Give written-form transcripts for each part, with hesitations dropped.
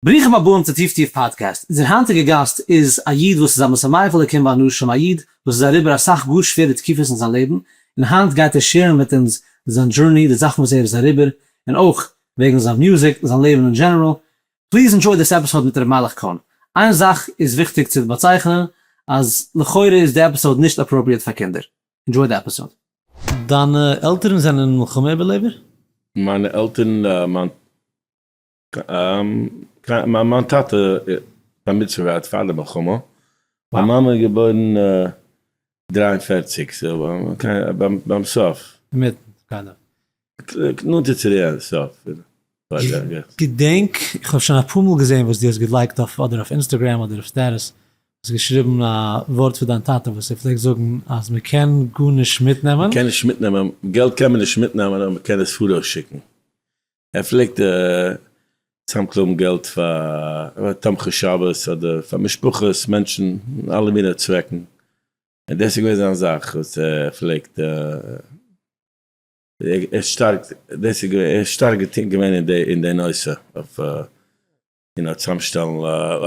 ברוכים הבאים צו טיף טיף פאדקעסט, אונזער היינטיגע גאסט איז א איד וואס איז א משמח אלוקים ואנשים, א איד וואס איז אריבער אסאך גאר שווערע תקופות אין זיין לעבן, און היינט גייט ער share ן מיט אונז זיין journey, די זאכן וואס ער איז אריבער, און אויך וועגן זיין מוזיק, זיין לעבן אין general. Please enjoy this episode מיט ר' מיילעך קאהן. איין זאך איז וויכטיג צו באצייכענען, אז לכאורה איז די episode נישט appropriate פאר קינדער. Enjoy די episode. דיינע עלטערן זענען מלחמה איבערלעבער? מיינע עלטערן, מיין טאטע בר מצוה געהאט פאר די מלחמה, מיין מאמע איז געבוירן 43, so ביים סוף. אינמיטן, kind of. נאנטער צו די סוף. געדענק, איך האב שוין אפאר מאל געזען וואס דו האסט געלייגט אויף אדער אויף Instagram אדער אויף status, האסט געשריבן א ווארט פון דיין טאטע וואס ער פלעגט זאגן אז מען קען גארנישט מיטנעמען. מען קען נישט מיטנעמען, געלט קען מען נישט מיטנעמען אבער מען קען עס פאראויס שיקן. ער פלעגט צוזאמקלויבן געלט פאר תומכי שבת אדער פאר משפחות, מענטשן, אלע מיני צוועקן, און דאס איז געווען זיין זאך וואס ער פלעגט, ער איז שטארק, דאס איז געווען, ער איז שטארק געווען אין די נושא אויף און צוזאמשטעלן,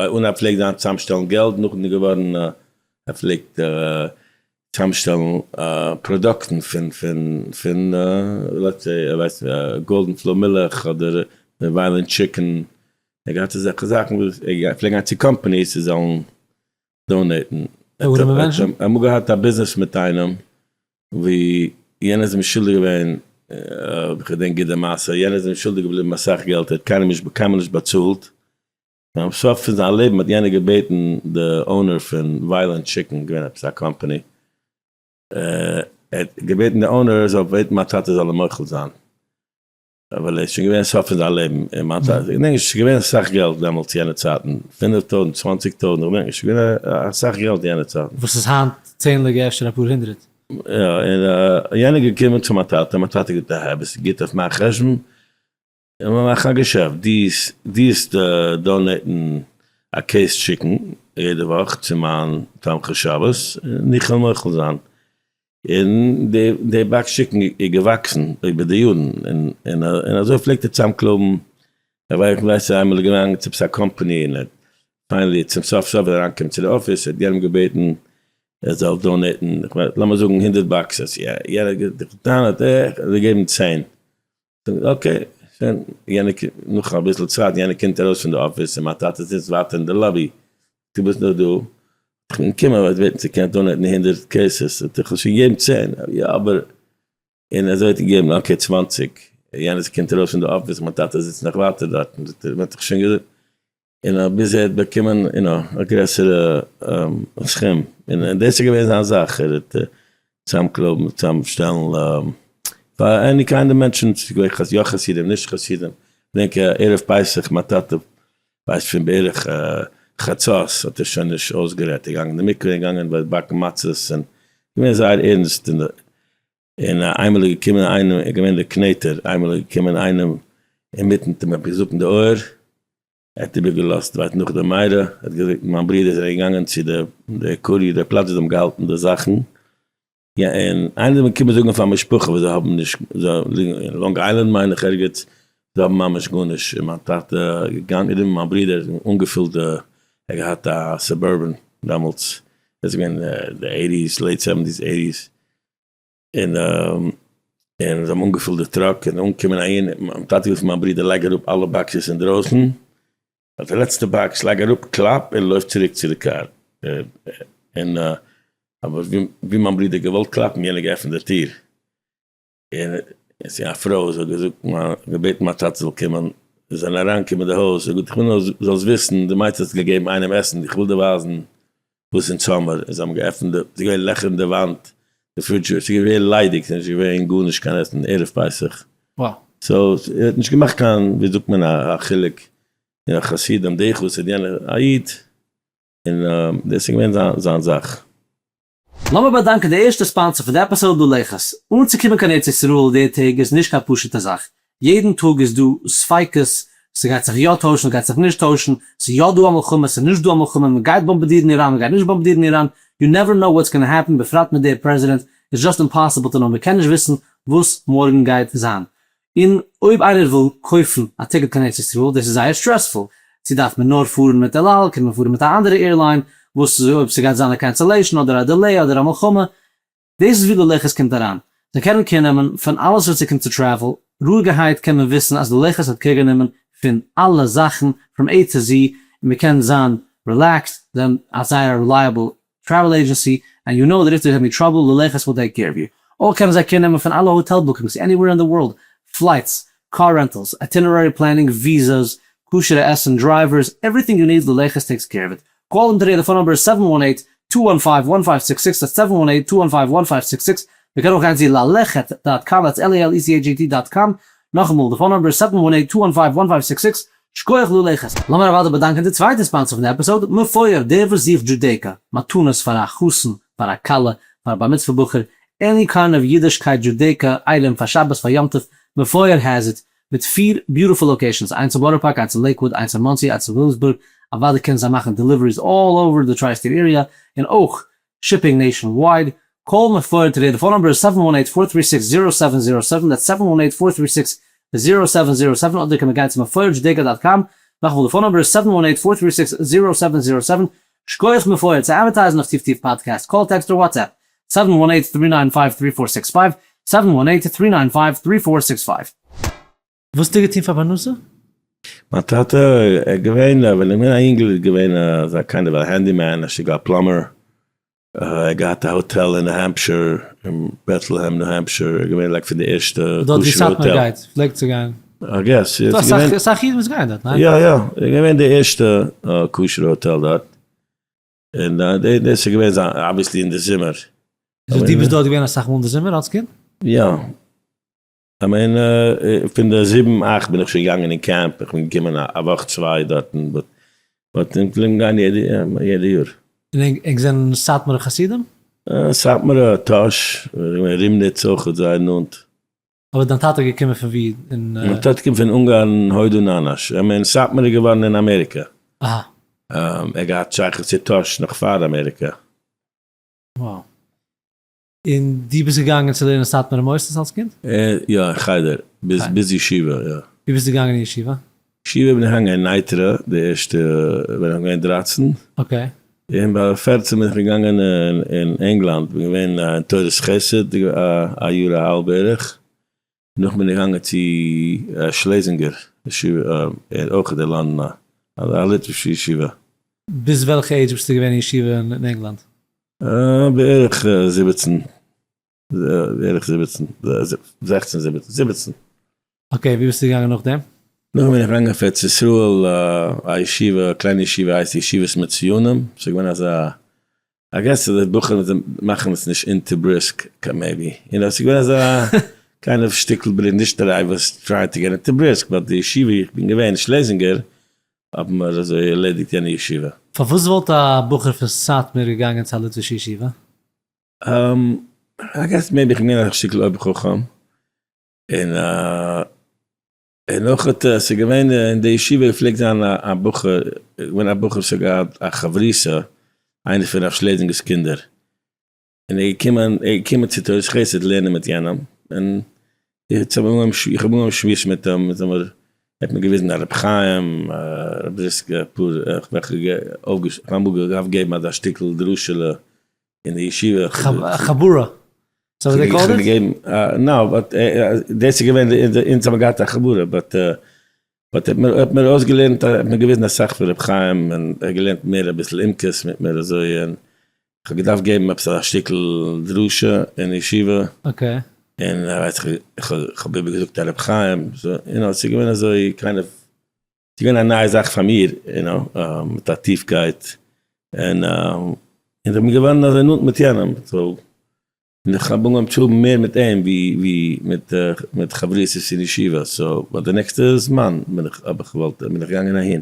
און ער פלעגט זיין צוזאמשטעלן געלט, נאכדעם איז געווארן ער פלעגט צוזאמשטעלן פראדוקטן פון פון פון let's say ווייסט Golden Flow מילך אדער Weiland chicken, ער האט געהאט אזעלכע זאכן וואס ער פלעגט גיין צו companies זיי זאלן donate ן. ער האט אמאל געהאט א ביזנעס מיט איינעם ווי יענער איז אים שולדיג געווען, אויב איך געדענק גוט די מעשה, יענער איז אים שולדיג געבליבן אסאך געלט, ער האט קיינעם נישט קיינמאל נישט באצאלט, ביים סוף פון זיין לעבן האט יענער געבעטן די owner פון Weiland chicken, געווען עפעס א קאמפאני, ער האט געבעטן די owner זאל בעטן מיין טאטע זאל אים מוחל זיין. ווייל ער איז שוין געווען סוף פון זיין לעבן, און מיין טאטע, איך געדענק נישט, ס'איז געווען אסאך געלט דעמאלטס יענע צייטן, 5000, 20,000, איך געדענק נישט, ס'איז געווען אסאך געלט יענע צייטן. וואס איז היינט צענדליגע אפשר אפאר הונדרעט. יא, און יענער איז געקומען צו מיין טאטע, מיין טאטע האט געזאגט, אהה, ביסט גוט אויף מיין חשבון, לאמיר מאכן א געשעפט, דו וועסט donate ן א case chicken יעדע וואך צו מיין תומכי שבת, און איך וועל מוחל זיין. און די box chicken איז געוואקסן איבער די יארן, און אזוי פלעגט ער צוזאמקלויבן, איך ווייס איינמאל איז געגאנגען צו עפעס א קאמפאני און ער האט finally צום סוף סוף איז ער אריינגעקומען צו די אפיס, ער האט יענעם געבעטן ער זאל donate ן, לאמיר זאגן 100 boxes, יענער האט געטענה'ט איך וועל געבן 10, Okay, שוין, יענער קומט, נאך אביסל צייט, יענער קומט ארויס פון די אפיס און מיין טאטע זיצט ווייטער אין די lobby, דו ביסט נאך דא? איך בין געקומען ווייל בעטן צו קענען donate ן 100 cases, האט ער שוין געגעבן 10, יא אבער, און אזוי האט ער געגעבן, okay 20, יענער קומט ארויס פון די אפיס, מיין טאטע זיצט נאך ווייטער דארטן, זאגט ער, מען האט דאך שוין געזאגט, און ביז ער האט באקומען you know א גרעסערע סכום, און דאס איז געווען זיין זאך, ער האט צוזאמקלויבן, צוזאמשטעלן פאר any kind of מענטשן, ס'איז געווען יא חסידים נישט חסידים, כ'דענק ערב פסח מיין טאטע ווייסט פון בערך חצות האט ער שוין נישט אויסגערעדט, ער איז געגאנגען אין די מקווה, געגאנגען באקן מצות, און געווען זייער ערנסט, און איינמאל איז געקומען איינעם, איז געווען דער קנעטער, איינמאל איז געקומען איינעם אינמיטן האט אים עפעס געזאגט אין די אויער, ער האט איבערגעלאזט ווייט נאך די מערה, ער האט געזאגט מיין ברודער זענען געגאנגען צו די די קורי די פלאץ ווי זיי האבן געהאלטן די זאכן, יא און איינער איז געקומען זאגן פאר משפחה וואס זיי האבן נישט, זיי ליגן אין לאנג איילענד מיין איך ערגעץ, זיי האבן ממש גארנישט, און מיין טאטע איז געגאנגען מיט מיין ברודער און אנגעפילט די, ער האט געהאט א Suburban דעמאלטס, דאס איז געווען די eighties, late seventies eighties. און און זיי האבן אנגעפילט די truck און אנגעקומען אהין, מיין טאטע גערופן מיין ברודער לייג אראפ אלע boxes אינדרויסן, אויף די לעצטע box לייג אראפ קלאפ און לויף צוריק צו די קאר, און אבער ווי מיין ברודער האט געוואלט קלאפן יענער געעפנט די טיר, און עס איז א פרוי זי האט געזאגט געבעטן מיין טאטע זאל קומען, זיי זענען אריינגעקומען אין די הויז, זי האט געזאגט איך וויל נאר זאלסט וויסן די מייסטער האט געגעבן איינעם עסן איך וויל דיר ווייזן וואס אין זומער, און זיי האבן געעפנט די, ס'איז געווען לעכער אין די וואנט, די פרידזשער, ס'איז געווען ליידיג, ס'איז נישט געווען גארנישט קיין עסן ערב פסח. So, ער האט נישט געמאכט קיין, ווי זאגט מען, א חילוק, יא חסידים, די חסיד, יענער, א איד, און דאס איז געווען זיין זאך. לאמיר באדאנקען די ערשטע sponsor פון די episode לולעכעס. אנצוקומען קיין ארץ ישראל די טעג איז נישט קיין פשוטע זאך. יעדן טאג איז דא ספיקות, ס'גייט זיך יא טוישן, ס'גייט זיך נישט טוישן, ס'איז יא דא א מלחמה, ס'איז נישט דא א מלחמה, מ'גייט באמבארדירן איראן, מ'גייט נישט באמבארדירן איראן, you never know what's gonna happen, בפרט מיט דער פרעזידענט, it's just impossible to know, מ'קען נישט וויסן וואס מארגן גייט זיין. און אויב איינער וויל קויפן א ticket קיין ארץ ישראל, דאס איז זייער stressful. צו דארף מען נאר פארן מיט אל על, קען מען פארן מיט א אנדערע airline, וואס איז אויב ס'גייט זיין א cancellation אדער א delay אדער א מלחמה, דאס איז ווי ללכת קומט אריין. זיי קענען care נעמען פון אלעס וואס ס'קומט צו travel, רואיגערהייט קען מען וויסן אז ללכת האט care גענומען פון אלע זאכן from A to Z און מ'קען זיין relaxed, זיי האבן א זייער א reliable travel agency, and you know that if there's any trouble ללכת will take care of you. אויך קענען זיי care נעמען פון אלע hotel bookings anywhere in the world, flights, car rentals, itinerary planning, visas, כשר'ע עסן, drivers, everything you need ללכת takes care of it. Call them today, די phone number איז 718 215 1566, that's 718 215 1566, מען קען אויך גיין צו ללכת dot com, that's L-A-L-E-C-H-A-T dot com, נאכאמאל, די phone number איז 718 215 1566, שקויעך ללכת. לאמיר אוודאי באדאנקען די צווייטע sponsor פון די episode, מפואר, דער וואס זוכט Judaica, מתנות פאר א חתן, פאר א כלה, פאר א בר מצוה בחור, any kind of אידישקייט Judaica item פאר שבת פאר יום טוב, מפואר has it, מיט פיר beautiful locations, איינס אין בארא פארק, איינס אין לעיקוואוד, איינס אין מאנסי, איינס אין וויליאמסבורג, אוודאי קענען זיי מאכן deliveries all over די tri-state area, און אויך shipping nationwide, call מפואר today, די phone number איז 718 436 0707, that's 718 436 0707, אדער קען מען גיין צו מפואר Judaica dot com, נאכאמאל די phone number איז 718 436 0707, שקויעך מפואר צו advertise ן אויף טיף טיף פאדקעסט, call text אדער WhatsApp, 718 395 3465, 718 395 3465. וואס האסטו געטון פאר פרנסה? מיין טאטע איז געווען, ווען איך בין א אינגל איז געווען אזא kind of א handyman, א שטיקל א plumber, ער האט געהאט א האטעל אין ניו העמפשיר, אין בעטלעהעם ניו העמפשיר, ער איז געווען like פון די ערשטע דארט ווי כשר'ע סאטמאר האטעל. גייט, פלעגט צו גיין. I guess, יא, ס'איז געווען. אסאך אידן וואס גייען דארט, ניין? יא יא, ער איז געווען די ערשטע כשר'ע האטעל דארט, און דאס איז געווען זיין, obviously אין די זומער. So דו ביסט דארט געווען אסאך מאל אין די זומער אלס קינד? יא. I mean, פון די זיבן אכט בין איך שוין געגאנגען אין קעמפ, איך בין געקומען א וואך צוויי דארטן, but איך פלעג גיין יעדע יאר. און ענק זענען סאטמארע חסידים? סאטמארע, טאהש, רימניץ אויך איז זייער נאנט. אבער דיין טאטע איז געקומען פון ווי? מיין טאטע קומט פון אונגארן הודו נאנאש, I mean סאטמאר איז געווארן אין אמעריקע. אהא. ער האט געהאט שייכות צו טאהש נאך פאר אמעריקע. Wow. און דו ביסט געגאנגען צו לערנען סאטמארע מוסדות אלס קינד? יא, אין חדר, ביז ישיבה, יא. ווי ביסטו געגאנגען אין ישיבה? ישיבה בין איך געגאנגען אין נייטרא, די ערשטע ווען איך בין געווען 13. Okay. און ביי 14 בין איך געגאנגען אין ענגלאנד, בין געווען אין תורת חסד א יאר א האלב בערך, נאך בין איך געגאנגען צו שלעזינגער ישיבה, אויך אין לאנדאן, א ליטווישע ישיבה. ביז וועלכע עידזש ביסטו געווען אין ישיבה אין ענגלאנד? בערך 17, בערך 17, 16, 17, 17. Okay, ווי ביסטו געגאנגען נאכדעם? נאכדעם בין איך געגאנגען אויף ארץ ישראל, א ישיבה, א קליינע ישיבה הייסט ישיבת מצוינים, ס'איז געווען אזא, I guess די בחורים מאכן עס נישט into בריסק, maybe, you know, ס'איז געווען אזא kind of שטיקל ברית, נישט that I was trying to get into בריסק, but די ישיבה ווי איך בין געווען, שלעזינגער, האבן מיר אזוי ערלעדיגט יענע ישיבה. פארוואס וואלט א בחור פון סאטמאר געגאנגען צו א ליטווישע ישיבה? I guess maybe איך בין געווען א שטיקל אויבער חכם, און און נאך האט עס איז געווען אין די ישיבה פלעגט זיין א בחור, געווען א בחור וואס האט געהאט א חברותא, איינער פון רב שלעזינגער'ס קינדער, און ער איז געקומען, ער איז געקומען צו תורת חסד לערנען מיט יענעם, און איך האב אנגעהויבן שמועסן מיט אים, מיט אים, ער האט מיר געוויזן א רבי חיים, רב זיסקע, אפאר, איך האב אמאל געדארפט געבן אזא שטיקל דרשה'לע אין די ישיבה. חבורה. So they called it? No, but דאס איז געווען, אונז האבן געהאט א חבורה, but but ער האט מיר אויסגעלערנט, ער האט מיר געוויזן אסאך פון רבי חיים, און ער האט געלערנט מער אביסל עמקות מיט מיר אזוי, און איך האב געדארפט געבן עפעס א שטיקל דרשה אין ישיבה, okay. און איך האב איבערגעזאגט א רבי חיים, so, you know, ס'איז געווען אזוי kind of, ס'איז געווען א נייע זאך פאר מיר, you know, מיט א טיפקייט, און איך בין געווארן אזוי נאנט מיט יענעם, so, און איך האב אנגעהויבן צו האבן מער מיט אים ווי מיט חברותות אין ישיבה, so ביי די נעקסטע זמן בין איך, האב איך געוואלט, בין איך געגאנגען אהין.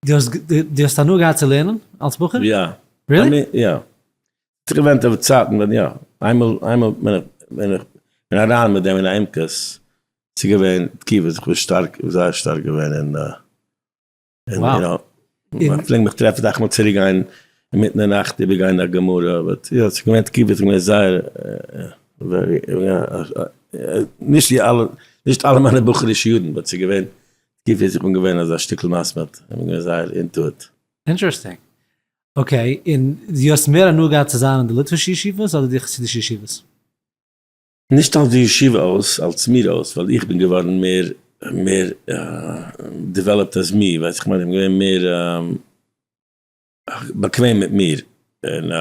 דו האסט הנאה געהאט צו לערנען אלס בחור? יא. Really? יא. ס'איז געווען צייטן ווען יא, איינמאל איינמאל בין איך בין אריין מיט דעם אין א עמקות, ס'איז געווען תקיפות, איך בין שטארק, זייער שטארק געווען אין און איך פלעג מיך טרעפן אסאך מאל צוריק גיין אינמיטן די נאכט איבער גיין א גמרא, but יא ס'איז געווען תקיפות, איך בין געווען זייער נישט ווי אלע, נישט אלע מיינע בחור'ישע יארן, but ס'איז געווען. תקופה איז איך בין געווען אזא שטיקל מתמיד, איך בין געווען זייער into it. Interesting. Okay, און דו האסט מער הנאה געהאט צו זיין אין די ליטווישע ישיבות אדער די חסידישע ישיבות? נישט אלס די ישיבה אויס, אלס מיר אויס, ווייל איך בין געווארן מער מער developed as מיר, ווייסט איך מיין איך בין געווען מער באקוועם מיט מיר, און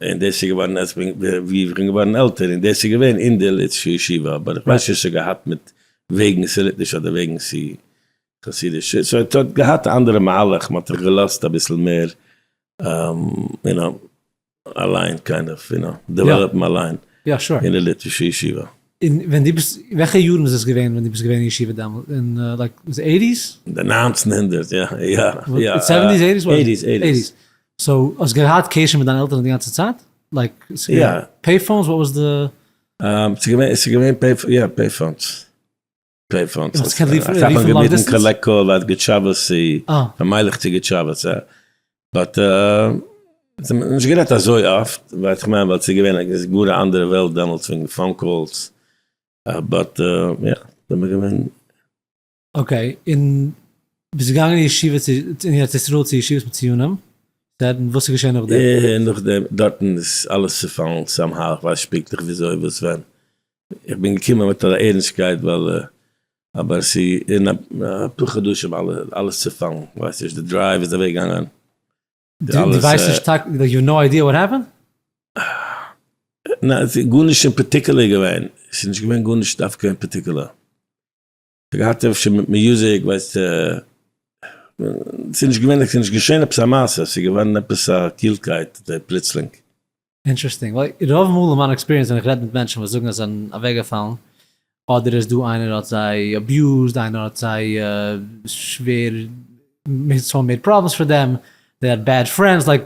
און דאס איז געווארן אז ווי איך בין געווארן עלטער, און דאס איז געווען אין די ליטווישע ישיבה, אבער איך ווייס נישט צו ס'האט געהאט מיט וועגן ס'ליטוויש אדער וועגן ס'חסידיש, so עס האט געהאט א אנדערע מהלך, מ'האט זיך געלאזט אביסל מער יו נאו. אליין kind of יו נאו, develop ן אליין אין די ליטווישע ישיבה. און ווען דו ביסט, וועלכע יארן איז עס געווען ווען דו ביסט געווען אין ישיבה דעמאלט? אין like די eighties? אין די 1900, יא יא יא. Seventies eighties? Eighties eighties. So האסט געהאט קשר מיט דיינע עלטערן די גאנצע צייט? Like pay phones? What was the? ס'איז געווען יא pay phones. Pay phones. אסאך מאל געביטן collect call האט געטשאוועט צו פון מיילעך צו געטשאוועט צו but נישט גערעדט אזוי אפט ווייס איך מיין ווייל ס'איז געווען גאר א אנדערע וועלט דעמאלטס וועגן phone calls but יא זעמיר געווען. Okay און ביסט געגאנגען אין ישיבה צו אין ארץ ישראל צו ישיבת מציונים און וואס איז געשען נאכדעם? נאכדעם דארטן איז אלעס צופאלן somehow איך ווייס נישט פונקטליך וויאזוי וואס ווען. איך בין געקומען מיט א ערנסטקייט ווייל אבער ס'איז אין אפאר חדשים אלעס צופאלן, ווייס נישט די drive איז אוועק געגאנגען. דו ווייסט נישט טאקע, you have no idea what happened? ניין ס'איז גארנישט אין particular געווען, ס'איז נישט געווען גארנישט דווקא אין particular. ס'האט געהאט אפשר מיט music ווייסטו, ס'איז נישט געווען, ס'איז נישט געשען עפעס א מעשה, ס'איז געווארן עפעס א קילקייט פלוצלינג. Interesting, ווייל רוב מאל אין מיין experience ווען איך רעד מיט מענטשן וואס זאגן אז זיי זענען אוועקגעפאלן, אדער איז דא איינער האט זיי abused, איינער האט זיי שווער, someone made problems for them, they had bad friends, like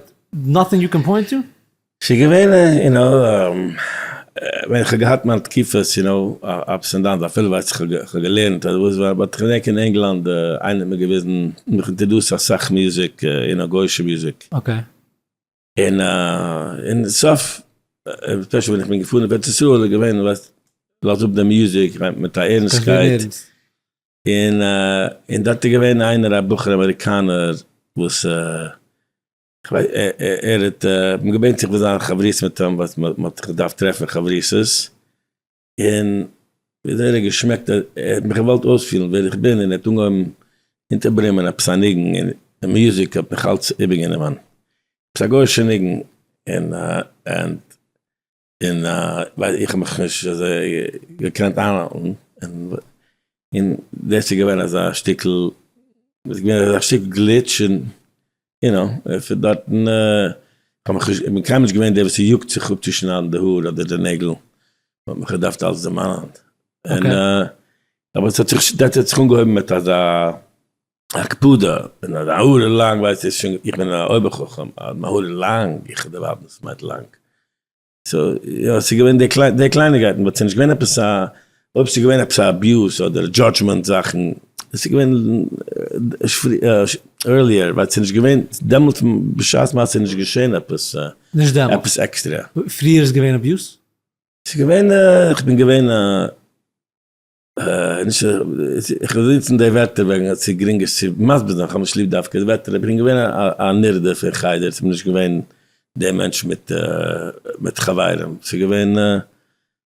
nothing you can point to? ס'איז געווען יו נאו ווען איך האב געהאט מיין תקופות יו נאו ups and downs אפילו ווייס איך האב געלערנט אדער וואס but כ'געדענק אין ענגלאנד איינער האט מיר געוויזן מיך introduced אסאך music יו נאו גוישע music. און אין סוף especially ווען איך בין געפארן אויף ארץ ישראל איז געווען ווייסט לאז אפ די music מיט א ערנסטקייט און און דארט איז געווען איינער א בחור אמעריקאנער וואס כ'ווייס ער האט מיר געבעטן איך וויל זיין חברותא מיט אים ווייל מען האט זיך געדארפט טרעפן חברותות, און וויאזוי ער האט געשמעקט ער האט מיך געוואלט אויספילן ווער איך בין און ער האט אנגעהויבן אונטערברומען עפעס א ניגון און די music האט מיך אלץ איבערגענומען, עפעס א גוי'אישע ניגון און און און ווייל איך האב מיך נישט אזוי געקענט איינהאלטן, און דאס איז געווען אזא שטיקל, איז געווען אזא שטיקל glitch און יו נאו, פון דארטן האב איך נישט, איך בין קיינמאל נישט געווען דער וואס יאגט זיך אפצושניידן די האר אדער די נעגל, מען האט מיך געדארפט אלץ דערמאנען, און אבער עס האט זיך, דאס האט זיך אנגעהויבן מיט אזא הקפדה, און אז א האר איז לאנג ווייסט איר שוין, איך בין א אויבער חכם, אז מיין האר איז לאנג, איך דערווארט וואס מיינט לאנג. So יא, ס'איז געווען די קלייניקייטן, but ס'איז נישט געווען עפעס א, אויב ס'איז געווען עפעס א abuse אדער judgment זאכן, עס איז געווען earlier, ווייל ס'איז נישט געווען, דעמאלטס בשעת מעשה איז נישט געשען עפעס, נישט דעמאלטס. עפעס עקסטרע. פריער איז געווען abuse? ס'איז געווען, איך בין געווען א. נישט איך וויל נוצן די ווערטער וועגן אז ס'איז גרינגער צו מסביר זיין, כ'האב נישט ליב דווקא די ווערטער, איך בין געווען א נרדף אין חדר, כ'בין נישט געווען דער מענטש מיט מיט חברים, ס'איז געווען,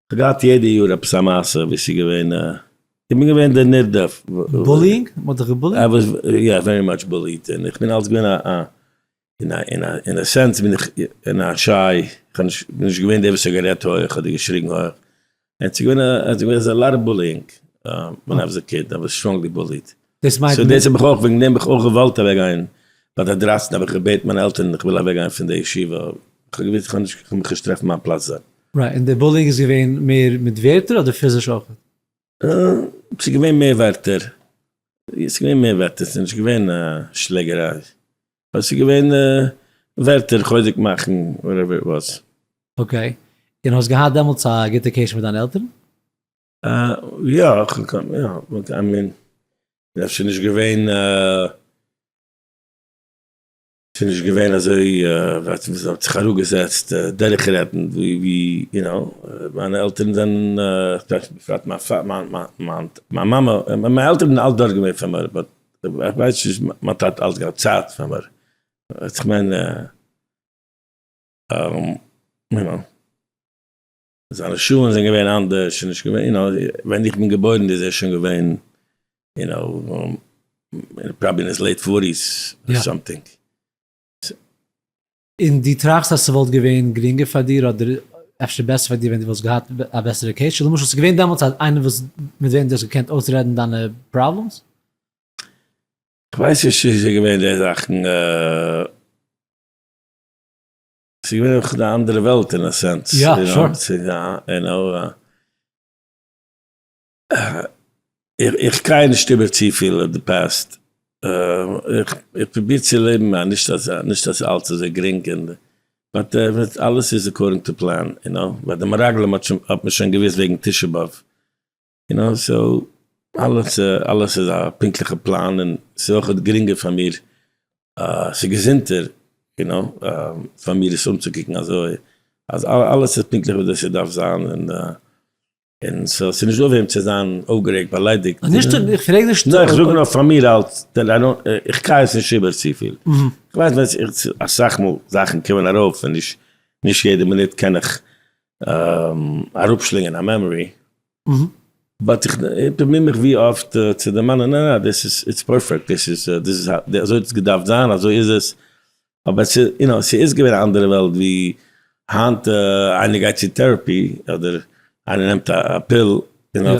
כ'האב געהאט יעדע יאר עפעס א מעשה ווי ס'איז געווען, איך בין געווען דער נרדף. Bullying? מ'האט דיך גע bullied? I was יא very much bullied, און איך בין אלץ געווען א אין א sense בין איך אין א shy, איך בין נישט געווען דער וואס האט גערעדט הויעך אדער געשריגן הויעך, און ס'איז געווען א, ס'איז געווען א lot of bullying ווען I was a kid, I was strongly bullied. דאס מיינט so דאס האב איך אויך, וועגן דעם האב איך אויך געוואלט אוועקגיין, ביי די 13 האב איך געבעטן מיינע עלטערן איך וויל אוועקגיין פון די ישיבה, איך האב געוואוסט איך וועל מיך נישט טרעפן מיין פלאץ דארט. Right, און די bullying איז געווען מער מיט ווערטער אדער פיזיש אויך? ס'איז געווען מער ווערטער, ס'איז געווען מער ווערטער, ס'איז נישט געווען שלעגעריי, אבער ס'איז געווען ווערטער, חוזק מאכן, whatever it was. Okay, און האסט געהאט דעמאלטס א גוטע קשר מיט דיינע עלטערן? יא, יא, I mean, אפשר נישט געווען. ס'איז נישט געווען אזוי ווייסט וואס האט זיך אראפגעזעצט דורכרעדן ווי יו נאו מיינע עלטערן זענען בפרט מיין מאמע מיינע עלטערן זענען אלץ דארט געווען פאר מיר but איך ווייס נישט מיין טאטע האט אלץ געהאט צייט פאר מיר איך מיין יו נאו. זיינע שעה'ן זענען געווען אנדערש, ס'איז נישט געווען, you know, ווען איך בין געבוירן איז ער שוין געווען, you know, probably in his late forties or something. און דו טראכסט אז ס'וואלט געווען גרינגער פאר דיר אדער אפשר בעסער פאר דיר ווען דו וואלסט געהאט א בעסערע קשר? למשל ס'איז געווען דעמאלטס איינער וואס מיט וועם דו האסט געקענט אויסרעדן דיינע problems? כ'ווייס נישט צו ס'איז געווען די זאכן. ס'איז געווען אויך די אנדערע וועלט אין א sense. יא, sure. איך קיי נישט איבער צופיל אויף די past. איך פרוביר צו לעבן א נישט אז נישט אז אלץ אזוי גרינג און but אלעס איז according to plan, you know. ביי די מרגלים האט מען שוין געוויסט וועגן תשעה באב. you know, so אלעס אלעס איז א פונקטליכע פלאן און ס'איז אויך גרינגער פאר מיר, ס'איז געזונטער you know פאר מיר עס אנצוקוקן אזוי אז אלעס איז פונקטליך ווי ס'דארף זיין און און so ס'איז נישט דא וועם צו זיין אויפגערעגט באליידיגט. נישט איך פרעג נישט. נאר איך זאג נאר פאר מיר אלץ איך קיי עס נישט איבער צופיל, איך ווייס ווען אסאך מאל זאכן קומען ארויף און נישט נישט יעדע מינוט קען איך אראפשלינגען א memory, but איך פרוביר מיך ווי אפט צו דערמאנען, ניין ניין דאס איז, it's perfect, דאס איז, דאס איז אזוי האט עס געדארפט זיין, אזוי איז עס, אבער ס'איז, you know, ס'איז געווען א אנדערע וועלט ווי היינט איינער גייט צו therapy אדער איינער נעמט א פיל, you know,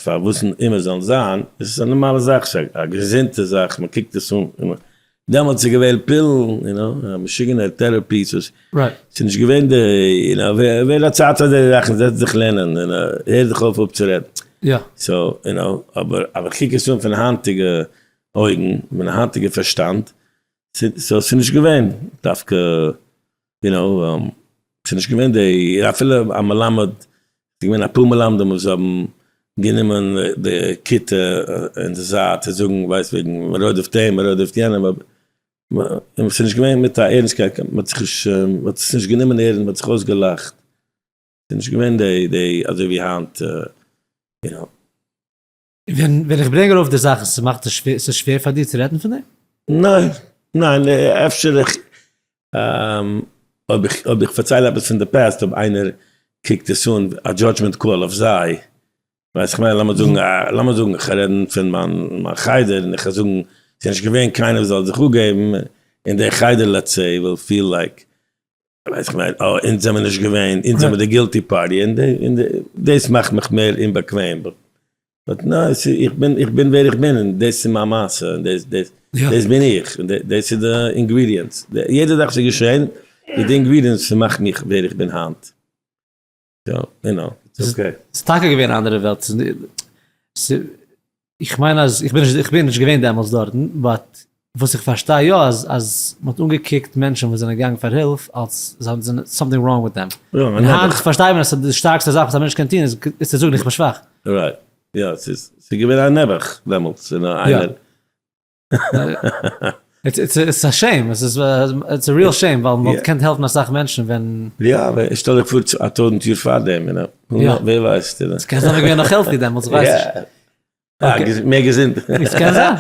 פאר וואס אימער זאל זיין, עס איז א נארמאלע זאך, ס'איז א געזונטע זאך, מ'קוקט עס אן. דעמאלטס איז געווען פילן, you know, משוגענער therapy, ס'איז נישט געווען די, you know, ווער האט צייט פאר די זאכן, זעץ דיך לערנען, you know, הער דיך אויף אפצורעדן. so, you know, אבער אבער קוק עס אן פון היינטיגע אויגן, פון היינטיגע פארשטאנד, so ס'איז נישט געווען דווקא, you know, ס'איז נישט געווען די, אפילו א מלמד, ס'איז געווען אפאר מלמדים וואס האבן גענומען די כיתה אין די זייט צו זאגן ווייסט וועגן מ'רודפ'ט אים מ'רודפ'ט יענעם, אבער ס'איז נישט געווען מיט א ערנסטקייט, מ'האט זיך נישט, מ'האט עס נישט גענומען ערנסט, מ'האט זיך אויסגעלאכט, ס'איז נישט געווען די די אזוי ווי היינט, you know. ווען ווען איך ברענג ארויף די זאך ס'מאכט עס שווער, ס'איז שווער פאר דיר צו רעדן פון דעם? ניין, ניין, אפשר איך, אויב איך אויב איך פארצייל עפעס פון די past אויב איינער קוקט עס אן א judgment call אויף זיי, ווייסט איך מיין לאמיר זאגן לאמיר זאגן איך רעדן פון מיין מיין חדר און איך וועל זאגן ס'איז נישט געווען קיינער וואס זאל זיך אפגעבן אין די חדר let's say will feel like ווייס איך מיין, אה, אונז זעמיר נישט געווען, אונז זעמיר די guilty party, און דאס מאכט מיך מער אומבאקוועם, but ניין, איך בין, איך בין ווער איך בין, און דאס איז מיין מעשה, און דאס, דאס, דאס בין איך, און דאס איז די ingredients, יעדע זאך וואס איז געשען, איז די ingredients וואס מאכט מיך ווער איך בין היינט. so, you know, it's okay. ס'איז טאקע געווען א אנדערע וועלט, איך מיין אז, איך בין נישט, איך בין נישט געווען דעמאלטס דארטן, but וואס איך פארשטיי יא אז אז מ'האט אנגעקוקט מענטשן וואס זענען געגאנגען פאר הילף אלס זיי זענען something wrong with them. און היינט פארשטייט מען אז די שטארקסטע זאך וואס א מענטש קען טון איז צו זאגן איך בין שוואך. right, יא, ס'איז געווען א נעבעך דעמאלטס, איינער. it's a shame, עס איז it's a real shame, ווייל מ'וואלט געקענט העלפן אסאך מענטשן ווען. יא, אבער שטעל דיך פאר א טויזנט יאר פארדעם, you know, ווער ווייסט. עס קען זיין מ'איז געווען נאך healthy דעמאלטס, איך ווייס נישט. מער געזונט. עס קען זיין.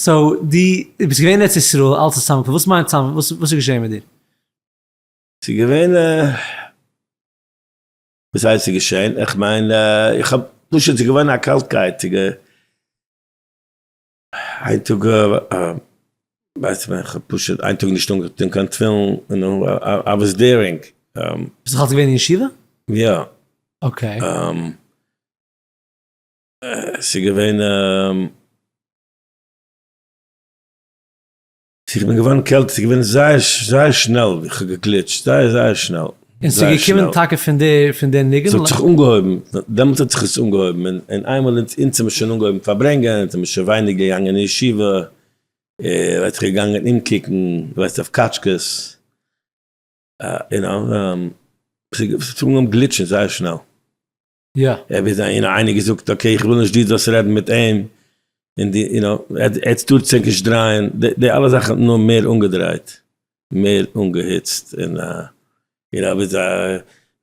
so דו ביסט געווען אין ארץ ישראל אלס א סמ ק, וואס מיינט סמ ק, וואס איז געשען מיט דיר? ס'איז געווען, וואס הייסט ס'איז געשען? איך מיין, איך האב פשוט, ס'איז געווארן א קאלטקייט, איין טאג ווייסט ווען כ'האב פשוט איין טאג נישט אנגעטון קיין תפילין און I was daring. ביסט נאך אלץ געווען אין ישיבה? יא. okay. ס'איז געווען. איך בין געווארן קעלט, ס'איז געווען זייער זייער שנעל ווי כ'האב געגליטשט, זייער זייער שנעל. און ס'איז געקומען טאקע פון די פון די ניגון? ס'האט זיך אנגעהויבן, דעמאלטס האט זיך עס אנגעהויבן, און און איינמאל אונז אונז האבן שוין אנגעהויבן פארברענגען, אונז האבן שוין ווייניג געגאנגען אין ישיבה, ווייסט איך געגאנגען אומקוקן, ווייסט אויף קאטשקעס, you know, ס'האט אנגעהויבן גליטשן זייער שנעל. יא. ער איז איינער געזאגט okay איך וויל נישט דו זאלסט רעדן מיט אים. און די, you know, עטס טארטס ענק נישט דרייען, די אלע זאכן האט נאר מער אנגעדרייט, מער אנגעהיצט, און you know, ביז א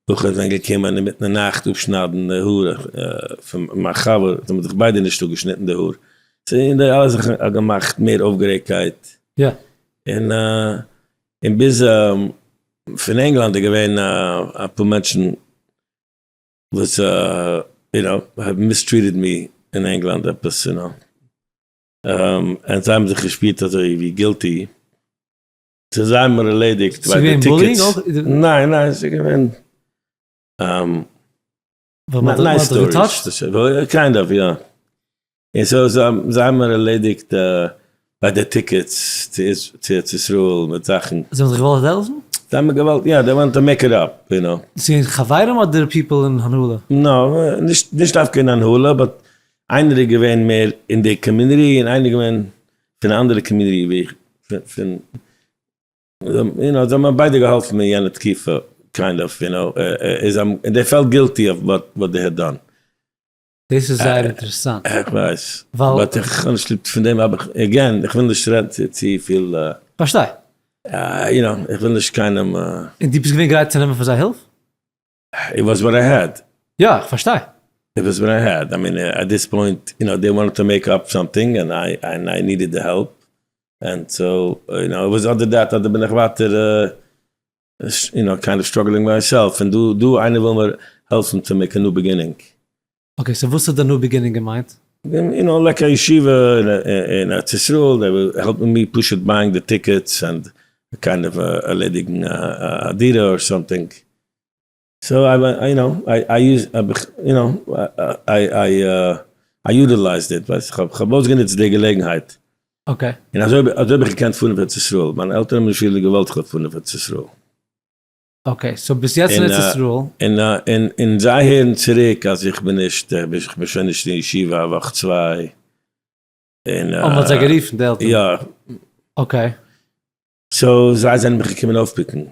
בחור זענען געקומען אינמיטן די נאכט אפשניידן די האר פון מיין חבר, זיי האבן זיך ביידע נישט אפגעשניטן די האר, so און די אלע זאכן האט געמאכט מער אויפגערעגטקייט, און און ביז פון ענגלאנד איז געווען אפאר מענטשן וואס you know have mistreated me אין ענגלאנד עפעס you know, און זיי האבן זיך געשפירט אזוי ווי guilty, so זיי האבן מיר ערלעדיגט ביי די tickets. ניין ניין ס'איז געווען nice stories, kind of יא, און so זיי האבן מיר ערלעדיגט ביי די tickets צו ארץ ישראל מיט זאכן. זיי האבן זיך געוואלט העלפן? זיי האבן געוואלט יא, they want to make it up, you know. ס'איז געווען חברים אדער people אין הנהלה? no, נישט דווקא אין הנהלה, but איינער איז געווען מער אין די community און איינער איז געווען פון א אנדערע community ווי איך, פון, you know, זיי האבן מיר ביידע געהאלפן אין יענע תקופה, kind of, you know, און they felt guilty אויף what they had done. דאס איז זייער אינטערעסאנט. איך ווייס. but איך האב נישט ליב פון דעם האב איך, again, איך וויל נישט רעדן צופיל. פארשטיי. you know, איך וויל נישט קיינעם. און דו ביסט געווען גרייט צו נעמען פון זיי הילף? It was what I had. יא, איך פארשטיי. It was what I had. I mean, at this point, you know, they wanted to make up something and I and I needed the help. And so, you know, it was אדער that אדער בין איך ווייטער you know, kind of struggling myself. און דא דא איינער וויל מיר העלפן to make a new beginning. Okay, so וואס האט די new beginning געמיינט? You know, like א ישיבה אין ארץ ישראל, they were helping me פשוט buying the tickets and kind of ערלעדיגן א דירה or something. So I, you know, I use, you know, I I utilized it, ווייסט, כ'האב אויסגענוצט די געלעגנהייט. Okay. און אזוי האב איך געקענט פארן אויף ארץ ישראל, מיינע עלטערן האבן נישט ווירקליך געוואלט כ'זאל פארן אויף ארץ ישראל. Okay, so ביסט יעצט אין ארץ ישראל. און און זיי הערן צוריק אז איך בין נישט, איך בין שוין נישט אין ישיבה א וואך צוויי. און. אה, מ'האט זיי גערופן די עלטערן? יא. Okay. So זיי זענען מיך געקומען אויפ pick ן.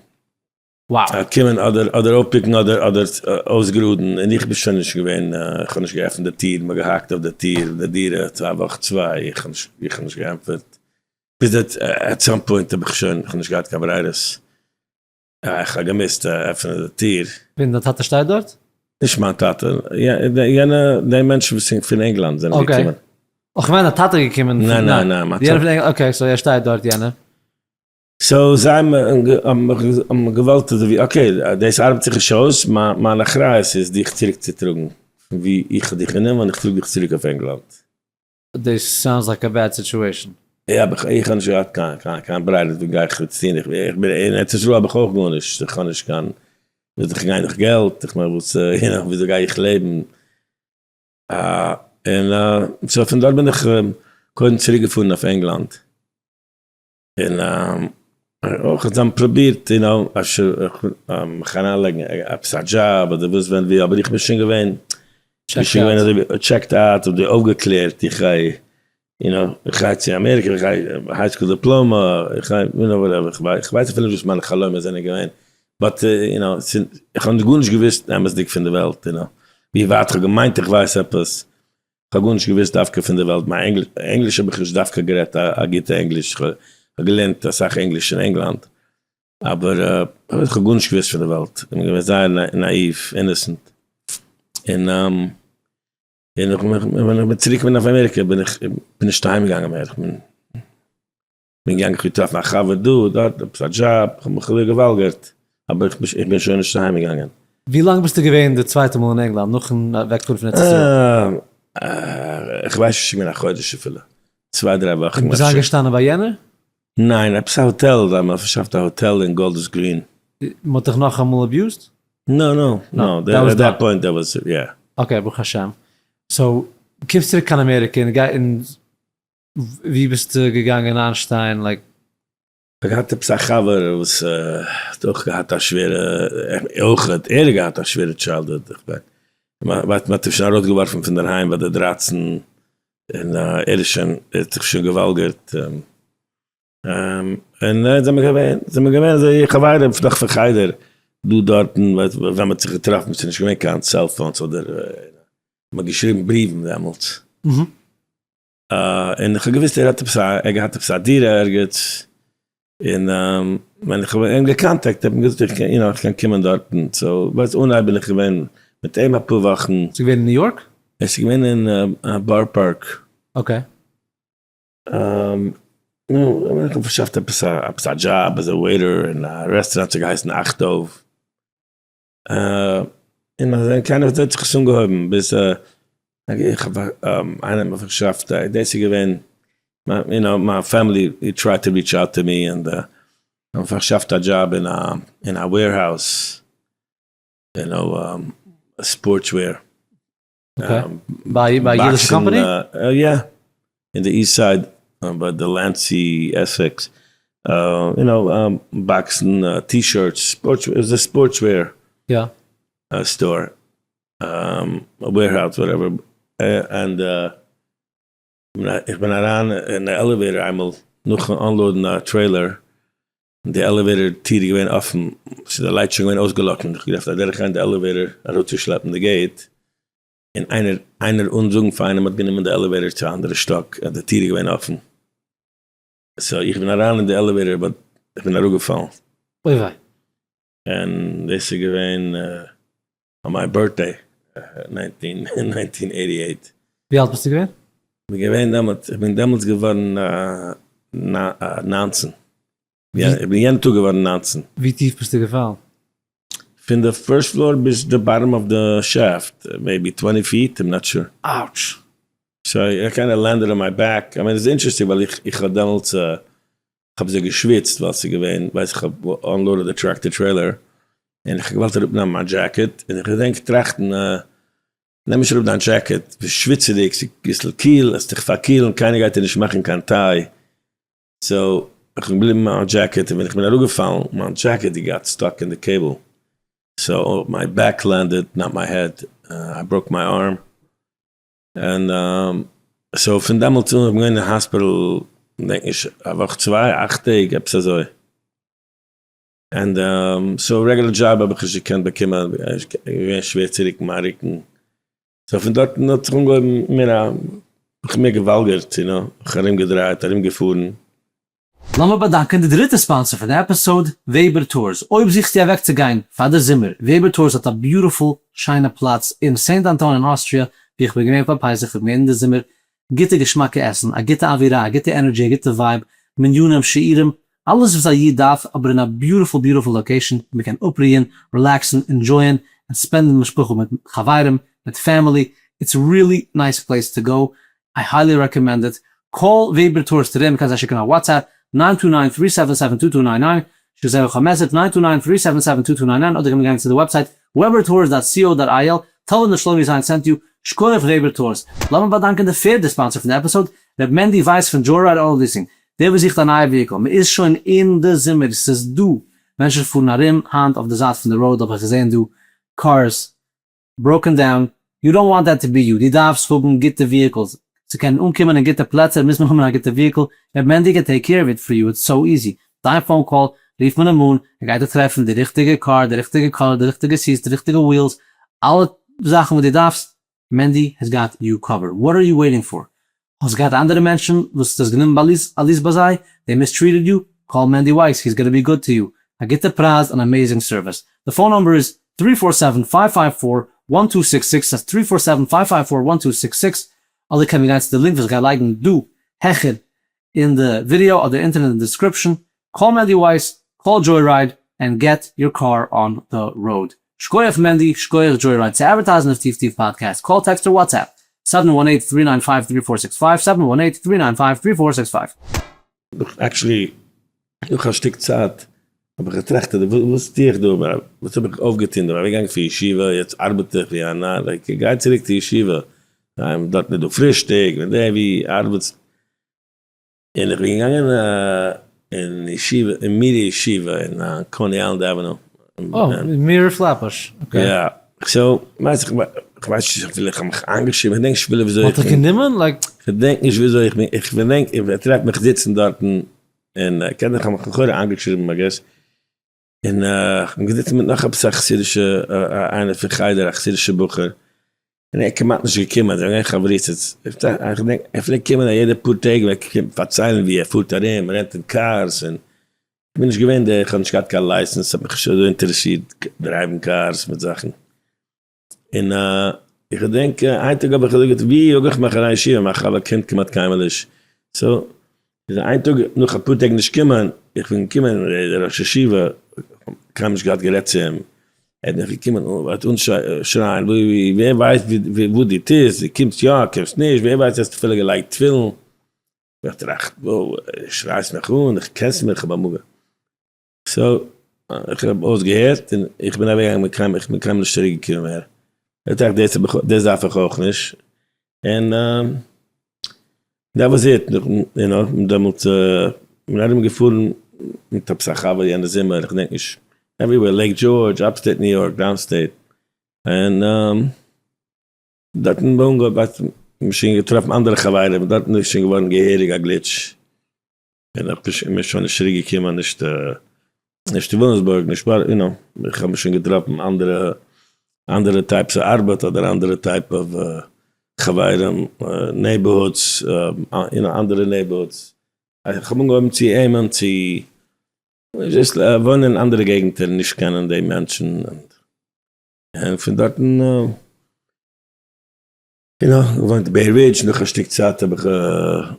Wow. קומען אדער אדער אויפ pick ן אדער אדער אויסגראדן, און איך בין שוין נישט געווען, איך האב נישט געעפנט די טיר, מ'האט געהאקט אויף די טיר, די דירה, צוויי וואך צוויי, איך האב נישט איך האב נישט געענטפערט. ביז at some point האב איך שוין, איך האב נישט געהאט קיין ברירות, איך האב געמוזט עפענען די טיר. ווען דיין טאטע שטייט דארט? נישט מיין טאטע, יענע, די מענטשן וואס זענען פון ענגלאנד זענען געקומען. Okay. איך מיין דיין טאטע איז געקומען. ניין ניין ניין, מיין טאטע. Okay, so ער שטייט דארט יענער. So זיי האבן געוואלט אזוי ווי okay, דאס ארבעט זיך נישט אויס, מיין אחריות איז דיך צוריק צו טראגן פון ווי איך האב דיך גענומען, איך טראג דיך צוריק אויף ענגלאנד. דאס sounds like a bad situation. יא, אבער איך האב נישט געהאט קיין קיין קיין ברירה, ווי גיי איך יעצט טון, איך בין אין ארץ ישראל האב איך אויך גארנישט, איך האב נישט קיין, וויאזוי איך גיי נאך געלט, איך מיין וואס, you know, וויאזוי גיי איך לעבן, און so פון דארט בין איך קודם צוריק געפארן אויף ענגלאנד. און אויך זיי האבן פרובירט you know אפשר מיך אריינלייגן עפעס א דזשאב אדער וואס ווען ווי אבער איך בין שוין געווען איך בין שוין געווען אזוי ווי checked out אדער אויפגעקלערט איך גיי you know איך גיי צו אמעריקע איך גיי high school diploma איך גיי you know whatever איך ווייס אפילו נישט וואס מיינע חלומות זענען געווען but you know איך האב גארנישט געוואוסט אמת'דיג פון די וועלט you know ווי ווייט איך האב געמיינט איך ווייס עפעס כ'האב גארנישט געוואוסט דווקא פון די וועלט, מיין ענגליש האב איך נישט דווקא גערעדט א גוטע ענגליש, כ'האב געלערנט אסאך ענגליש אין ענגלאנד, אבער כ'האב גארנישט געוואוסט פון די וועלט, כ'בין געווען זייער naive, innocent, און ווען איך בין צוריק געקומען אויף אמעריקע בין איך נישט אהיים געגאנגען מער, כ'בין געגאנגען געטראפן א חבר דא דארט, עפעס א דזשאב, כ'האב מיך אזוי געוואלגערט, אבער איך בין שוין נישט אהיים געגאנגען. ווי לאנג ביסטו געווען די צווייטע מאל אין ענגלאנד נאכן אוועקפארן פון ארץ ישראל? איך ווייס נישט, ס'געווען א חודש אפילו, צוויי דריי וואכן און ביסט איינגעשטאנען ביי יענער? ניין, עפעס א האטעל, זיי האבן מיר פארשאפט א האטעל אין גאלדערס גרין. מ'האט דיך נאכאמאל abused? No no no, at that point that was yeah. Okay ברוך השם. So קומסט צוריק קיין אמעריקע און גיי און ווי ביסטו געגאנגען איינשטיין like? כ'האב געהאט עפעס א חבר וואס האט אויך געהאט א שווערע, אויך האט ער געהאט א שווערע childhood, איך מיין מ'האט אים שוין ארויסגעווארפן פון דערהיים ביי די 13, און ער איז שוין, ער האט זיך שוין געוואלגערט, און זעמיר געווען, זעמיר געווען אזוי חברים נאך פון חדר, דא דארטן, ווען מ'האט זיך געטראפן, ס'איז נישט געווען קיין cellphones אדער, מ'האט געשריבן בריוון דעמאלטס. און איך האב געוואוסט ער האט עפעס א, ער האט געהאט עפעס א דירה ערגעץ, און ווען איך האב אים גע contact האט ער מיר געזאגט איך קען, you know, איך קען קומען דארטן, so ווייסט אנהייב בין איך געווען מיט אים אפאר וואכן. ס'איז געווען אין ניו יארק? עס איז געווען אין בארא פארק. okay. נו, איך האב פארשאפט עפעס א, עפעס א דזשאב as a waiter אין א רעסטוראנט ס'האט געהייסן אכטוב. און אזוי קיינער האט זיך עס אנגעהויבן ביז איך האב איינער האט מיר פארשאפט דאס איז געווען you know מיין family tried to reach out to me און האבן פארשאפט א דזשאב אין א אין א warehouse you know sports wear. ביי ביי א אידישע קאמפאני? יא, אין די east side ביי Delancey Essex, you know באקסן T-shirts, sports, איז א sports wear store, warehouse whatever, and איך בין אריין אין א elevator איינמאל נאכן unload ן א trailer, און די elevator טיר איז געווען אפן, ס'איז די light שוין געווען אויסגעלאשן, איך האב געדארפט אדורך גיין די elevator אראפצושלעפן די gate, און איינער איינער אן זאגן פאר איינעם האט גענומען די elevator צו א אנדערע שטאק, און די טיר איז געווען אפן, so איך בין אריין אין די elevator but איך בין אראפגעפאלן. אוי וויי. און דאס איז געווען on my birthday, 1988. ווי אלט ביסטו געווען? כ'בין געווען דעמאלטס, איך בין דעמאלטס געווארן 19. יא, איך בין יענע טאג געווארן 19. ווי טיף ביסטו געפאלן? פון די first floor ביז די bottom of די shaft, maybe twenty feet, I'm not sure. Ouch! So I kinda landed on my back, I mean איז interesting ווייל איך איך האב דעמאלטס כ'האב זיך געשוויצט ווייל ס'איז געווען, ווייס איך האב unloaded די tractor trailer, און איך האב געוואלט אראפנעמען מיין דזשעקעט, און איך געדענק טראכטן, נעם נישט אראפ דיין דזשעקעט, ביסט שוויצעדיג, ס'איז אביסל קיל, וועסט דיך פארקילן, קיינער גייט דיר נישט מאכן קיין טיי, so איך בין געבליבן מיט מיין דזשעקעט, און ווען איך בין אראפגעפאלן, מיין דזשעקעט got stuck אין די cable, so my back landed, not my head, I broke my arm, און so פון דעמאלטס אן איך בין געווען אין האספיטאל געדענק נישט א וואך צוויי אכט טעג עפעס אזוי, און so regular job האב איך נישט געקענט באקומען, געווען שווער צו רוקן מיין רוקן, so פון דארטן האט זיך אנגעהויבן מער א, איך מער געוואלגערט יו נאו, זיך ארום געדרייט ארום געפארן. לאמיר באדאנקען די דריטע sponsor פון די episode, Weber Tours. אויב זוכסטו אוועקצוגיין פאר די זומער, Weber Tours האט א beautiful שיינע פלאץ אין סעינט אנטאן אין אוסטריע, ווי איך בין געווען פאר פסח, איך בין געווען אין די זומער, גוטע געשמאקע עסן, א גוטע אווירה, א גוטע energy, א גוטע vibe, מנינים, שיעורים, אלעס וואס א איד דארף, אבער אין א beautiful beautiful location, ווי מען קען אפרוען, relax ן, enjoy ען, און spend ן משפחה מיט חברים, מיט family, it's really nice place to go, I highly recommend it, call Weber Tours today, מ'קען זיי שיקן א WhatsApp, nine two nine three seven seven two two nine nine, שיקט זיי אויך א message, nine two nine three seven seven two two nine nine, אדער קען מען גיין צו די website Weber Tours dot co dot il, tell them that שלומי זיין sent you, שקויעך Weber Tours. לאמיר באדאנקען די פערדע sponsor פון די episode, ר' מענדי ווייס פון Joyride Auto Leasing, דער וואס זוכט א נייע vehicle, מ'איז שוין אין די זומער, ס'איז דא מענטשן פארן ארום היינט אויף די זייט פון די road האב איך געזען דא cars broken down, you don't want that to be you, דו דארפסט האבן גוטע vehicles, צו קענען אנקומען אין גוטע פלעצער מוז מען האבן א גוטע vehicle, ר' מענדי קען take care of it for you, it's so easy, דיין phone call, רופט מען אים אן, ער גייט דיר טרעפן די ריכטיגע קאר, די ריכטיגע color, די ריכטיגע seats, די ריכטיגע wheels, אלע זאכן וואס דו דארפסט, מענדי has got you covered, what are you waiting for? האסט געהאט אנדערע מענטשן וואס דו האסט גענומען א lease ביי זיי, they mistreated you, call מענדי ווייס, he's gonna be good to you, א גוטע פרייז און amazing service, די phone number איז three four seven five five four one two six six, that's three four seven five five four one two six six, אדער קען מען גיין צו די link וואס איך גיי לייגן דא העכער אין די ווידעא אדער אונטען אין די description, call מענדי ווייס, call Joyride, and get your car on the road. שקויעך מענדי, שקויעך Joyride צו advertise ן אויף טיף טיף פאדקעסט, call text or WhatsApp, seven one eight three nine five three four six five, seven one eight three nine five three four six five. Actually נאך א שטיק צייט האב איך געטראכט וואס טו איך דא, וואס האב איך אויפגעטון דא, איך בין געגאנגען פון ישיבה, יעצט ארבעט איך ווי א נאר, like גיי צוריק צו ישיבה, דארט איז דא פרישטאג, און דער ווי ארבעטסט. און איך בין געגאנגען אין ישיבה, אין מיר'ע ישיבה אין Coney Island Avenue. אה, מיר'ע פלעטבוש, okay. יא, so, ווייס איך, איך ווייס נישט אפילו איך האב מיך איינגעשריבן, איך געדענק נישט אפילו וויאזוי איך בין. מ'האט דיך גענומען? Like. כ'געדענק נישט וויאזוי איך בין, איך געדענק, איך טרעף מיך זיצן דארטן, און קען זיין איך האב מיך לכאורה איינגעשריבן I guess, און איך בין געזיצן מיט נאך עפעס א חסידישע, איינער פון חדר, א חסידישע בחור. און ער איז כמעט נישט געקומען, זיי זענען געווען חברותות, איך געדענק ער פלעגט קומען א יעדע פאר טעג ווען ער קומט פארציילן ווי ער פארט ארום, rent ן cars, און איך בין נישט געווען דער, איך האב נישט געהאט קיין license, האט מיך נישט אזוי אינטערעסירט drive ן cars מיט זאכן, און איך געדענק איין טאג האב איך געזאגט ווי יאג איך מיך אריין ישיבה, מיין חבר קומט כמעט קיינמאל נישט, so איז איין טאג נאך אפאר טעג נישט קומען, איך בין געקומען דער ראש ישיבה, קיינמאל נישט געהאט גערעדט צו אים, ער האט מיך געקומען און האט אנשרייען ווער ווייסט וואס דו טוסט, דו קומסט יא, קומסט נישט, ווער ווייסט האסט אפילו געלייגט תפילין, איך טראכט, wow, שרייסט מיך אן, איך קענסט מיך, איך האב א מאגער. so, איך האב אויסגעהערט און איך בין אוועקגעגאנגען מיט קיינמאל, איך בין קיינמאל נישט צוריק געקומען מער. איך טראכט דאס האב איך, דאס דארף איך אויך נישט. און that was it, you know, דעמאלטס בין ארום געפארן מיט עפעס א חבר יענע זומער, איך געדענק נישט, everywhere, Lake George, upstate New York, downstate, און דארטן האט מען שוין געטראפן אנדערע חברים, דארטן איז שוין געווארן געהעריג א glitch. און איך בין שוין נישט צוריק געקומען נישט נישט אין וויליאמסבורג נישט בארא you know איך האב מיר שוין געטראפן אנדערע אנדערע types ארבעט אדער אנדערע type of חברים neighborhoods you know אנדערע neighborhoods איך האב אנגעהויבן צו aim ען צו just וואוינען אין אנדערע געגנטער נישט קענען די מענטשן און פון דארטן you know, געוואוינט אין Bay Ridge, נאך א שטיק צייט האב איך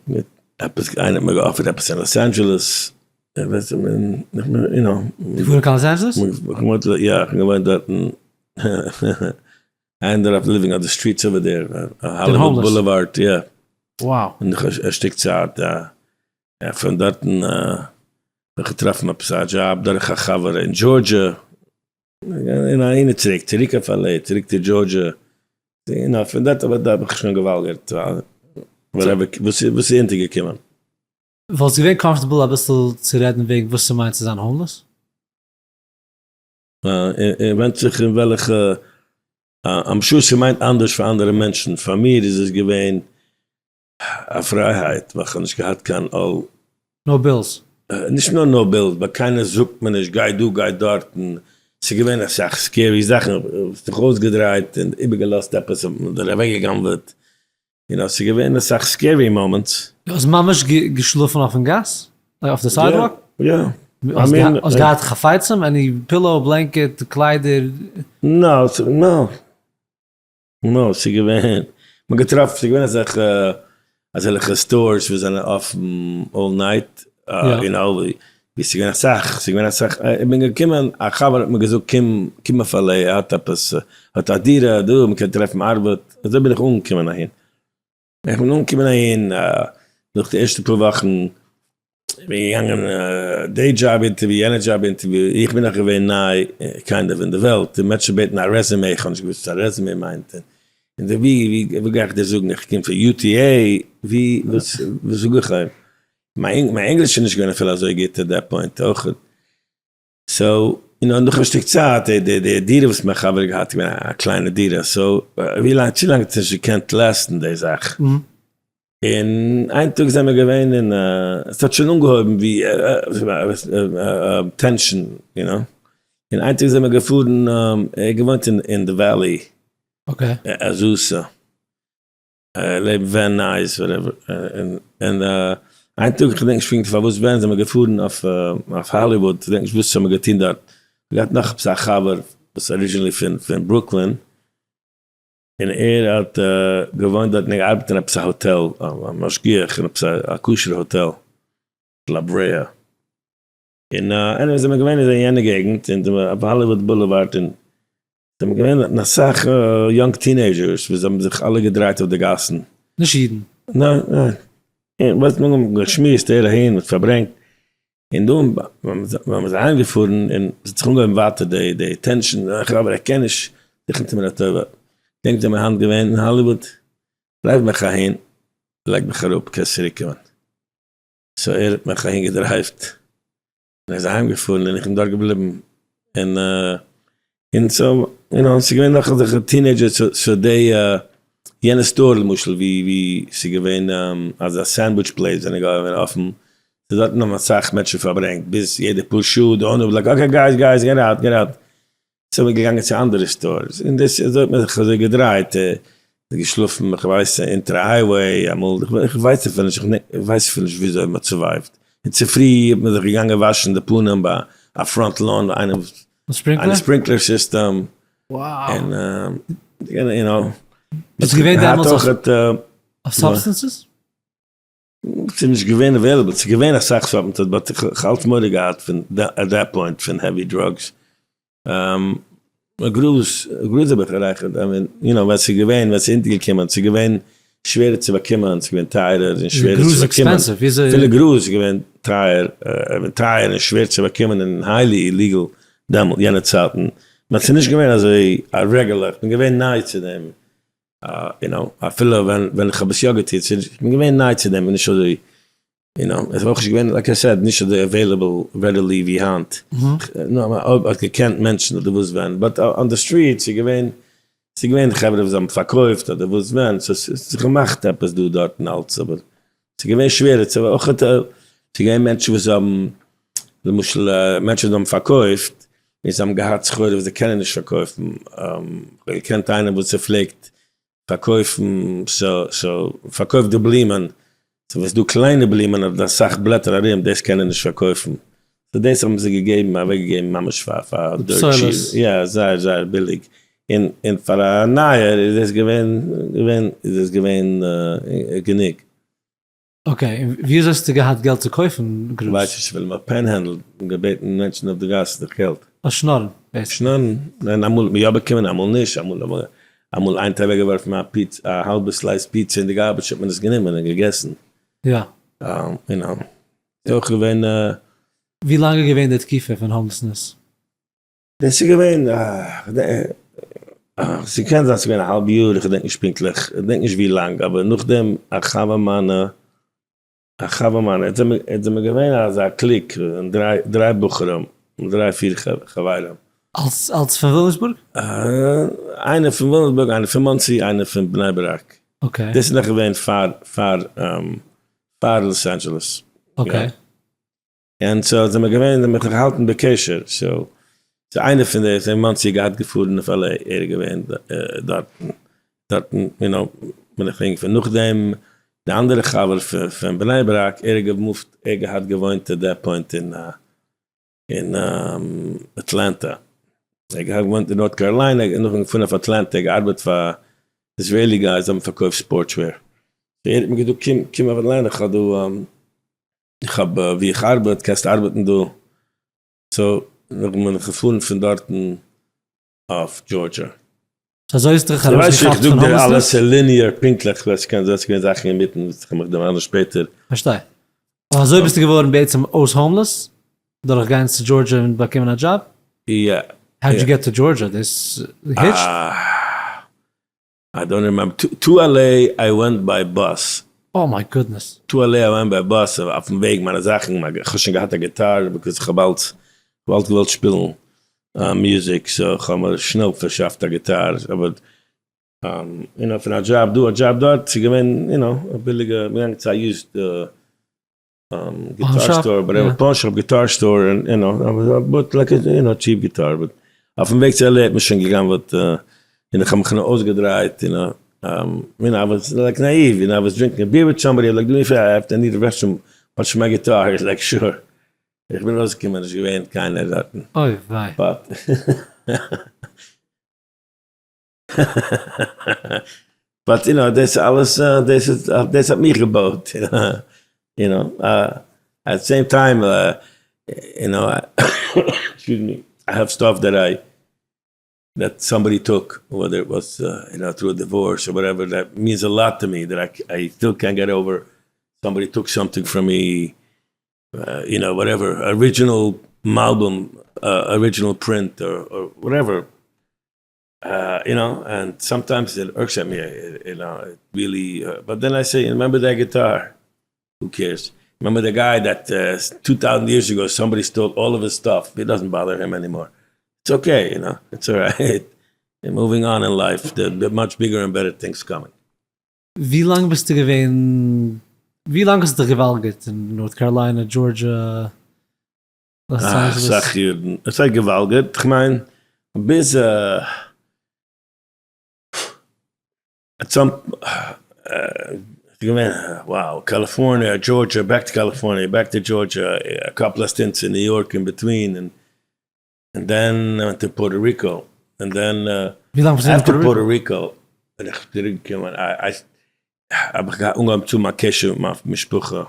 מיט עפעס, איינער האט מיר גע offer ט עפעס אין לאס אנדזשעלעס, you know. געפארן קיין לאס אנדזשעלעס? יא, איך בין געוואוינט דארטן, I ended up living on the streets over there, Hollywood Boulevard, יא. Wow. נאך א שטיק צייט, יא. פון דארטן האב איך געטראפן עפעס א דזשאב דורך א חבר אין דזשארדזשע, און אהין און צוריק, צוריק אויף LA, צוריק צו דזשארדזשע, און פון דארט האב איך שוין געוואלגערט, וואס איז אונטערגעקומען. וואלסט געווען comfortable אביסל צו רעדן וועגן וואס ס'מיינט צו זיין homeless? ווענדט זיך אין וועלכע, I'm sure ס'מיינט אנדערש פאר אנדערע מענטשן, פאר מיר איז עס געווען א פרייהייט ווייל כ'האב נישט געהאט קיין עול. No bills. נישט נאר no bills, but קיינער זאגט מיר נישט גיי דא גיי דארטן, ס'איז געווען אסאך scary זאכן, האסט דיך אויסגעדרייט און איבערגעלאזט עפעס האט מען דיר אוועקגע'גנב'עט, you know ס'איז געווען אסאך scary moments. דו האסט ממש געשלאפן אויפן גאס? אויף די sidewalk? יא. האסט געהאט חפצים? Any pillow, blanket, קליידער? No, no. No, ס'איז געווען, מ'האט געטראפן, ס'איז געווען אזעלכע, אזעלכע stores וואס זענען אפן all night, you know, ווי ס'איז געווען אסאך, ס'איז געווען אסאך, איך בין געקומען, א חבר האט מיר געזאגט קום, קום אויף LA, ער האט עפעס, האט א דירה דא, מ'קען טרעפן ארבעט, אזוי בין איך אנגעקומען אהין. איך בין אנגעקומען אהין נאך די ערשטע פאר וואכן, איך בין געגאנגען די job interview יענע job interview, איך בין נאך געווען ניי kind of אין די וועלט, די מענטשן בעטן א resume, איך האב נישט געוואוסט וואס א resume מיינט, און די ווי ווי גיי איך דיר זאגן איך קום פון UTA, ווי וואס זאג איך אים, מיין ענגליש איז נישט געווען אפילו אזוי גוט at that point אויך. So, און נאך א שטיק צייט, די די דירה וואס מיין חבר האט געהאט איז געווען א קליינע דירה, so ווי לאנג, צו לאנג האט עס נישט געקענט last ן די זאך. און איין טאג זעמיר געווען אין, עס האט שוין אנגעהויבן ווי tension, you know, און איין טאג זעמיר געפארן, ער האט געוואוינט אין די Valley, Azusa. לעבן Van Nuys whatever, און איין טאג כ'געדענק נישט פונקט פארוואס ווען זעמער געפארן אויף האליוואוד, כ'געדענק נישט וואס האמער געטון דארט, געהאט נאך עפעס א חבר וואס איז originally פון ברוקלין, און ער האט געוואוינט דארט און געארבעט אין עפעס א האטעל, א משגיח אין עפעס א כשר'ע האטעל, La Brea. און anyway זעמער געווען אין יענע געגנט, אין אויף Hollywood Boulevard, און זעמער געווען דארטן אסאך young teenagers וואס האבן זיך אלע געדרייט אויף די גאסן. נישט אידן? ניין ניין. און ווייסט מיר האבן געשמועסט ער אהין מ'האט פארברענגט, און דא ווען מ'איז אהיים געפארן און ס'האט זיך אנגעהויבן ווייטער די די tension, איך אבער איך קען נישט, זיך טו מיר א טובה, געדענקט זעמער היינט געווען אין האליוואד, דרייוו מיך אהין, לייג מיך אראפ, קענסט צוריק קומען. So ער האט מיך אהין געדרייווט, און ער איז אהיים געפארן און איך בין דארט געבליבן, און און so you know ס'איז געווען נאך אזעלכע teenagers so די יענע store למשל ווי ווי ס'איז געווען אזא sandwich place זענען געווען אפן, so דארטן האבן אסאך מענטשן פארברענגט ביז יעדע פאר שעה די owner like okay guys guys get out get out, so מ'איז געגאנגען צו אנדערע stores, און דאס אזוי האט מען זיך אזוי געדרייט. געשלאפן איך ווייס אונטער א highway אמאל, איך ווייס אפילו נישט, איך ווייס אפילו נישט וויאזוי מ'האט survive ט, און צופרי האט מען זיך געגאנגען וואשן די פנים ביי א front lawn איינעם איינע sprinkler system, און יו נאו. ביסט געווען דעמאלטס אויף substances? ס'איז נישט געווען available, ס'איז געווען אסאך substances but איך האב אלץ מורא געהאט פון at that point פון heavy drugs. גראז, גראז האב איך גערייכערט, I mean, you know, ווען ס'איז געווען, ווען ס'איז אונטערגעקומען, ס'איז געווען שווערער צו באקומען, ס'איז געווען טייערער און שווערער צו באקומען. אפילו גראז איז געווען טייער, טייער און שווער צו באקומען און highly illegal דעמאלט, יענע צייטן. but ס'איז נישט געווען אזוי א regular, כ'בין געווען ניי צו דעם. you know, אפילו ווען ווען איך האב עס יא געטון, איך בין געווען ניי צו דעם און נישט אזוי, you know, עס איז אויך נישט געווען, like I said, נישט אזוי available readily ווי היינט. נאר אויב האט געקענט מענטשן אדער וואס ווען, but on the street ס'איז געווען, ס'איז געווען חברה וואס האבן פארקויפט אדער וואס ווען, so ס'האט זיך געמאכט עפעס דא דארטן אלץ, אבער ס'איז געווען שווערער צו, אויך ס'איז געווען מענטשן וואס האבן, למשל מענטשן וואס האבן פארקויפט, און זיי האבן געהאט סחורה וואס זיי קענען נישט פארקויפן, כ'האב געקענט איינעם וואס ער פלעגט פארקויפן, so פארקויפט די בלומען, so ווען ס'איז דא קליינע בלומען אדער אסאך בלעטער ארום, דאס קען ער נישט פארקויפן, so דאס האבן זיי געגעבן, אוועקגעגעבן ממש פאר פאר dirt cheap, יא זייער זייער ביליג, און און פאר א נייער איז דאס געווען געווען איז דאס געווען גענוג. okay, און ווי אזוי האסטו געהאט געלט צו קויפן גראז? כ'ווייס נישט, ווייל מ'האט panhandle ט און געבעטן מענטשן אויף די גאס נאך געלט. אה, שנארן, basically. שנארן, ניין אמאל האט מען יא באקומען אמאל נישט, אמאל אמאל איינער האט אוועקגעווארפן א פיצ א האלבע slice פיצא אין די garbage האט מען עס גענומען און געגעסן. יא. יו נאו. ס'איז אויך געווען. ווי לאנג איז געווען די תקופה פון homelessness? דאס איז געווען, ס'קען זיין ס'איז געווען א האלב יאר, איך געדענק נישט פונקטליך, איך געדענק נישט ווי לאנג, אבער נאכדעם א חבר מיינע, א חבר מיינע, אונז זעמיר געווען אזא clique, דריי בחורים, דריי פיר חברים. אלס אלס פון וויליאמסבורג? איינער פון וויליאמסבורג, איינער פון מאנסי, איינער פון בני ברק. okay. דאס איז נאך געווען פאר פאר פאר לאס אנדזשעלעס. okay. און so זעמיר געווען, זעמיר זיך געהאלטן בקשר, so so איינער פון די פון מאנסי געהאט געפארן אויף LA, ער איז געווען דארטן, דארטן יו נאו בין איך אהינגעפארן, נאכדעם די אנדערע חבר פון בני ברק, ער האט גע move ט, ער געהאט געוואוינט at that point אין אין אטלענטא, ער האט געהאט געוואוינט אין נארט קאראליינע, און נאכדעם געפארן אויף אטלענטא, ער האט געארבעט פאר Israeli guys האבן פארקויפט sportswear, ער האט מיר געזאגט קום קום אויף אטלענטא איך האב דא איך האב ווי איך ארבעט, קענסט ארבעטן דא. so נאכדעם בין איך געפארן פון דארטן אויף דזשארדזשא. so אזוי האסטו דיך ארויסגעכאפט פון homelessness? איך זאג דיר אלעס linear פונקטליך, ווייל ס'קען זיין ס'געווען זאכן אינמיטן וואס איך וועל מיך דערמאנען שפעטער. פארשטיי. אבער אזוי ביסטו געווארן בעצם אויס homeless? דורך גיין צו דזשארדזשא און באקומען א דזשאב? יא. How did you get to Georgia? דאס hitched? I don't remember, to LA I went by bus. Oh my goodness. To LA I went by bus, אויפן וועג מיינע זאכן, איך האב שוין געהאט א גיטאר, because איך האב אלץ געוואלט געוואלט שפילן מוזיק, so איך האב מיר שנעל פארשאפט א גיטאר, אבער יו נאו פון א דזשאב דא א דזשאב דארט, ס'איז געווען יו נאו א ביליגע, מ'געגאנגען צו א used guitar store, whatever, pawn shop guitar store, און יו נאו, but like you know, cheap guitar, but אויפן וועג צו LA האט מען שוין גע'גנב'עט, און איך האב מיך נאר אויסגעדרייט, יו נאו, יו נאו, I was like naive, you know, I was drinking a beer with somebody, like do me a favor, I have to need a restroom, watch my guitar, he's like sure, איך בין ארויסגעקומען, נישט געווען קיינער דארטן. אוי וויי. but. but you know דאס אלעס דאס איז דאס האט מיך געבויט you know at same time you know excuse me I have stuff that I that somebody took whether it was you know through a divorce or whatever that means a lot to me that I still can't get over somebody took something from me you know whatever original album original print or whatever you know, and sometimes it irks at me, you know, it really, but then I say, remember that guitar? Who cares? Remember the guy that 2,000 years ago somebody stole all of his stuff? It doesn't bother him anymore. It's okay, you know, it's alright. And moving on in life, the much bigger and better things coming. ווי לאנג ביסטו געווען, ווי לאנג האסטו דיך געוואלגערט אין נארט קאראליינע, דזשארדזשא, לאס אנדזשעלעס? אסאך יארן. עס הייסט געוואלגערט, כ'מיין ביז. At some געווען wow, קאליפארניע, דזשארדזשע, back to קאליפארניע, back to דזשארדזשע, א couple of stints אין ניו יארק in between, און then to פארטא ריקא, און then after פארטא ריקא בין איך צוריק געקומען, האב איך אנגעהויבן צו האבן א קשר מיט מיין משפחה,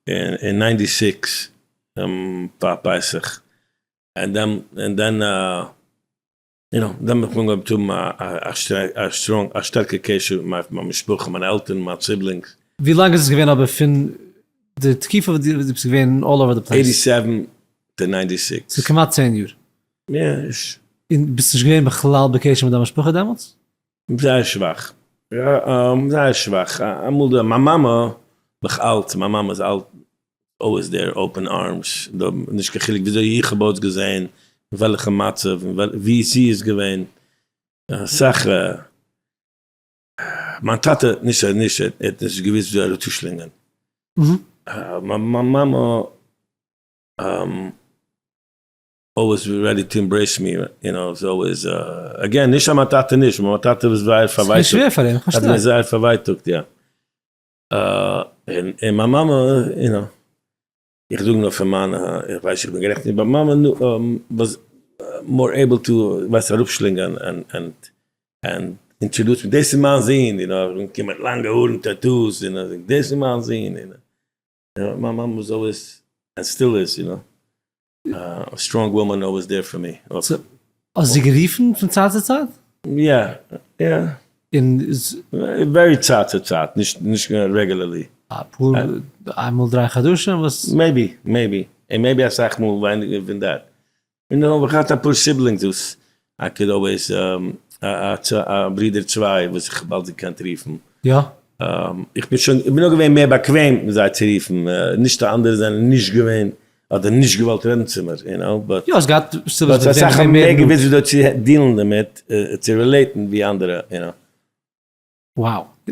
אין 96 פאר פסח, און then you know, דאן האב איך אנגעהויבן צו האבן א strong, א שטארקע קשר מיט מיין משפחה, מיינע עלטערן, מיין siblings. ווי לאנג איז עס געווען אבער פון די תקופה וואס דו ביסט געווען all over the place? 87 to 96. ס'איז כמעט 10 יאר. יא. און ביסט נישט געווען בכלל בקשר מיט דיין משפחה דעמאלטס? זייער שוואך. זייער שוואך. אמאל די, מיין מאמע, נאך אלץ, מיין מאמע איז אלט, always there, open arms, נישט קיין חילוק וויאזוי איך האב אויסגעזען, אין וועלכע מצב, ווי זי איז געווען, אסאך, מיין טאטע, נישט אז נישט, ער האט נישט געוואוסט וויאזוי אראפצושלינגען. מיין מאמע, always ready to embrace me, you know, איז always, again, נישט אז מיין טאטע נישט, מיין טאטע איז זייער פארווייטאגט. ס'איז שווער פאר אים, כ'פארשטיי. איז זייער פארווייטאגט, יא. און מיין מאמע, you know, איך זאג נאר פון מיינע, איך ווייס איך בין גערעכט נישט, but מיין מאמע was more able to, ווייסט, אראפשלינגען און introduce מיר, דאס איז מיין זון, you know, איך בין געקומען מיט לאנגע האר און tattoos, און ער זאגט, דאס איז מיין זון, you know. מיין מאמע was always, and still is, you know, a strong woman always there for me. האסט זי גערופן פון צייט צו צייט? יא, יא. און very צייט צו צייט, נישט regularly. אפאר, איינמאל דריי חדשים וואס? Maybe, maybe. און maybe אסאך מאל ווייניגער פון that. און דאן האב איך געהאט אפאר siblings וואס I could always, א ברודער צוויי וואס איך האב אלץ געקענט רופן. יא. איך בין שוין, איך בין נאר געווען מער באקוועם מיט זיי צו רופן, נישט די אנדערע זענען נישט געווען, אדער נישט געוואלט רעדן צו מיר, you know, but. יא, האסט געהאט siblings מיט וועם אסאך האבן מער געוואוסט וויאזוי צו deal ן דערמיט, צו relate ן ווי אנדערע, you know. Wow.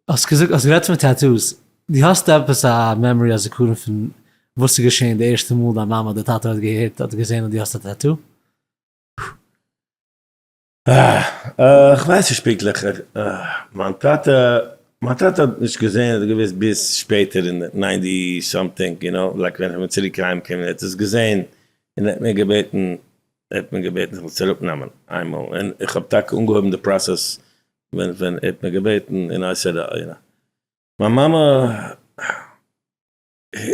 האסט געזאגט, האסט גערעדט פון tattoos, דו האסט עפעס א memory, א זכרון פון וואס איז געשען די ערשטע מאל דיין מאמע אדער טאטע האט געהערט אדער געזען אז דו האסט א tattoo? איך ווייס נישט פונקטליך, מיין טאטע, מיין טאטע האט נישט געזען אדער געוואוסט ביז שפעטער אין ninety something, you know, like ווען איך בין צוריק אהיים געקומען, ער האט עס געזען און ער האט מיר געבעטן, ער האט מיר געבעטן איך זאל עס אראפנעמען איינמאל, און איך האב טאקע אנגעהויבן די process ווען ווען ער האט מיר געבעטן, און I said you know, מיין מאמע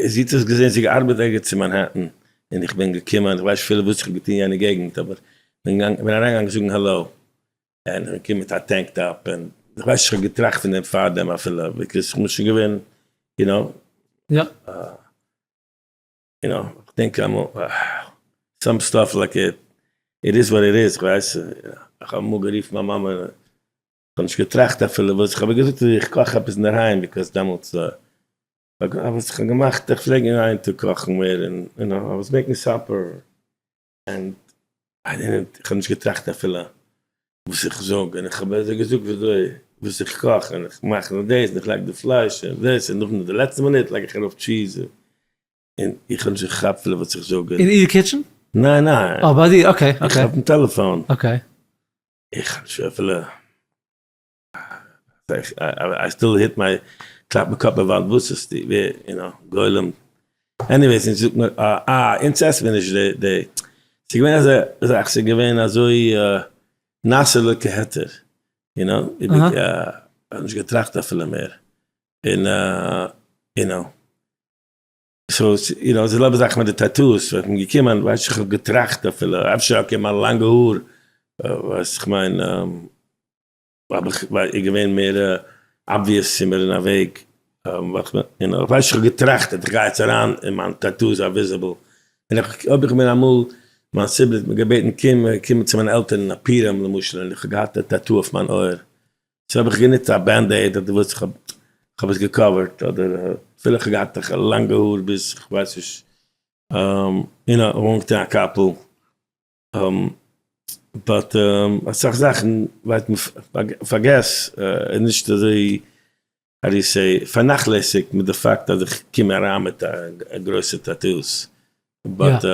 זי האט עס געזען, זי האט געארבעט ערגעץ אין מאנהעטן, און איך בין געקומען, איך ווייס נישט אפילו וואס איך האב געטון אין יענע געגנט, אבער איך בין אריינגעגאנגען זאגן העלא, און איך בין געקומען מיט א tank top, און איך ווייס נישט איך האב געטראכט פון דעם פארדעם אפילו, because איך בין שוין געווען, you know. יא. You know, איך דענק אמאל, some stuff like it, it is what it is, כ'ווייס, איך האב אמאל גערופן מיין מאמע, איך האב נישט געטראכט אפילו וואס, איך האב איר געזאגט אז איך קאך עפעס אינדערהיים, because דעמאלטס, וואס איך האב געמאכט, איך פלעג אין איין טאג קאכן מער, און you know, I was making supper, and I didn't, איך האב נישט געטראכט אפילו וואס איך זאג, און איך האב אזוי געזאגט וויאזוי, וואס איך קאך, און איך מאך דאס, און איך לייג די פלייש, און דאס, און נאכדעם די לעצטע מינוט לייג איך ארויף cheese, און איך האב נישט געכאפט אפילו וואס איך זאג. אין איר kitchen? ניין ניין. אה ביי דיר, okay okay. איך אויפן טעלעפאן. Okay. איך האב נישט אפילו, I still hit my, קלאפ מיין קאפ אין וואנט, וואס איז די, ווער, you know, גולם. Anyways, און זי זאגט מיר, אה, אונז עסן מיר נישט די, די, ס'איז געווען אזא זאך, ס'איז געווען אזוי נעשה לו כהיתר, you know, איך האב נישט געטראכט אפילו מער, און, you know. So, you know, די זעלבע זאך מיט די tattoos, ווען איך בין געקומען, ווייס איך האב געטראכט אפילו, אפשר okay מיין לאנגע האר, ווייס איך מיין, האב איך איז געווען מער obvious צו מיר אין א וועג, you know, איך ווייס איך האב געטראכט אז איך גיי יעצט אריין און מיין tattoos are visible, און איך אויב איך בין אמאל, מיין sibling האט מיר געבעטן קום, קום צו מיינע עלטערן אין א פורים למשל, און איך האב געהאט א tattoo אויף מיין אויער, so האב איך גענוצט א Band-Aid אדער וואס, איך האב עס גע cover ט, אדער אפילו איך האב געהאט לאנגע האר ביז איך ווייס נישט, you know, אנגעטון א קאפל, but אסאך זאכן ווייסט מען פארגעס, איז נישט אזוי, how do you say, פארנאכלעסיגט מיט די פאקט אז איך קום אריין מיט א גרויסע tattoos, but.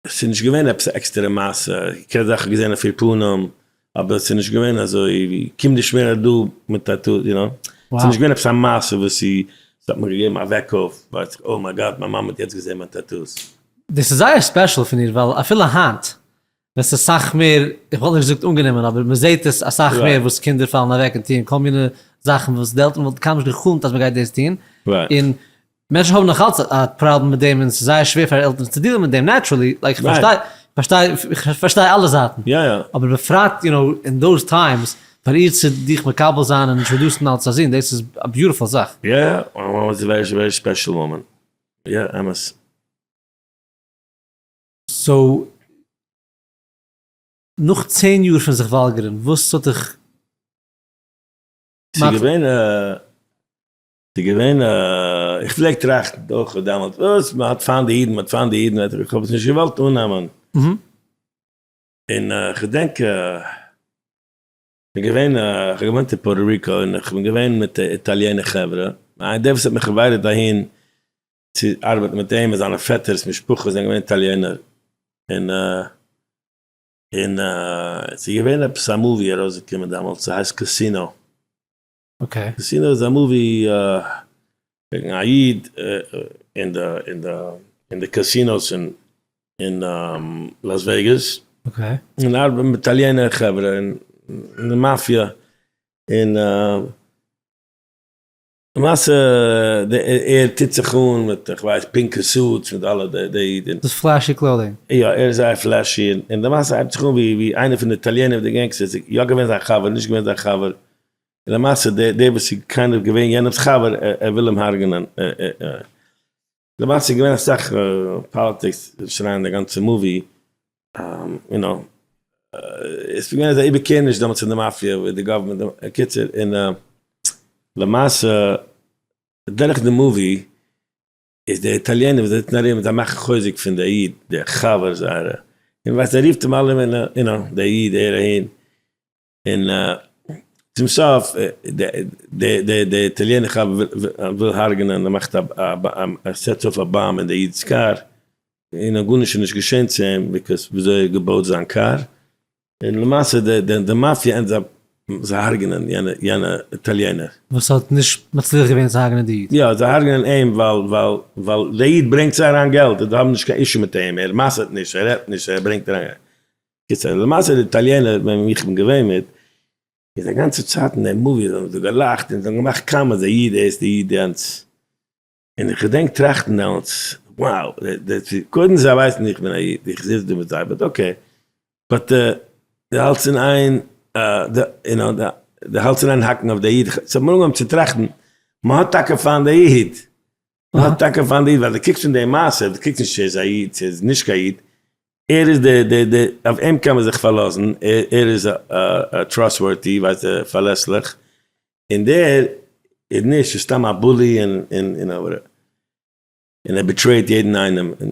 ס'איז נישט געווען עפעס א עקסטערע מעשה, קען זיין כ'האב געזען אויף איר פנים, אבער ס'איז נישט געווען אזוי ווי קום נישט מער דא מיט א טו, you know, ס'איז נישט געווען עפעס א מעשה וואס זי האט מיר געגעבן א וועק אויף, ווייס איך, oh my God, מיין מאמע האט יעצט געזען מיין tattoos. דאס איז זייער special פון איר, ווייל אפילו היינט ווען ס'איז סאך מער, איך וואלט נישט געזאגט אנגענומען, אבער מ'זעט עס אסאך מער וואס קינדער פאלן אוועק און טוען כל מיני זאכן וואס די עלטערן וואלטן קיינמאל נישט גע'חלומ'ט אז מ'גייט דאס טון, און מענטשן האבן נאך אלץ א פראבלעם מיט דעם און ס'איז זייער שווער פאר עלטערן צו deal ן מיט דעם naturally, like איך פארשטיי, פארשטיי, איך פארשטיי אלע זייטן, אבער בפרט you know אין those times פאר איר צו דיך מקבל זיין און introduce ן אלס א זון דאס איז א beautiful זאך. יא יא, מיין מאמע איז א very very special woman, יא אמת. so נאך 10 יאר פון זיך וואלגערן וואס האט דיך. ס'איז געווען א. ס'איז געווען א, איך פלעג טראכטן אויך דעמאלט, וואס, מען האט פיינט די אידן, מען האט פיינט די אידן, איך האב עס נישט געוואלט אננעמען. און איך געדענק, כ'בין געווען, איך האב געוואוינט אין פארטא ריקא, און איך בין געווען מיט איטאליענע חברה, דער וואס האט מיך invited אהין צו ארבעטן מיט אים און זיינע פעטערס משפחה זענען געווען איטאליענער, און און ס'איז געווען עפעס א movie ארויסגעקומען דעמאלטס, ס'הייסט קאסינא. קאסינא איז א movie וועגן א איד אין די אין די אין די casinos אין אין לאס וועגאס, און ארבעט מיט איטאליענער חברה און די מאפיא, און למעשה ער טוט זיך אן מיט איך ווייס pink ע suits מיט אלע די אידן. דאס flashy clothing. יא ער איז זייער flashy און למעשה הייבט זיך אן ווי איינער פון די איטאליענער די gangsters איז יא געווען זיין חבר נישט געווען זיין חבר און למעשה דער וואס איז kind of געווען יענעמס חבר ער וויל אים הרג'נען למעשה איז געווען אסאך politics שרייען די גאנצע movie you know עס איז געווען אזא איבערקערעניש דעמאלטס אין די מאפיא מיט די government קיצור און למעשה דורך די movie איז די איטאליענער וואס זיצן ארום זיי מאכן חוזק פון די איד די חבר זייערע און ווייסט ער רופט אים אלעמען you know די איד ער אהין און צום סוף די איטאליענער חבר וויל הרג'נען ער מאכט א ער set אויף א bomb אין די איד'ס קאר, און גארנישט איז נישט געשען צו אים because וויאזוי ער האט געבויט זיין קאר, און למעשה די מאפיא end up זיי הרג'נען יענע איטאליענער. וואס האט נישט מצליח געווען צו הרג'נען די איד. יא, זיי הרג'נען אים ווייל ווייל ווייל די איד ברענגט זיי אריין געלט, זיי האבן נישט קיין issue מיט אים, ער מסר'ט נישט, ער רעדט נישט, ער ברענגט אריין געלט. קיצור, למעשה די איטאליענער וועם איך בין געווען מיט, איז א גאנצע צייט אין די movie זיי האבן זיך געלאכט און זיי האבן געמאכט comments די איד דאס די איד יענץ, און איך געדענק טראכטן דעמאלטס, wow, קודם זיי ווייסן איך בין א איד, איך זיץ דא מיט זיי, but okay, but די האלטסט אין איין, די האלטסט אין איין האקן אויף די איד, ס'האט מיר אנגעהויבן צו טראכטן, מ'האט טאקע פיינט די איד, מ'האט טאקע פיינט די איד, ווייל די קוקסט אין די מעשה, די קוקסט נישט צו ער איז א איד צו ער איז נישט קיין איד, ער איז די די די אויף אים קען מען זיך פארלאזן, ער איז א trustworthy ווייסט די פארלעסליך, און דער איז נישט, איז סתם א bully און און און און ער betrayed יעדן איינעם, און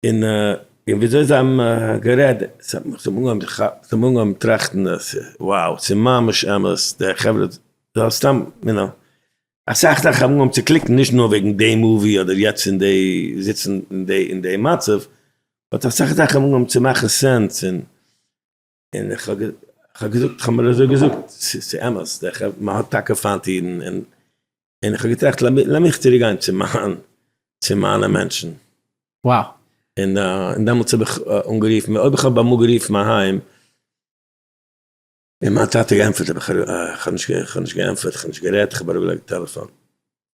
און וויאזוי זיי האבן גערעדט, ס'האט מיך אנגעהויבן טראכטן אז wow ס'איז ממש אמת, די חברה זאל סתם יו נאו. אסאך זאכן האבן אנגעהויבן צו click ן נישט נאר וועגן די movie אדער יעצט אין די זיצן אין די אין די מצב, but אסאך זאכן האבן אנגעהויבן צו מאכן sense און און איך האב איך האב געזאגט איך האב מיר אזוי געזאגט ס'איז אמת די חברה מען האט טאקע פיינט אידן און און איך האב געטראכט לאמיך צוריק גיין צו מיין צו מיינע מענטשן. Wow. און און דעמאלטס האב איך אנגערופן אויב איך האב אמאל גערופן אהיים און מיין טאטע געענטפערט האב איך איך האב נישט איך האב נישט געענטפערט איך האב נישט גערעדט איך האב אראפגעלייגט די טעלעפאן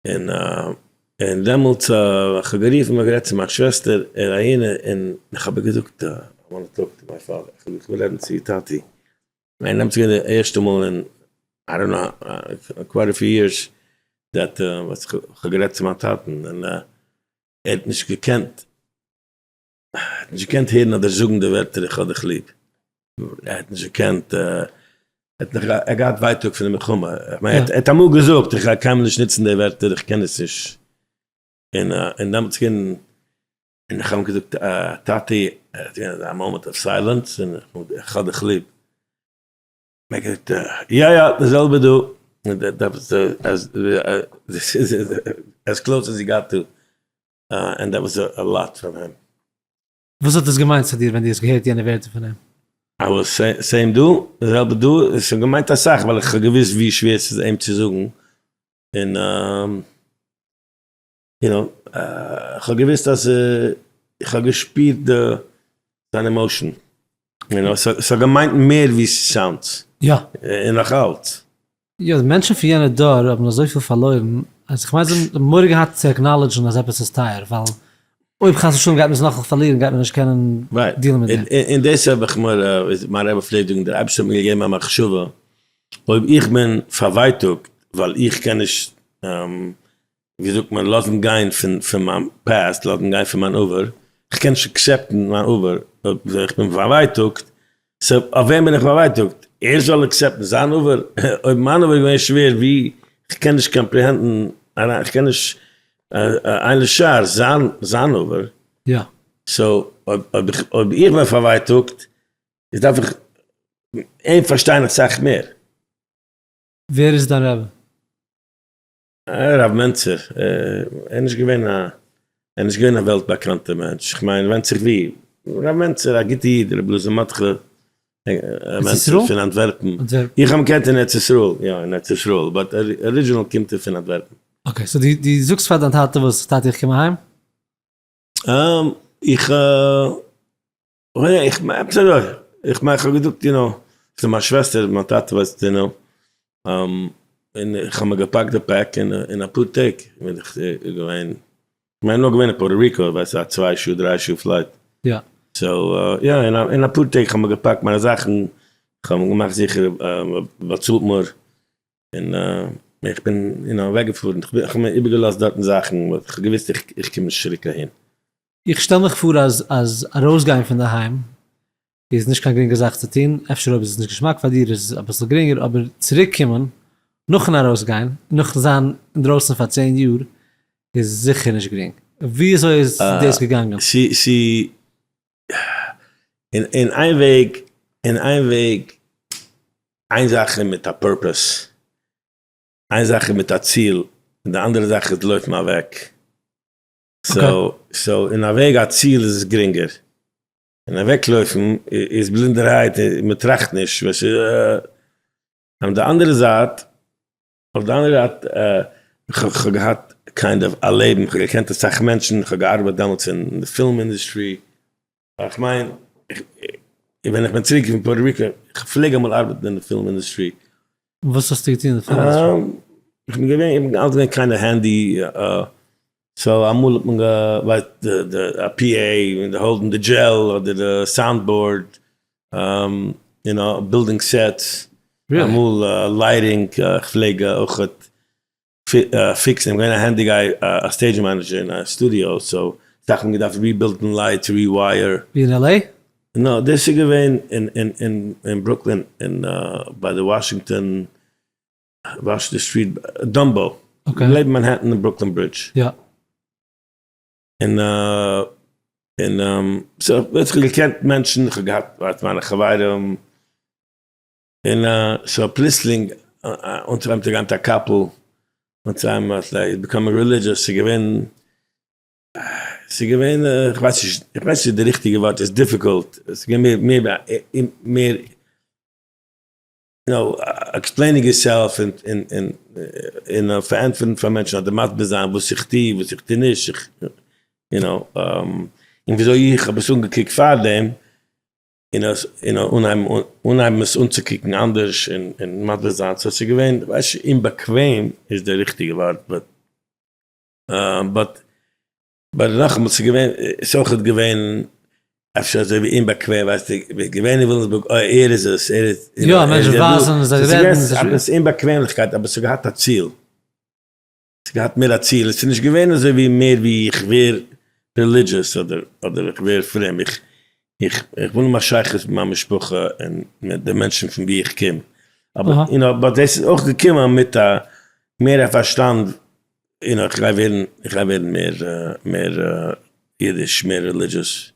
און און דעמאלטס איך האב גערופן איך גערעדט צו מיין שוועסטער און אהין און איך האב איר געזאגט I want to talk to my father איך וויל רעדן צו טאטי און דעמאלטס איז געווען די ערשטע מאל אין I don't know quite a few years that וואס איך האב גערעדט צו מיין טאטן און ער האט נישט געקענט ער האט נישט געקענט הערן אדער זאגן די ווערטער איך האב דיך ליב. ער האט נישט געקענט, ער האט נאך געהאט ווייטאג פון די מלחמה. איך מיין, ער האט אמאל געזאגט איך גיי קיינמאל נישט נוצן די ווערטער, איך קען עס נישט. און און דעמאלטס געווען, און איך האב אים געזאגט טאטי, עס איז געווען אזא moment of silence, און איך האב דיך ליב. ער האט געזאגט יא יא, די זעלבע דא. as close as he got to, and that was a lot from him. וואס האט עס געמיינט צו דיר ווען דו האסט געהערט יענע ווערטער פון אים? I was same דא, די זעלבע דא, עס האט געמיינט אסאך ווייל איך האב געוואוסט ווי שווער ס'איז אים צו זאגן, און you know, איך האב געוואוסט אז איך האב געשפירט די זיין emotion, you know, ס'האט געמיינט מער ווי ס' sounds, יא. און נאך אלץ. יא, די מענטשן פון יענע דור האבן אזויפיל פארלוירן, אז איך מיין זיי האבן מורא געהאט צו acknowledge ן אז עפעס איז טייער, ווייל אויב חס ושלום גייט מען עס נאכאמאל פארלירן גייט מען נישט קענען deal ן מיט דעם. און דאס האב איך מיר, מיין רבי פלעגט זאגן, דער אייבערשטער האט מיר געגעבן א מחשבה, אויב איך בין פארווייטאגט ווייל איך קען נישט ווי זאגט מען, לאזן גיין פון מיין past, לאזן גיין פון מיין עבר, איך קען נישט accept ן מיין עבר, איך בין פארווייטאגט, so אויף וועם בין איך פארווייטאגט? ער זאל accept ן זיין עבר? אויב מיין עבר איז געווען שווער, ווי, איך קען נישט comprehend ן, איך קען נישט אין לשער זיין עבר, so אויב איך בין פארווייטאגט, איז דארף איך אים פארשטיין אסאך מער. ווער איז דיין רבי? הרב מענצער, ער איז נישט געווען א, ער איז נישט געווען א וועלט באקאנטער מענטש, איך מיין ווענדט זיך ווי, הרב מענצער א גוטע איד, רבי אלעזר מרדכי מענצער פון אנטווערפן, איך האב אים געקענט אין ארץ ישראל, יא אין ארץ ישראל, but original קומט ער פון אנטווערפן. okay, so דו זאגסט פאר דיין טאטע וואס, טאטי איך קום אהיים? איך איך מיין עפעס אזוי, איך מיין איך האב געזאגט you know, צו מיין שוועסטער, מיין טאטע ווייסט you know, און איך האב מיר געפאקט די פעק און אין אפאר טעג בין איך געווען, כ'מיין נאר געווען אין פארטא ריקא, ווייסט א צוויי שעה דריי שעה flight, so יא אין אפאר טעג כ'האב מיר געפאקט מיינע זאכן, כ'האב געמאכט זיכער מ'באצאלט מיר, און איך בין you know אוועקגעפארן, כ'האב מיר איבערגעלאזט דארטן זאכן, כ'האב געוואוסט איך קום נישט צוריק אהין. איך שטעל מיך פאר אז אז ארויסגיין פון די היים איז נישט קיין גרינגע זאך צו טון, אפשר אויב עס איז נישט געשמאק פאר דיר איז עס אביסל גרינגער, אבער צוריק קומען נאכן ארויסגיין, נאכן זיין אינדרויסן פאר 10 יאר איז זיכער נישט גרינג. ווי אזוי איז דאס געגאנגען? אין איין וועג, אין איין וועג, איין זאך איז מיט א purpose, איין זאך איז מיט א ציל, און די אנדערע זאך איז לויפן אוועק. so אין א וועג א ציל איז עס גרינגער, און אוועקלויפן איז בלינדערהייט, מען טראכט נישט, אויף די אנדערע זייט, אויף די אנדערע זייט, איך האב געהאט kind of א לעבן, איך האב געקענט אסאך מענטשן, איך האב געארבעט דעמאלטס אין די film industry, איך מיין, ווען איך בין צוריק פון פארטא ריקא, איך פלעג אמאל ארבעטן אין די film industry. וואס האסטו געטון אין די film industry? איך בין געווען, איך בין אלץ געווען kind of handy, so אמאל האט מען ווייסט די א PA, און די hold ן די gel, אדער די sound board, you know, building sets, אמאל lighting, איך פלעג אויכעט fix ן, איך בין געווען א handy guy, א stage manager אין א studio, so אסאך האט מען געדארפט rebuild ן lights, rewire. ווי אין LA? no, דאס איז געווען אין ברוקלין, אין ביי די וואשינגטאן, וואשינגטאן street, דאמבא, לעבן מאנהעטן און ברוקלין bridge. יא. און און so איך האב געקענט מענטשן, איך האב געהאט מיינע חברים, און so פלוצלינג אנצוהייבן צו גיין מיט א couple, אנצוהייבן becoming religious, ס'איז געווען, ס'איז געווען, איך ווייס נישט, איך ווייס נישט די ריכטיגע ווארט איז difficult, ס'איז געווען מער מער מער you know, explaining yourself און פארענטפערן פאר מענטשן אדער מסביר זיין וואס איך טו, וואס איך טו נישט, you know, און וויאזוי איך האב עס אנגעקוקט פארדעם, און אנהייבן עס אנצוקוקן אנדערש און מסביר זיין, so ס'איז געווען, כ'ווייס נישט, אומבאקוועם איז די ריכטיגע ווארט, but but but נאכאמאל ס'איז געווען, ס'איז אויכעט געווען אפשר אזוי ווי אומבאקוועם, ווייסטו, געווען אין וויליאמסבורג, אוי ער איז עס, ער איז, יא, מענטשן ווייזן, זיי רעדן, ס'איז געווען עפעס אומבאקוועמליכקייט אבער ס'האט געהאט א ציל. ס'האט געהאט מער א ציל, עס איז נישט געווען אזוי ווי מער ווי איך ווער religious אדער אדער איך ווער פרום, איך איך איך וויל האבן א שייכות מיט מיין משפחה און מיט די מענטשן פון ווי איך קום, אבער you know but דאס איז אויך געקומען מיט א מער א פארשטאנד, you know איך גיי ווערן איך גיי ווערן מער מער אידיש מער religious.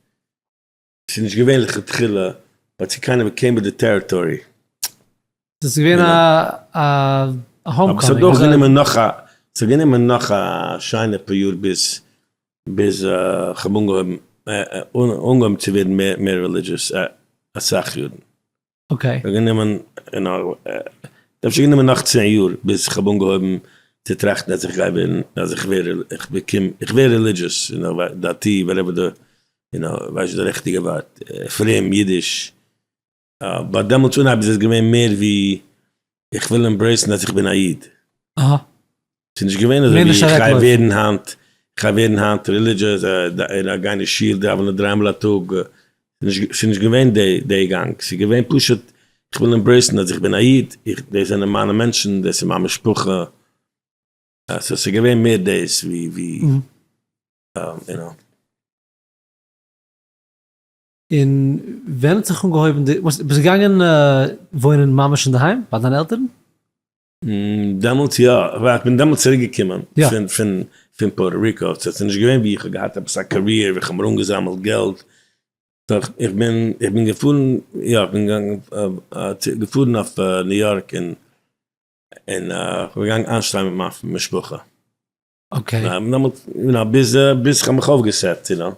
ס'איז נישט געווען לכתחילה, but ס'איז kind of came with the territory. ס'איז געווען א homecoming. אבער ס'האט אויך גענומען נאך א, ס'האט גענומען נאך א שיינע פאר יאר ביז ביז כ'האב אנגעהויבן אנגעהויבן צו ווערן מער religious אסאך יארן. Okay. כ'האב גענומען, אפשר גענומען נאך 10 יאר ביז איך האב אנגעהויבן צו טראכטן אז איך גיי ווערן, אז איך ווער, איך become, איך ווער religious, דתי, whatever די, you know, ווייסט די ריכטיגע ווארט, פרום, אידיש. But דעמאלטס אנהייב איז עס געווען מער ווי איך וויל embrace ן אז איך בין א איד. ס'איז נישט געווען אזוי ווי איך גיי ווערן היינט, איך גיי ווערן היינט religious, גיין אין שול דאווענען דריי מאל א טאג, ס'איז נישט געווען די גאנג, ס'איז געווען פשוט איך וויל embrace ן אז איך בין א איד, דאס זענען מיינע מענטשן, דאס איז מיין משפחה, so ס'איז געווען מער דאס ווי, you know. און ווען האט זיך אנגעהויבן די, ביסט געגאנגען וואוינען ממש אינדערהיים ביי דיינע עלטערן? דעמאלטס יא, ווייל איך בין דעמאלטס צוריק געקומען פון פון פארטא ריקא, so ס'איז נישט געווען ווי איך האב געהאט עפעס א career ווי איך האב מיר אנגעזאמעלט געלט, איך בין איך בין געפארן, יא איך בין געגאנגען געפארן אויף ניו יארק און און איך בין געגאנגען איינשטיין מיט מיין משפחה. Okay. You know, ביז ביז איך האב מיך אויפגע set, you know.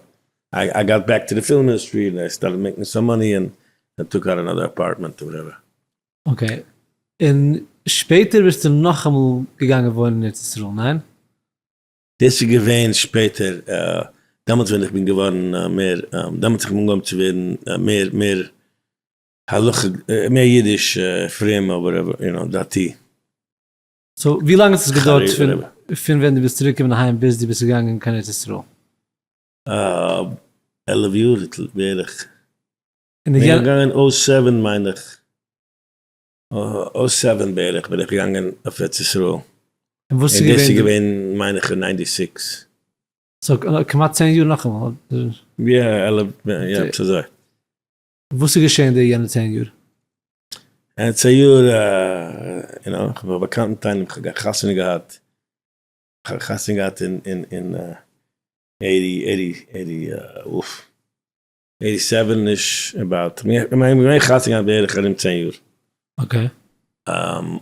I got back to the film industry and I started making some money and I took out another apartment or whatever. Okay. און שפעטער ביסטו נאכאמאל געגאנגען וואוינען אין ארץ ישראל, ניין? דאס איז געווען שפעטער, דעמאלטס ווען איך בין געווארן מער, דעמאלטס איך בין אנגעהויבן צו ווערן מער מער הלכה, מער אידיש, פרום אבער you know, דתי. So ווי לאנג האט עס געדויערט פון ווען דו ביסט צוריק געקומען אהיים ביז דו ביסט געגאנגען קיין ארץ ישראל? 11 יאר בערך. איך בין געגאנגען oh seven מיין איך, oh seven בערך בין איך געגאנגען אויף ארץ ישראל. און וואס איז געווען? און דאס איז געווען מיין איך אין 96. So כמעט 10 יאר נאכאמאל. יא, 11, יא, עפעס אזוי. וואס איז געשען די יענע 10 יאר? יענע 10 יאר, you know, איך האב מיך באקאנט מיט איינעם, איך האב חתונה געהאט, איך האב חתונה געהאט אין אין eighty, eighty, eighty, אוף, 87 נישט about, איך בין געווען חתונה געהאט בערך ארום 10 יאר. Okay. און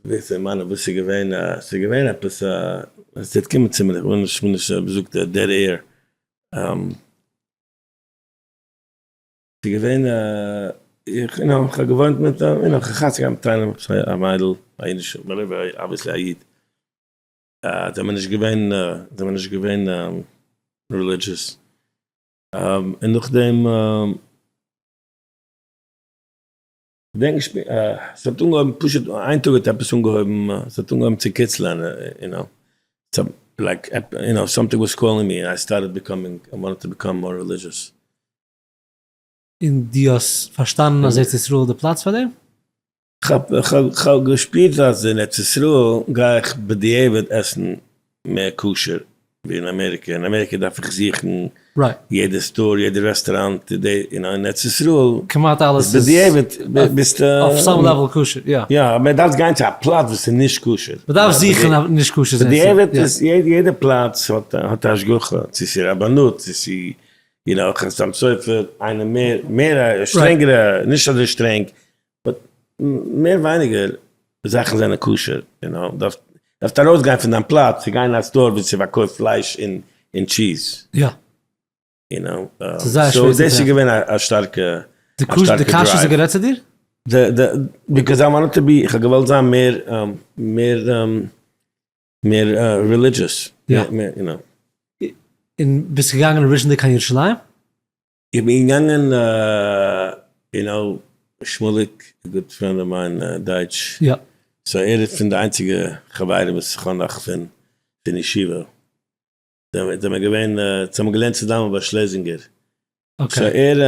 ווער מיינע וואס איז געווען, ס'איז געווען עפעס א, עס וועט קומען צו מיר, איך וויל נישט, כ'וויל נישט זאגט dead air, ס'איז געווען א, איך, you know, כ'האב געוואוינט מיט א, you know, כ'האב חתונה געהאט מיט איינעם, א מיידל, א אידישע, whatever, obviously א איד, זעמיר נישט געווען, זעמיר נישט געווען religious, און נאכדעם. געדענק נישט מער, ס'האט אנגעהויבן פשוט איין טאג האט עפעס אנגעהויבן, ס'האט אנגעהויבן צו קיצלען, you know, like, you know, something was calling me, I started becoming, I wanted to become more religious. און דו האסט פארשטאנען אז ארץ ישראל איז די פלאץ פאר דעם? כ'האב געשפירט אז אין ארץ ישראל גיי איך בדיעבד עסן מער כשר ווי אין אמעריקע, אין אמעריקע דארף איך זוכן יעדע store, יעדע רעסטוראנט, אין ארץ ישראל כמעט אלעס איז בדיעבד ביסטו אויף some level כשר, יא. יא, מען דארף גיין צו א פלאץ וואס איז נישט כשר. מען דארף זוכן א נישט כשר זעצן. בדיעבד איז יעדע פלאץ האט א השגחה, צו ס'איז רבנות, צו ס'איז you know, חתם סופר, איינער מער, מער א שטרענגערע, נישט אזוי שטרענג, but מער ווייניגער זאכן זענען כשר, you know, דארפסט ארויסגיין פון דיין פלאץ צו גיין אין א store וואו ס'פארקויפט פלייש און טשיז. יא. You know, ס'איז זייער שווער so דאס איז געווען א שטארקע, די קשיא האט גערעדט צו דיר? די, because I want to be, איך האב געוואלט זיין מער, מער, מער religious. יא. You know. און ביסט געגאנגען originally קיין ירושלים? איך בין געגאנגען, you know, שמוליק, א good friend of mine, דייטש. יא. So ער איז פון די איינציגע חברים וואס איך האב נאך פון פון ישיבה. זעמיר געווען, זעמיר געלערנט צוזאמען ביי שלעזינגער. Okay. So ער,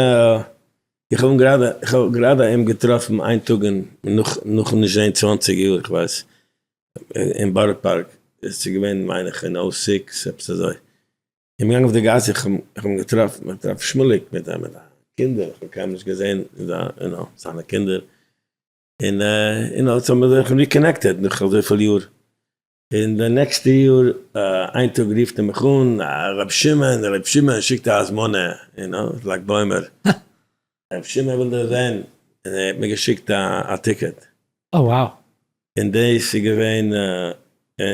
איך האב אים גראדע, איך האב גראדע אים געטראפן איין טאג אין, נאך, נאכן נישט זען 20 יאר, איך ווייס, אין בארא פארק, עס איז געווען מיין איך אין oh six, עפעס אזוי. איך בין געגאנגען אויף די גאס, איך האב אים געטראפן, איך טרעף שמוליק מיט א מיט א קינדער, איך האב קיינמאל נישט געזען you know, זיינע קינדער, און you know, אונז האבן זיך reconnected נאך אזויפיל יאר, און די נעקסטע יאר, איין טאג רופט ער מיך אן, ר' שמעון, ר' שמעון שיקט א הזמנה, you know, לג בעומר, ר' שמעון וויל דיר זען. און ער האט מיר געשיקט א ticket. Oh wow. און דאס איז געווען,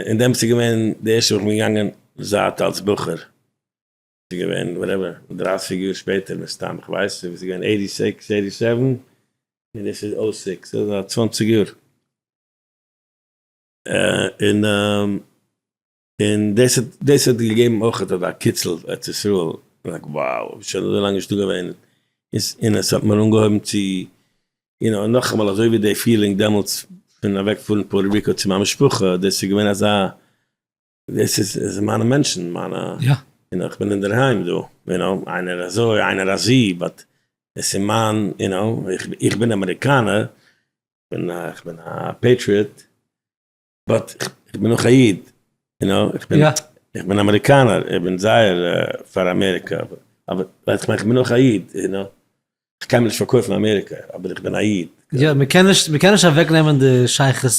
און דעמאלטס איז געווען די ערשטע וואס איך בין געגאנגען זייט אלס בחור. ס'איז געווען whatever 30 יאר שפעטער מסתם, איך ווייס נישט, ס'איז געווען eighty six, eighty seven, און דאס איז oh six, ס'איז א 20 יאר. און און דאס האט דאס האט געגעבן אויך אזא קיצל ארץ ישראל, like wow, שוין אזוי לאנג נישטא געווען, און עס האט מיר אנגעהויבן צו, you know, נאכאמאל אזוי ווי די feeling דעמאלטס פון אוועק פארן פארטא ריקא צו מיין משפחה, דאס איז געווען אזא, דאס איז מיינע מענטשן, מיינע, you know, איך בין אינדערהיים דא, you know, איינער אזוי איינער אזי, but עס איז מיין, you know, איך בין אמעריקאנער, איך בין א patriot, but איך בין נאך א איד, you know, איך בין איך בין אמעריקאנער, איך בין זייער פאר אמעריקא, אבער איך מיין איך בין נאך א איד, you know, איך קען מיר נישט פארקויפן אמעריקא, אבער איך בין א איד. יא, מען קען נישט, מען קען נישט אוועק נעמען די שייכות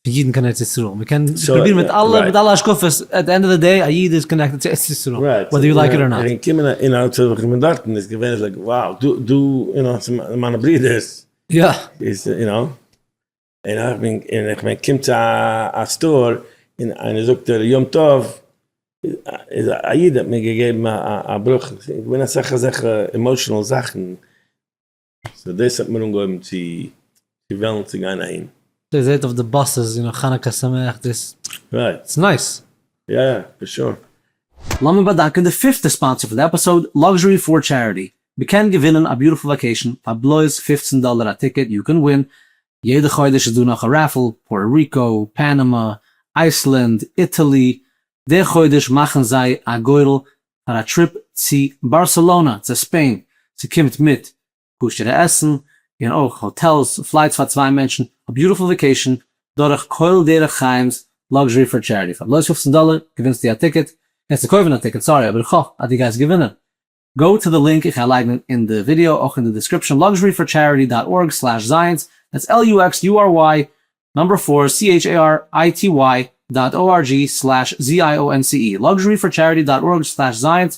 פון אידן קיין ארץ ישראל, מען קען פרובירן מיט אלע מיט אלע השקפות, at the end of the day א איד איז connected צו ארץ ישראל, whether you like it or not. איך בין געקומען אין ארץ ישראל, איך בין דארטן, איז געווען like wow, דא דא, you know, מיינע ברידערס, יא. איז, you know. און איך בין און איך בין קומט צו א store און איינער זאגט ער יום טוב איז א איד האט מיר געגעבן א ברכה, ס'איז געווען אסאך אזעלכע emotional זאכן, so דאס האט מיר אנגעהויבן צו וועלן צו גיין אהין. דאס זעט אויף די buses, you know, חנוכה שמח, דאס right. It's nice. יא יא, for sure. לאמיר באדאנקען די פיפטע sponsor פון די episode, Luxury for Charity. מ'קען געווינען א beautiful vacation פאר בלויז 15 דאלער א ticket, you can win. יעדע חודש איז דא נאך א raffle, פארטא ריקא, פאנאמא, אייסלענד, Italy, די חודש מאכן זיי א גורל פאר א trip צו בארסעלאנא צו Spain, ס'קומט מיט כשר'ע עסן, און אויך hotels, flights פאר צוויי מענטשן, א beautiful vacation דורך כולל דרך חיים'ס Luxury for Charity, פאר בלויז 15 דאלער געווינסטו א ticket, קענסטו קויפן א ticket, sorry אבער איך האף אז דו גייסט געווינען. Go to the link איך גיי לייגן אין די ווידעא אויך אין די description luxuryforcharity dot org slash zionce that's L U X U R Y number four C H A R I T Y dot O R G slash Z I O N C E luxuryforcharity dot org slash zionce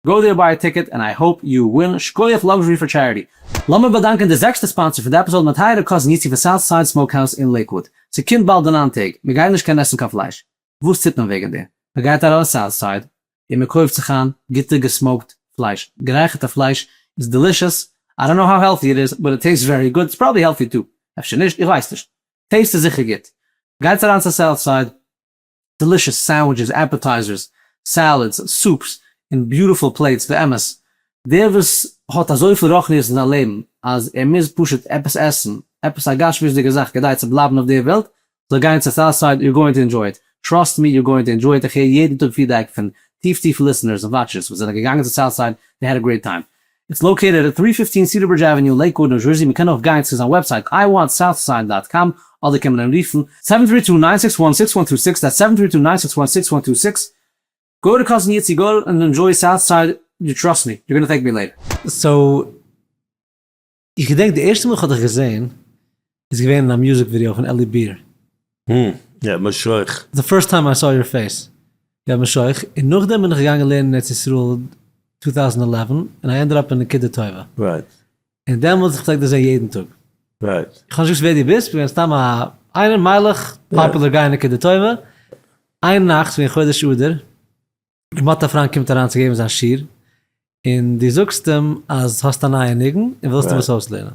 go there buy a ticket and I hope you win שקויעך Luxury for Charity. לאמיר באדאנקען די זעקסטע sponsor פון די episode מיין טייערע cousin איצי פון South Side Smokehouse אין לעיקוואוד. ס'קומט באלד די ניין טעג, מיר גייען נישט קענען עסן קיין פלייש. וואס טוט מען וועגן דעם? מען גייט ארויס South Side און מען קויפט זיך איין גוטע גע smoked פלייש, גערייכערטע פלייש איז delicious, I don't know how healthy it is but it tastes very good, it's probably healthy too, אפשר נישט, איך ווייס נישט, taste איז זיכער גוט, גייטס אריין צו South Side, delicious sandwiches, appetizers, salads, soups, און beautiful plates, באמת, דער וואס האט אזויפיל רוחניות אין זיין לעבן אז ער מוז פשוט עפעס עסן, עפעס א גשמיות'דיגע זאך כדי צו בלייבן אויף דער וועלט, זאל גיין צו South Side, you're going to enjoy it, trust me you're going to enjoy it, איך הער יעדן טאג feedback פון טיף טיף listeners און watchers וואס זענען געגאנגען צו South Side, they had a great time. It's located at 315 Cedar Bridge Avenue, לעיקוואוד ניו זשערסי, מ'קען אויך גיין צו זיין website iwantsouthside dot com אדער קען מען אים רופן seven three two nine six one six one two six, that's seven three two nine six one six one two six, go to cousin איצי go and enjoy South Side, you trust me, you're gonna thank me later. So איך געדענק די ערשטע מאל איך האב דיך געזען איז געווען אין א music video פון אלי ביר. יא, משוך. The first time I saw your face. יא משוך, און נאכדעם בין איך געגאנגען לערנען אין ארץ ישראל 2011 און I ended up אין נקודה טובה. Right. און דעמאלטס איך פלעג דיר זען יעדן טאג. Right. איך האב נישט געוואוסט ווער דו ביסט, בין געווען סתם א איינער מיילעך, popular guy אין נקודה טובה. איין נאכט פון חודש אדר, ר' מאטע פריינד קומט אריין צו געבן זיין שיעור, און דו זאגסט אים אז האסט א נייע ניגון און ווילסט אים עס אויסלערנען.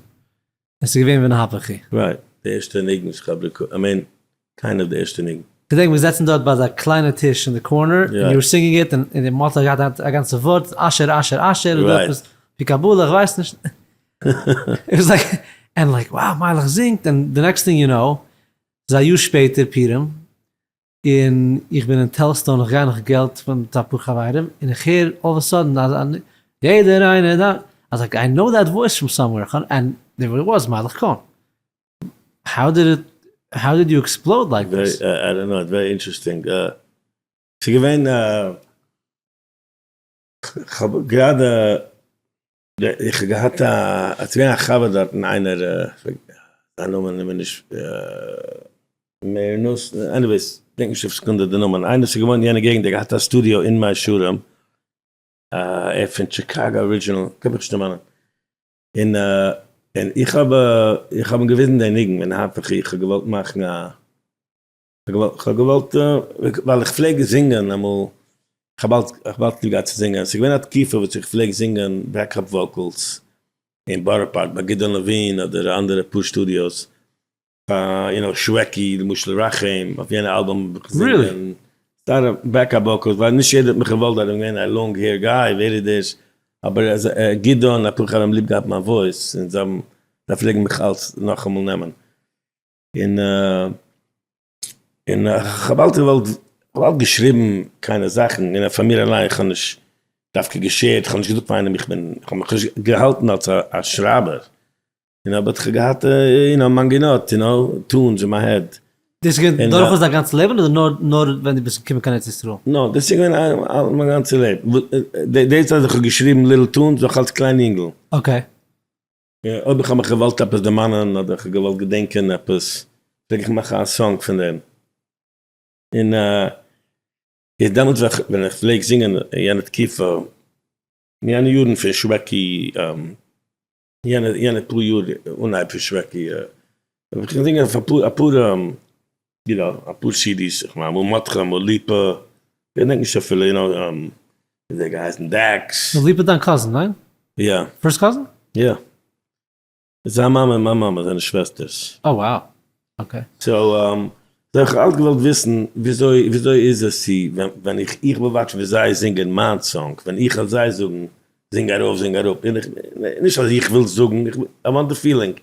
עס איז געווען ונהפוך הוא. Right, די ערשטע ניגון וואס איך האב record, I mean, kind of די ערשטע ניגון. כ'געדענק מיר זעצן דארט ביי אזא קליינע טיש אין די corner, און you were singing it, און ר' מאטע האט געהאט א גאנצע ווארט, אשר אשר אשר, אדער עפעס, ווי קבלה, איך ווייס נישט. It was like, and like, wow, מיילעך זינגט, and the next thing you know, ס'איז א יאר שפעטער פורים, און איך בין אין טעלסטאן, איך גיי נאך געלט פון אפאר חברים, און איך הער all of a sudden אז יעדער איינער דארף, I was like I know that voice from somewhere, and there it was, מיילעך קאהן. How did it, how did you explode like this? I don't know, very interesting. ס'איז געווען, כ'האב גראדע, איך האב געהאט א, ס'איז געווען א חבר דארטן איינער, זיין נאמען איז מיר נישט, מאיר נוס, anyways, געדענק נישט אויף סעקונדע די נאמען, איינער וואס איז געוואוינט אין יענע געגנט, ער האט געהאט א סטודיאו אין מאה שערים, ער פון טשיקאגא original, קען מיך נישט דערמאנען, און. און איך האב איך האב אים געוויזן די ניגון ונהפוך הוא, איך האב געוואלט מאכן א, כ'האב געוואלט, ווייל איך פלעג זינגען אמאל, כ'האב אלץ כ'האב אלץ ליב געהאט צו זינגען, ס'איז געווען א תקופה וואס איך פלעג זינגען backup vocals אין בארא פארק ביי גדעון לעווין אדער אנדערע פאר studios, פאר you know שוועקי למשל רחם אויף יענע אלבום האב איך געזינגען סארא backup vocals ווייל נישט יעדער האט מיך געוואלט דארט, געווען א long hair guy ווער איז דאס, אבער גדעון אפאר חברה האבן ליב געהאט מיין voice און זיי האבן זיי פלעגן מיך אלץ נאכאמאל נעמען. און און כ'האב אלץ געוואלט, כ'האב אלץ געשריבן קליינע זאכן, און פאר מיר אליין, כ'האב נישט דווקא גע share ט, כ'האב נישט געזאגט פאר איינעם איך בין, כ'האב מיך נישט געהאלטן אלס א שרייבער, און אבער כ'האב געהאט you know מנגינות, you know, tunes אין מיין head. דאס איז געווען דורכאויס דיין גאנצע לעבן אדער נאר נאר ווען דו ביסט געקומען קיין ארץ ישראל? נאר, דאס איז געווען מיין גאנצע לעבן. דאס אז איך האב געשריבן little tunes נאך אלס קליין אינגל. okay. אויב איך האב מיך געוואלט עפעס דערמאנען אדער איך האב געוואלט געדענקען עפעס, פלעג איך מאכן א song פון דעם. און איז דעמאלטס ווען איך פלעג זינגען אין יענע תקופה, אין יענע יארן פון שוועקי, יענע פאר יאר אנהייב פון שוועקי, האב איך געזינגען אויף אפאר אפאר you know אפאר CDs, איך מיין אמאל מרדכי אמאל ליפא, געדענק נישט אפילו you know ווי זיי געהייסן דעקס. ליפא איז דיין cousin, ניין? יא. First cousin? יא. זיין מאמע און מיין מאמע זענען שוועסטערס. Oh wow. Okay. So איך האב אלץ געוואלט וויסן וויאזוי וויאזוי איז עס צו ווען איך איך וויל watch ן ווי זיי זינגען מיין song ווען איך וועל זיי זאגן זינג ארויף זינג אראפ און איך נישט אז איך וויל זאגן איך I want the feeling.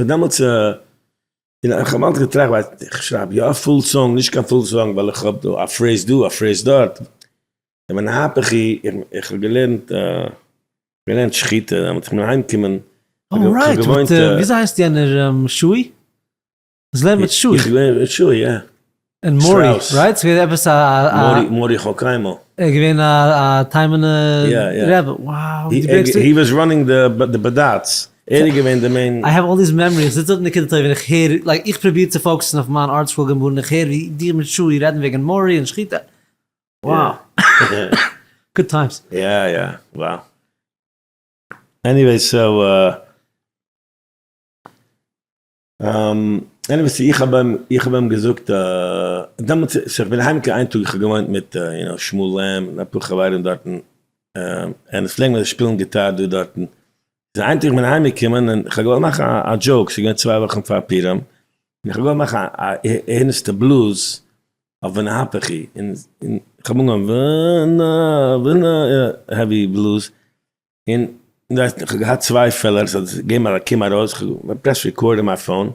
So דעמאלטס און איך האב אלץ געטראכט ווייל איך שרייב יא א full song נישט קיין full song ווייל איך האב דא א phrase דא א phrase דארט. און ונהפוך הוא איך האב געלערנט געלערנט שחיטה דעמאלטס איך בין אהיימגעקומען oh right מיט וויאזוי הייסט יענער שוי? האסט געלערנט מיט שוי? איך האב געלערנט מיט שוי יא. און מורי right? ס'געווען עפעס א מורי חקיימא. ער איז געווען א תימן'ע רבי wow. He was running די בדץ. ער איז געווען די main. I have all these memories, איך זיץ דארט אין נקודה טובה און איך הער, like איך פרוביר צו focus ן אויף מיין ArtScroll גמרא און איך הער ווי דיר מיט שוי רעדן וועגן מורי און שחיטה. Wow. Good times. יא יא, wow. Anyway so anyway so איך האב אים איך האב אים געזאגט דעמאלטס so איך בין אהיימגעקומען איין טאג איך האב געוואוינט מיט you know שמואל לעם און אפאר חברים דארטן און עס פלעגן מיר שפילן גיטאר דא דארטן איז איין טאג איך בין אהיימגעקומען און איך האב געוואלט מאכן א joke ס'איז געווען 2 וואכן פאר פורים און איך האב געוואלט מאכן א ערנסטע blues אויף ונהפוך הוא און איך האב אנגעהויבן ונה ונה heavy blues און איך האב געהאט צוויי פעלער, ס'האט געגעבן א קום ארויס, איך האב press record אין מיין phone,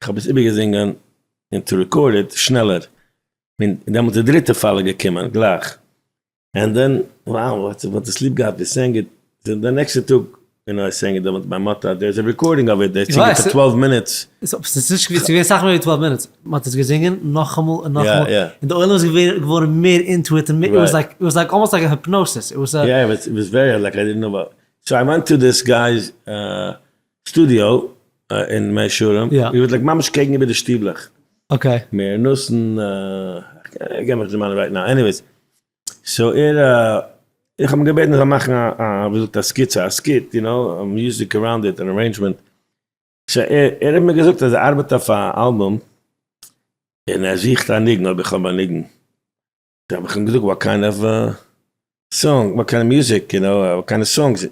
איך האב עס איבערגעזינגען און to record it שנעלער, און דעמאלטס איז די דריטע פאל געקומען גלייך, and then wow מ'האט עס ליב געהאט, we sang it, די נעקסטע טאג און I sang it דעמאלטס ביי מאטא, there is א recording of it, דער זינגט פאר 12 minutes. ס'איז נישט געווען, ס'איז געווען אסאך מער ווי 12 minutes, מ'האט עס געזינגען נאכאמאל און נאכאמאל, און די עולם איז געווארן מער into it, און it was like, it was like almost like a hypnosis, it was a. יא, it was very like I didn't know about, so I went to this guy's studio אין מאה שערים, he was like ממש קעגן איבער די שטיבלעך. Okay. מאיר נתן, איך קען מיך נישט דערמאנען right now, anyways, so ער, איך האב אים געבעטן ער זאל מאכן א, ווי זאגט א סקיצע, א skit, you know, music around it, an arrangement, so ער האט מיר געזאגט אז ער ארבעט אויף א אלבום, און ער זוכט א ניגון אויב איך האב א ניגון, so האב איך אים געזאגט what kind of song, what kind of music, you know, what kind of songs,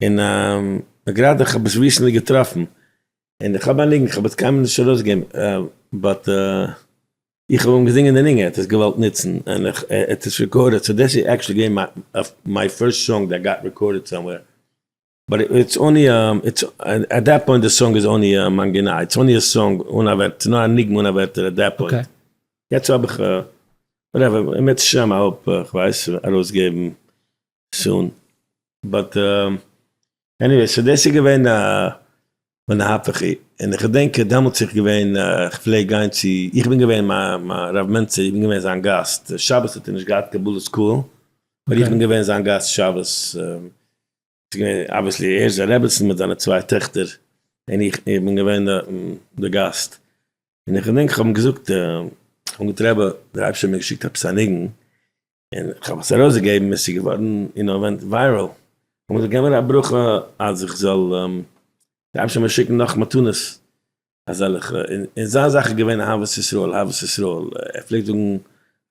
און גראדע איך האב עס recently געטראפן, און איך האב א ניגון, איך האב עס קיינמאל נישט ארויסגעגעבן, but איך האב אים געזינגען די ניגון, ער האט עס געוואלט נוצן, און איך, ער האט עס recorded, so דאס איז actually געווען מיין first song that got recorded somewhere, but it's only it's at that point די song איז only מנגינה, it's only א song אן א ווערטער, ס'איז נאר א ניגון אן א ווערטער at that point. יעצט האב איך, whatever, אם ירצה השם I hope, כ'ווייס, ארויסגעבן soon, but anyway, so דאס איז געווען ונהפוך הוא, און איך געדענק דעמאלטס איך געווען, איך פלעג גיין צו, איך בין געווען מיין רב מענצער, איך בין געווען זיין גאסט, שבת האט ער נישט געהאט קבלת קהל, אבער איך בין געווען זיין גאסט שבת, ס'איז געווען obviously ער איז א רעבעצן מיט זיינע צוויי טעכטער, און איך בין געווען די גאסט, און איך געדענק איך האב אים געזאגט, איך האב געזאגט רבי, דער אייבערשטער האט מיר געשיקט עפעס א ניגון, און איך האב עס ארויסגעגעבן און עס איז געווארן, you know, went viral, האב איך געזאגט געב מיר א ברכה אז איך זאל. די אייבערשטער מיר שיקן נאך מתנות אזעלכע, און זיין זאך איז געווען אהבת ישראל, אהבת ישראל, ער פלעגט זאגן,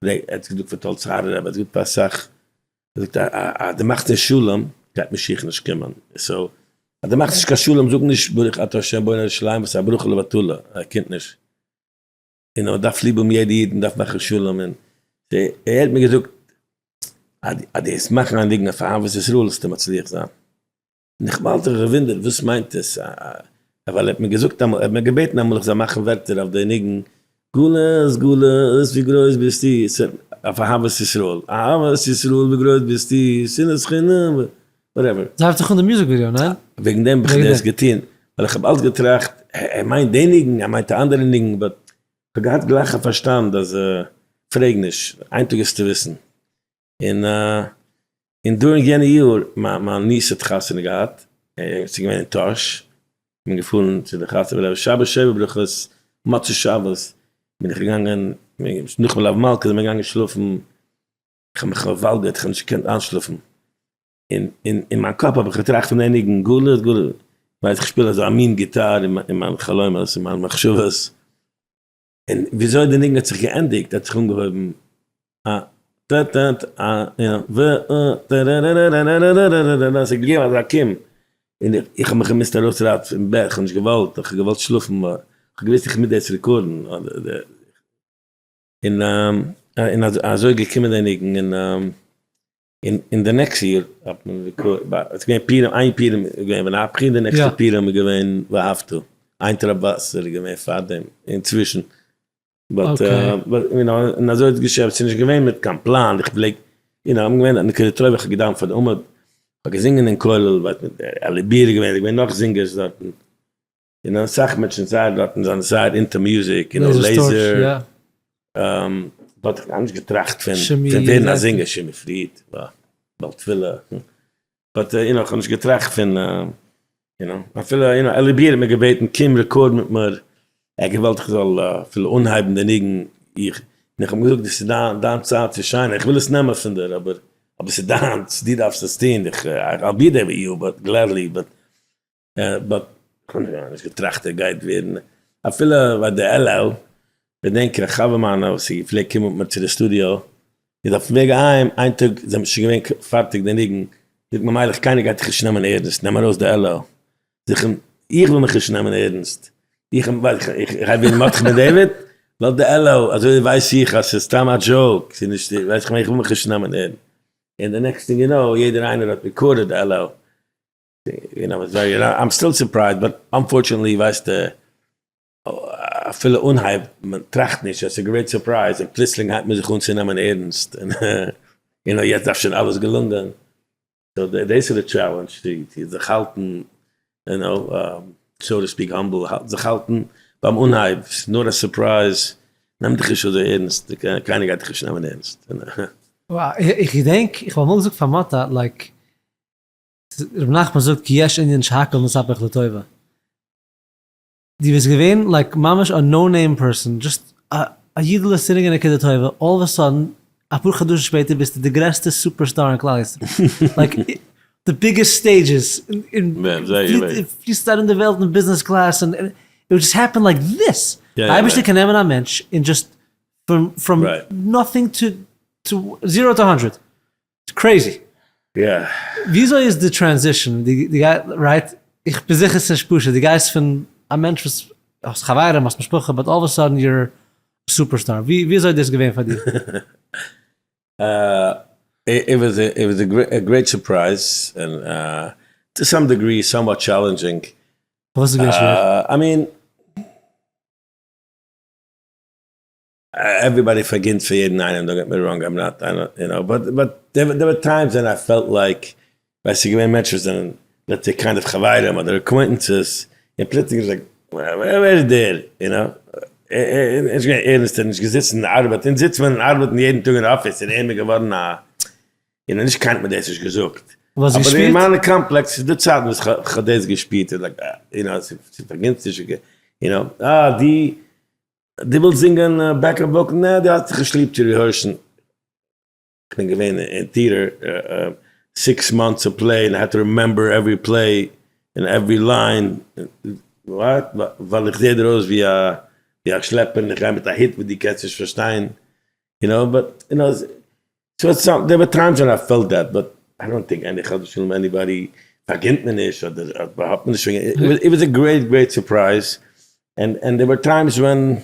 ער האט געזאגט פאר טאלצארער רבי, ער האט געזאגט פאר אסאך, ער זאגט אז דו מאכסט נישט שלום גייט משיח נישט קומען, so אז דו מאכסט נישט קיין שלום זאג נישט ברוך אתה ה' בונה ירושלים וואס איז א ברכה לבטלה, ער קומט נישט. און מען דארף ליב האבן יעדע איד, מען דארף מאכן שלום, און ער האט מיר געזאגט אז דו וועסט מאכן א ניגון אויף אהבת ישראל וועסטו מצליח זיין, און איך האב אלץ זיך געוואונדערט וואס מיינט עס, ווייל ער האט מיר געזאגט אמאל, ער האט מיר געבעטן אמאל איך זאל מאכן ווערטער אויף די ניגון, גלות גלות ווי גרויס ביסטו, אויף אהבת ישראל, אהבת ישראל ווי גרויס ביסטו, שנאת חינם, whatever. זיי הייבט זיך אן די music video, ניין? וועגן דעם האב איך דאס געטון, ווייל איך האב אלץ געטראכט, ער מיינט די ניגון, ער מיינט א אנדערע ניגון, but איך האב געהאט גלייך א פארשטאנד אז פרעג נישט, איין טאג וועסטו וויסן. און און during יענע יאר, מיין niece האט חתונה געהאט, ס'איז געווען אין טאהש, כ'בין געפארן צו די חתונה, whatever, שבת שבע ברכות, מוצאי שבת, בין איך געגאנגען, נאך מלוה מלכה זענען מיר געגאנגען שלאפן, איך האב מיך פארוואלגערט, איך האב נישט געקענט איינשלאפן, און אין מיין קאפ האב איך געטראכט פון די ניגון, גלות גלות, ווייס איך שפיל אזא מין גיטאר אין מיין חלומות, אין מיין מחשבות, און וויאזוי די ניגון האט זיך געענדיגט האט זיך אנגעהויבן א ט ט ט א ו א ט ר ר ר ר ר ר ר ר ר, ס'האט געגעבן אזא קום, און איך האב מיך געמוזט ארויסרייסן פון בעט, איך האב נישט געוואלט, איך האב געוואלט שלאפן, איך האב געוואוסט איך מוז דאס record ן, און און אזוי געקומען די ניגון און און די next יאר האט מען record עס איז געווען פורים איין פורים איז געווען ונהפכי די next ע פורים איז געווען ואהבתו איין טראפ וואסער איז געווען פארדעם אינצווישן but און אזוי האט געשעפט ס'איז נישט געווען מיט קיין פלאן איך פלעג יו נאו געווען א נקודה טובה איך האב געדאווענט פאר די עמוד איך האב געזינגען אין כולל אלי ביר איז געווען איז געווען נאך זינגערס דארטן. און אסאך מענטשן זייער דארטן זענען זייער into music און לעיזער, but איך האב נישט געטראכט פון ווערן א זינגער, שימי פריד, בעל תפילה, but you know איך האב נישט געטראכט פון יו נאו, אפילו יו נאו אלי ביר האט מיר געבעטן קום record מיט מיר, ער האט געוואלט איך זאל אפילו אנהייבן די ניגון, איך און איך האב אים געזאגט דאס איז דיין דיין צייט צו shine ען, איך וויל עס נעמען פון דיר אבער אבער ס'איז דיינס, דו דארפסט עס טון, איך I'll be there with you but gladly but but כ'האב נישט געטראכט ער גייט ווערן אפילו ביי די על געדענק איך א חבר מיינע וואס איז געפלעגט קומען מיט מיר צו די סטודיאו איז אויפן וועג אהיים איין טאג זענען מיר שוין געווען פארטיג די ניגון זאגט מיר מיילעך קיינער גייט דיך נישט נעמען ערנסט נעם ארויס די על זאג איך אים איך וויל מיך נישט נעמען ערנסט איך איך גיי ווערן מרדכי בן דוד לאז די על אזוי ווייס איך אז ס'איז סתם א joke ס'איז נישט ווייס איך איך וויל מיך נישט נעמען ערנסט און די next thing you know יעדער איינער האט recorded די על. you know, very, I'm still surprised, but unfortunately ווייסטו, אפילו אנהייב, מען טראכט נישט, עס איז great surprise, און פלוצלינג הייבט מען זיך אן צו נעמען ערנסט, און you know, יעצט דארף שוין אלעס געלונגען, so דאס איז די challenge, צו זיך האלטן, you know, so to speak humble, זיך האלטן ביים אנהייב, ס'איז נאר א surprise, נעם דיך נישט אזוי ערנסט, קיינער גייט דיך נישט נעמען ערנסט. איך געדענק, איך האב אמאל געזאגט פאר מאטא, like, ר' נחמן זאגט כי יש ענין שהכל נתהפך לטובה. דו ביסט געווען like ממש א no name person, just א אידעלע sitting אין נקודה טובה, all of a sudden אפאר חדשים שפעטער ביסטו די גרעסטע superstar אין כלל ישראל, like די biggest stages, פליסט ארום די וועלט אין business class, און it just happen like this, די אייבערשטער קען נעמען א מענטש און just from nothing to zero to hundred. ס'איז crazy. וויאזוי איז די transition? די גייסט right? איך בין זיכער ס'נישט פשוט, די גייסט פון א מענטש וואס האסט חברים האסט משפחה but all of a sudden you're superstar, וויאזוי איז דאס געווען פאר דיר? It was a great surprise און to some degree somewhat challenging. פארוואס איז געווען שווער? I mean. Everybody פארגינט פאר יעדן איינעם, don't get me wrong, I'm not, you know, but but there were times ווען I felt like, ווייסט ס'איז געווען מענטשן וואס זענען let's say kind of חברים אדער acquaintances, און פלוצלינג איז like, ווער איז דער, you know, ער איז געווען ערנסט, ער איז נישט געזיצן און ארבעט, אונז זיצט מען און ארבעטן יעדן טאג אין אפיס, און ער איז געווארן א, און נישט קיינער האט מיר דאס נישט געזאגט, אבער אין מיינע קאמפלעקס איז דא צייטן וואס כ'האב דאס געשפירט, like, you know, ס'פארגינט נישט, you know, אה, די. דו ווילסט זינגען backup vocal? נע, דו האסט זיך נישט ליב צו rehearse ן. כ'בין געווען אין theater six months a play and I had to remember every play. אין every line, what? ווייל איך זעה דיר אויס ווי א ווי א שלעפער און איך גיי מיט א הוט וואס דו קענסט נישט פארשטיין, you know, but you know, so some, there were times when I felt that, but I don't think any חס ושלום anybody פארגינט מיר נישט אדער האט מיר נישט פארגינט, it was a great great surprise, and and there were times when,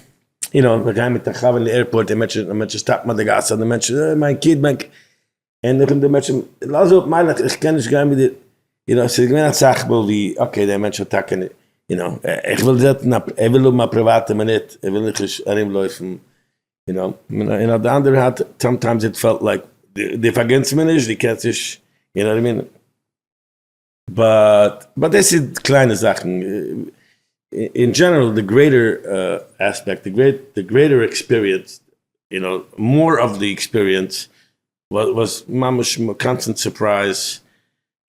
you know, איך גיי מיט א חבר אין די airport און מענטשן מענטשן סטאפן ביי די גאס אדער מענטשן, מיין קינד מיין קינד, און איך און די מענטשן, לאז אפ מיילעך איך קען נישט גיין מיט דיר, you know, ס'איז געווען אסאך מאל ווי okay דער מענטש האט טאקע, you know, איך וויל זעצן א, ער וויל האבן א פריוואטע מינוט, ער וויל נישט ארומלויפן, you know, און אויף די אנדערע האנט sometimes it felt like דו פארגונסט מיר נישט, דו קענסט נישט, you know what I mean? But but דאס איז קליינע זאכן, אין general די greater aspect, די greater experience, you know, more of the experience was ממש constant surprise,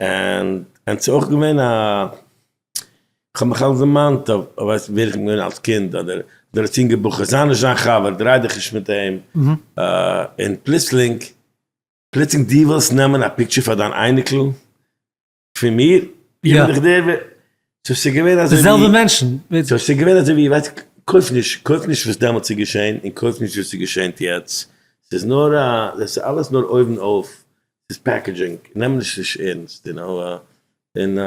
און ס'איז אויך געווען א, כ'האב מיך אלס דערמאנט אויף ווייסט ווער איך בין געווען אלס קינד, אדער דער אינגער בחור, זיי נישט זיין חבר, דריי דיך נישט מיט אים, און פלוצלינג, פלוצלינג דו ווילסט נעמען א picture פאר דיין אייניקל פון מיר? איך בין דאך דער ווער, so ס'איז געווען אזוי ווי, די זעלבע מענטשן. so ס'איז געווען אזוי ווי, ווייסט, קויף נישט, קויף נישט וואס דעמאלטס איז געשען, און קויף נישט וואס איז געשענט יעצט, ס'איז נאר א, דאס איז אלעס נאר אויבן אויף, ס'איז packaging, נעם נישט נישט ערנסט, you know, און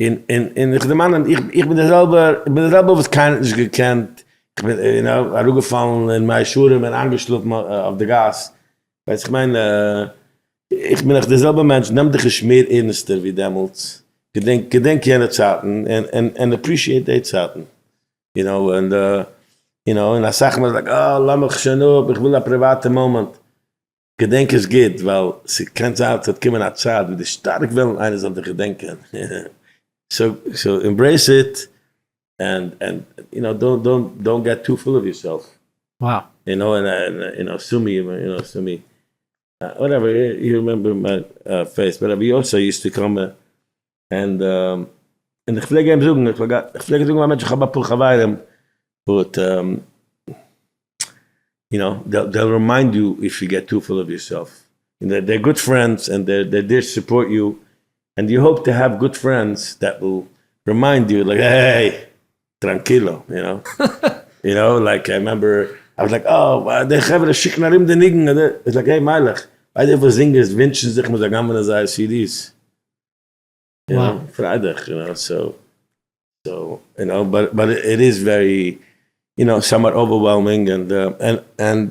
און און און איך דערמאן איך איך בין דער זעלבער, איך בין דער זעלבער וואס קיינער האט נישט געקענט, איך בין you know אראפגעפאלן אין מאה שערים און איינגעשלאפן אויף די גאס, ווייסט איך מיין, איך בין נאך דער זעלבער מענטש, נעם דיך נישט מער ערנסטער ווי דעמאלטס, געדענק געדענק יענע צייטן און און און appreciate די צייטן, you know, און you know, און אסאך מאל איז like אה לאמיך שוין אפ, איך וויל א פריוואטע מאמענט, געדענק עס גוט, ווייל ס'קען זיין ס'וועט קומען א צייט ווי די שטארק ווילן איינער זאל דיך געדענקען, so so embrace it, and and you know don't don't don't get too full of yourself. Wow. You know and you know sue me you know sue me whatever you remember my face but he also used to come and און איך פלעג אים זאגן, איך פלעג זאגן פאר מענטשן איך האב אפאר חברים but you know, they'll remind you if you get too full of yourself, און they're good friends and they're there support you, and you hope to have good friends that will remind you like hey tranquilo, you know, you know, like I remember I was like אה די חברה שיקן ארום די ניגון, איז like hey מיילעך, ווייסט וויפיל זינגערס ווינטשן זיך מ'זאל גנב'נען זייער CDs? פריי דיך, you know, so, so, you know, but but it is very, you know, somewhat overwhelming and and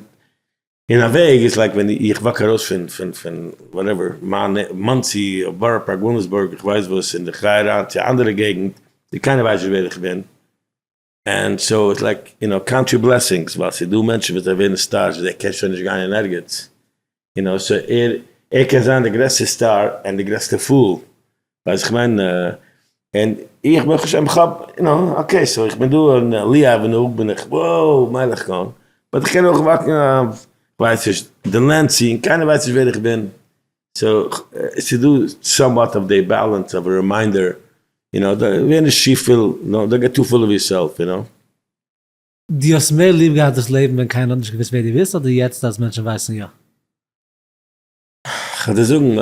אין א וועג איז like ווען איך walk ארויס פון פון פון whatever, מאנסי, בארא פארק, וויליאמסבורג, איך ווייס וואס, און איך גיי אריין צו א אנדערע געגנט, ווי קיינער ווייסט נישט ווער איך בין, and so it's like, you know, count your blessings, ווייל ס'איז דא מענטשן וואס זיי ווערן stars, זיי קען שוין נישט גיין אין ערגעץ, you know, so ער ער קען זיין די גרעסטע star און די גרעסטע fool, ווייסט איך מיין, און איך ברוך השם איך האב, you know, okay so איך בין דא אין Lee Avenue בין איך wow מיילעך קאהן, but איך קען אויך walk ן אויף כ'ווייס נישט Delancey און קיינער ווייסט נישט ווער איך בין, so ס'איז דא somewhat of the balance of a reminder, you know, ווער נישט צופיל, don't get too full of yourself, you know. דו האסט מער ליב געהאט דאס לעבן ווען קיינער האט נישט געוואוסט ווער דו ביסט אדער יעצט אז מענטשן ווייסן יא? כ'וועל דיר זאגן,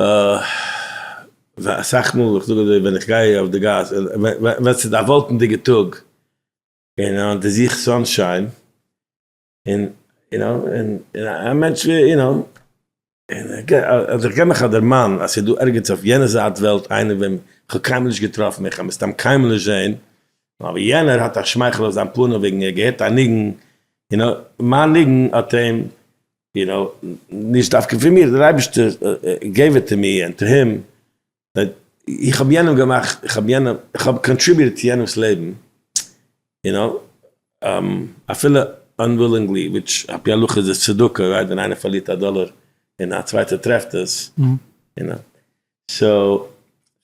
אסאך מאל, איך זאג אזוי, ווען איך גיי אויף די גאס, ווען ס'איז א וואלקנדיגע טאג, און דו זוכסט sunshine, און you know, און א מענטש ווי, you know, אז איך געב מיך א דערמאן אז ס'איז דא ערגעץ אויף יענע זייט וועלט איינער וועם כ'האב קיינמאל נישט געטראפן, איך וועל מסתם קיינמאל נישט זען, אבער יענער האט א שמייכל אויף זיין פנים וועגן ער האט געהערט א ניגון, you know, מיין ניגון האט אים, you know, נישט דווקא פון מיר, דער אייבערשטער gave it to me and to him, איך האב יענעם געמאכט, איך האב יענעם, איך האב contributed צו יענעמ'ס לעבן, you know, אפילו unwillingly, which על פי הלכה איז עס צדקה, right, ווען איינער פארלירט א דאלער און א צווייטער טרעפט עס, you know, so,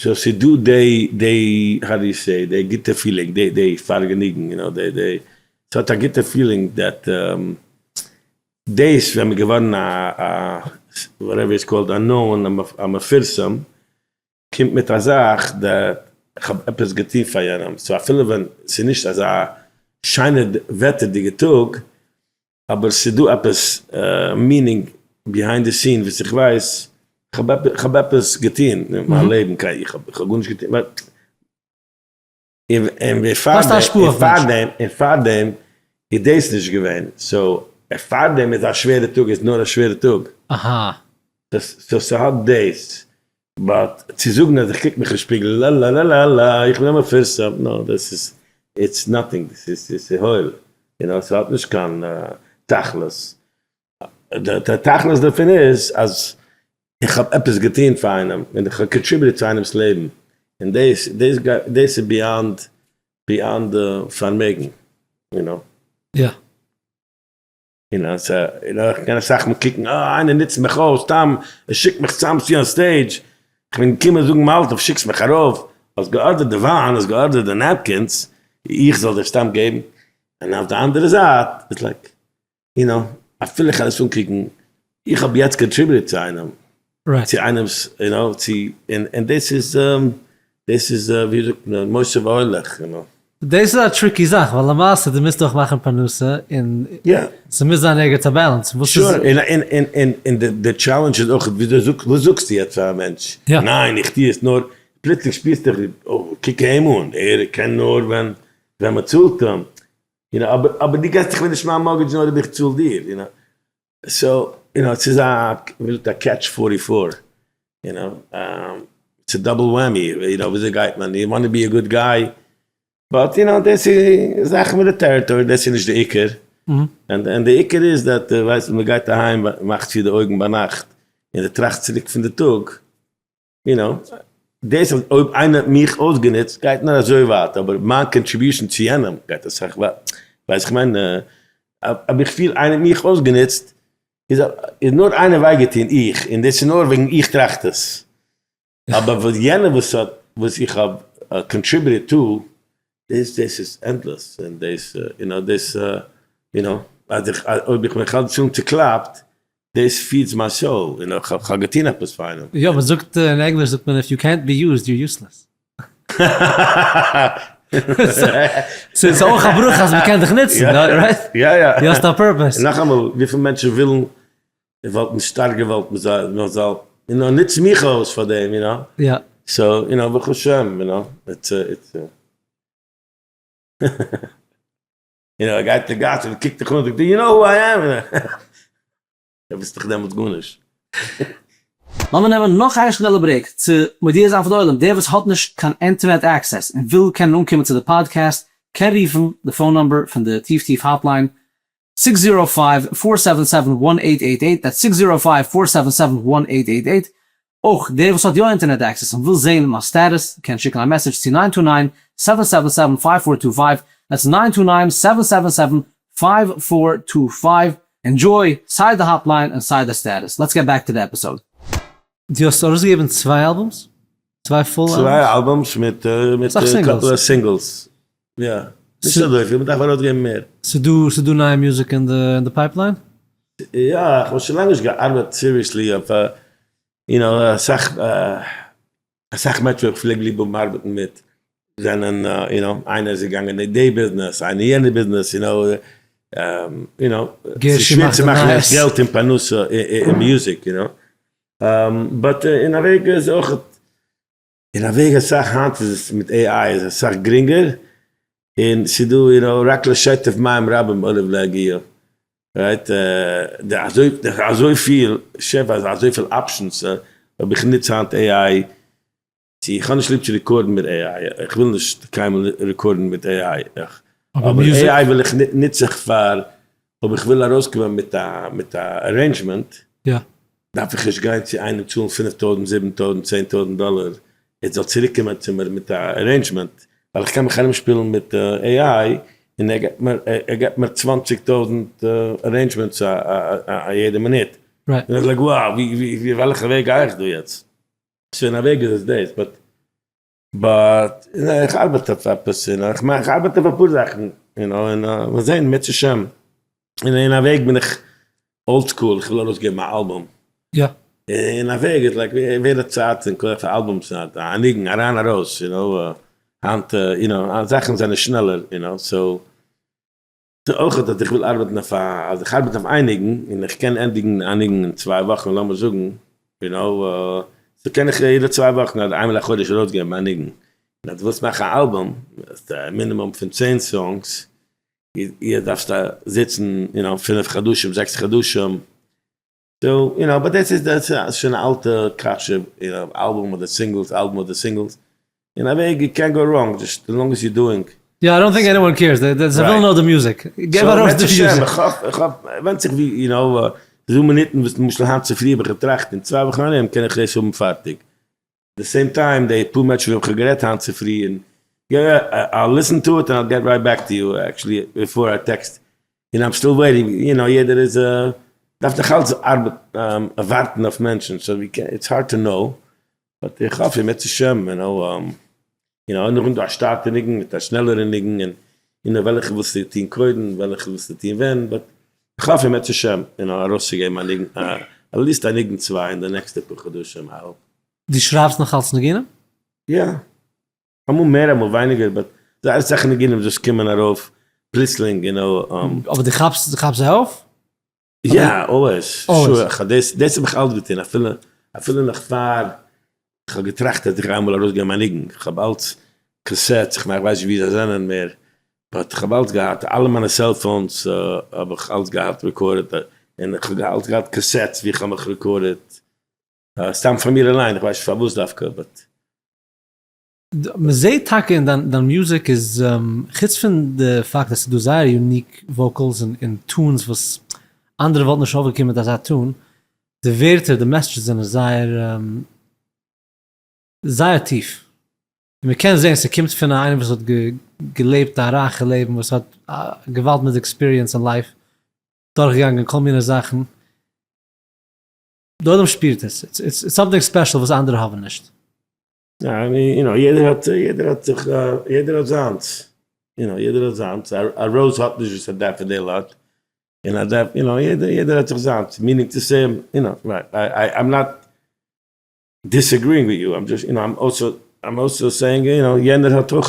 so ס'איז דא די, די, how do you say, די גוטע feeling, די, די פארגעניגן, you know, די, די, ס'האט א גוטע feeling that דאס ווען מ'איז געווארן א א whatever it's called א known א מפורסם קומט מיט א זאך that כ'האב עפעס געטון פאר יענעם, so אפילו ווען ס'איז נישט אזא שיינע וועטערדיגע טאג אבער ס'איז דא עפעס meaning behind the scene וואס איך ווייס כ'האב עפעס געטון אין מיין לעבן, איך האב גארנישט געטון. און ווי פאר דעם, און פאר דעם איז דאס נישט געווען, so פאר דעם איז א שווערע טאג איז נאר א שווערע טאג. אהא. so ס'האט דאס, but צו זאגן אז איך קוק מיך אין שפיגל לאלאלאלא איך בין א מפורסם, no דאס איז it's nothing, דאס איז הויל, יו נאו, ס'האט נישט קיין תכלית. די תכלית דערפון איז אז איך האב עפעס געטון פאר איינעם און איך האב contributed צו איינעמ'ס לעבן, און דאס דאס דאס איז beyond beyond פארמעגן, יו נאו. יא. יו נאו, סא, יו נאו, איך קען אסאך מאל קוקן, אה, איינער נוצט מיך אויס, סתם, ער שיקט מיך צאם צו אן stage, איך בין געקומען זאגן מזל טוב, שיקסט מיך ארויף, האסט גע order ט די וויין, האסט גע order ט די napkins, איך זאל דיר סתם געבן? און אויף די אנדערע זייט, איז like, יו נאו, אפילו איך קען עס אנקוקן, איך האב יעצט contributed צו איינעם, צו איינעמ'ס, יו נאו, צו, און דאס איז, דאס איז ווי זאגט מען, מוסיף והולך, יו נאו. דאס איז א tricky זאך, ווייל למעשה דו מוזט אויך מאכן פרנסה, און ס'מוז זיין ערגעץ א balance, וואס איז. sure, און די challenge איז אויך, וויאזוי זאגסט, וואס זאגסטו יעצט פאר א מענטש, ניין איך טו עס נאר, פלוצלינג שפירסטו דיך ווי, אוי, קוק אים אן, ער קען נאר ווען מ'צאלט אים, יו נאו, אבער אבער דו געסט דאך מיר נישט מיין mortgage נאר אויב איך צאל דיר, יו נאו, so, יו נאו, ס'איז א, ווי זאגט א catch 44, יו נאו, ס'איז double whammy, יו נאו, וויאזוי גייט מען, you want to be a good guy, but יו נאו, דאס איז זאכן מיט די territory, דאס איז נישט די עיקר, און די עיקר איז that, ווייסט, מ'גייט אהיים, מ'מאכט צו די אויגן ביינאכט, און די טראכסט צוריק פון די טאג, יו נאו, דאס אז אויב איינער האט מיך אויסגענוצט גייט נאר אזוי ווייט, אבער מיין contribution צו יענעם גייט אסאך ווייטער, ווייסט איך מיין, אויב איך פיל איינער האט מיך אויסגענוצט, איז נאר איינער וויי געטון, איך, און דאס איז נאר וועגן איך טראכט עס, אבער וואס יענער וואס האט, וואס איך האב contributed to, דאס דאס איז endless, און דאס, יו נאו, דאס, יו נאו, אז איך, אויב איך בין חס ושלום צוקלאפט, דאס feeds מיין soul, יו נאו, כ'האב געטון עפעס פאר איינעם. יא, מען זאגט, אין ענגליש זאגט מען if you קענט בי יוזד יור יוסלעס. ס'איז אויך א ברכה אז מען קען דיך נוצן, right? יא יא. דו האסט א purpose. נאכאמאל, וויפיל מענטשן ווילן, וואלטן שטארק געוואלט מען זאל, יו נאו, נוץ מיך אויס פאר דעם, יו נאו. יא. so, יו נאו, ברוך השם, יו נאו, it's it's. יו נאו, ער גייט אין גאס און קוקט דיך אן און זאגט, do you know who I am? דו ביסט דאך דעמאלטס גארנישט. לאמיר נעמען נאך איין שנעלע break צו מודיע זיין פאר די עולם, דער וואס האט נישט קיין אינטערנעט access און וויל קענען אנקומען צו די פאדקעסט קען רופן די phone number פון די טיף טיף hotline 605-477-1888, that's 605-477-1888, אויך דער וואס האט יא אינטערנעט access און וויל זעהן מיין status קען שיקן א message צו 929-777-5425, that's 929-777-5425, enjoy סיי די hotline און סיי די status, let's get back to the episode. דו האסט ארויסגעגעבן צוויי albums? צוויי full albums? צוויי albums מיט אסאך א couple singles. יא. נישט אזויפיל, מ'דארף ארויסגעבן מער. ס'דא נייע מוזיק אין די pipeline? יא, איך האב שוין לאנג נישט געארבעט seriously אויף א, יו נאו, אסאך, אסאך מענטשן וואס איך פלעג ליב האבן ארבעטן מיט, זענען, יו נאו, איינער איז געגאנגען אין די ביזנעס, איינער יענע ביזנעס, יו נאו, יו נאו, ס'איז שווער צו מאכן יעצט געלט אין פרנסה אין מוזיק, יו נאו, but אין א וועג איז אויך, אין א וועג אסאך היינט איז עס מיט AI איז אסאך גרינגער, און ס'איז דא יו נאו רק לשטף מים רבים עליו להגיע, right, די אזוי אזויפיל שפע אזויפיל options, אויב איך נוץ היינט AI, צו איך האב נישט ליב צו record ן מיט AI, איך וויל נישט קיינמאל record ן מיט AI, אבער AI וויל איך נוץ איך פאר אויב איך וויל ארויסקומען מיט א מיט א arrangement, דארף איך נישט גיין צו איינעם צאלן 5000, 7000, 10,000 דאלער ער זאל צוריקקומען צו מיר מיט א arrangement, ווייל איך קען מיך ארומשפילן מיט AI און ער געבט מיר ער געבט מיר 20,000 arrangements א יעדע מינוט, און איך like wow ווי ווי וועלכע וועג גיי איך דא יעצט? סאו אין א וועג איז עס דאס, but but איך ארבעט אויף עפעס, און איך מיין איך ארבעט אויף אפאר זאכן, יו נאו, און מיר זעהן אם ירצה השם, און אין א וועג בין איך old school, איך וויל ארויסגעבן א אלבום. יא. אין א וועג איז like ווער האט צייט און כח פאר albums היינט, א ניגון אריין ארויס, יו נאו, היינט יו נאו זאכן זענען שנעלער, יו נאו, so אויך אז איך וויל ארבעטן אויף א, אז איך ארבעט אויף איין ניגון און איך קען ענדיגן א ניגון אין 2 וואכן לאמיר זאגן, יו נאו, so קען איך יעדע 2 וואכן אדער איינמאל א חודש ארויסגעבן א ניגון. און אז דו ווילסט מאכן א אלבום, א מינימום פון 10 songs, איר דארפסט זיצן, you know, 5 חדשים, 6 חדשים. So, you know, but דאס איז דאס איז שוין א אלטע קשיא, you know, album אדער singles, album אדער singles. אין א וועג, you can't go wrong, just as long as you're doing. Yeah, I don't think anyone cares. They ווילן נאר די music. געב ארויס די music. איך האף, איך האף, ווענדט זיך ווי, you know, זו מינוטן וואס למשל היינט צופרי האב איך געטראכט, אין 2 וואכן ארום קען איך דאס האבן פארטיג. The same time, די פאר מענטשן וואס האב איך גערעדט היינט צופרי, און yeah, I'll listen to it and I'll get right back to you, actually, before I text. And I'm still waiting, you know, יעדער איז, דארף נאך אלץ ארבעט, ווארטן אויף מענטשן, so we can, it's hard to know. But איך האף, אם ירצה השם, you know, נאך דא א שטאטע ניגון מיט א שנעלערע ניגון, און, you know, וועלכע ווילסטו טון קודם, וועלכע ווילסטו טון ווען, but איך האף, אם ירצה השם, you know, ארויסצוגעבן א ניגון, at least א ניגון צוויי אין די נעקסטע פאר חדשים, I hope. דו שרייבסט נאך אלץ ניגונים? יא. אמאל מער, אמאל ווייניגער, but זייער אסאך ניגונים וואס קומען ארויף פלוצלינג, you know. אבער דו כאפסט זיי אויף? Yeah, always. Always. Sure. איך האב דאס, דאס האב איך אלץ געטון, אפילו נאך פאר איך האב געטראכט, אז איך גיי אמאל ארויסגעבן א ניגון. איך האב אלץ cassettes, איך מיין, איך ווייס נישט ווי זיי זענען מער, but איך האב אלץ געהאט, אלע מיינע cell phones האב איך אלץ געהאט recorded, און איך האב אלץ געהאט cassettes, ווי איך האב מיך recorded. סתם פאר מיר אליין, איך ווייס נישט פארוואס דווקא, but מען זעט טאקע אין דיין music איז, חוץ פון די פאקט אז ס'איז דא זייער unique vocals און tunes וואס אנדערע וואלטן נישט אויפגעקומען מיט אזא tune, די ווערטער, די messages זענען זייער, זייער טיף. און מען קען זען, ס'קומט פון איינעם וואס האט געלעבט א רייכע לעבן, וואס האט געוואלד מיט experience אין life, דורכגעגאנגען כל מיני זאכן. די עולם שפירט עס. It's something special וואס אנדערע האבן נישט. Yeah, I mean, you know, יעדער האט זיך, יעדער האט זיינס. You know, יעדער האט זיינס. א rose האט נישט וואס א daffodil האט. און א daff, you know, יעדער האט זיך זיינס. Meaning to say, you know, right, I'm not disagreeing with you. I'm just, you know, I'm also saying, you know, יענער האט אויך,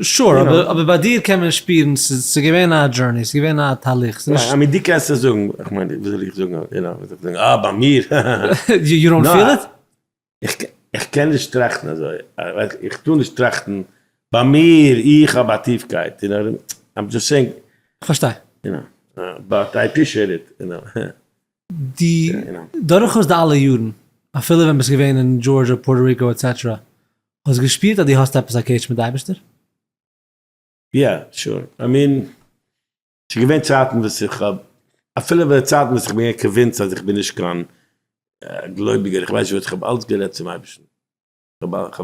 Sure, אבער ביי דיר קען מען שפירן, ס'איז געווען א journey, ס'איז געווען א תהליך. ס'איז נישט I mean, דו קענסט עס זאגן, איך מיין, וואס זאל איך זאגן, you know, וואס זאל איך זאגן, אה, ביי מיר. You don't feel it? איך קען נישט טראכטן אזוי. איך טאר נישט טראכטן, ביי מיר, איך האב א טיפקייט, you know, I'm just saying. פארשטיי. You know, but I appreciate it, you know. די, דורכאויס די אלע יארן, אפילו ווען ביסט געווען אין Georgia, Puerto Rico, etc., האסט געשפירט אז דו האסט עפעס א קשר מיט די אייבערשטער? Yeah, sure. I mean, ס'איז געווען צייטן וואס איך האב, אפילו ביי די צייטן וואס איך בין געווען convinced אז איך בין נישט קיין גלויביגער, איך ווייס נישט וואס, איך האב אלץ גערעדט צום אייבערשטן. איך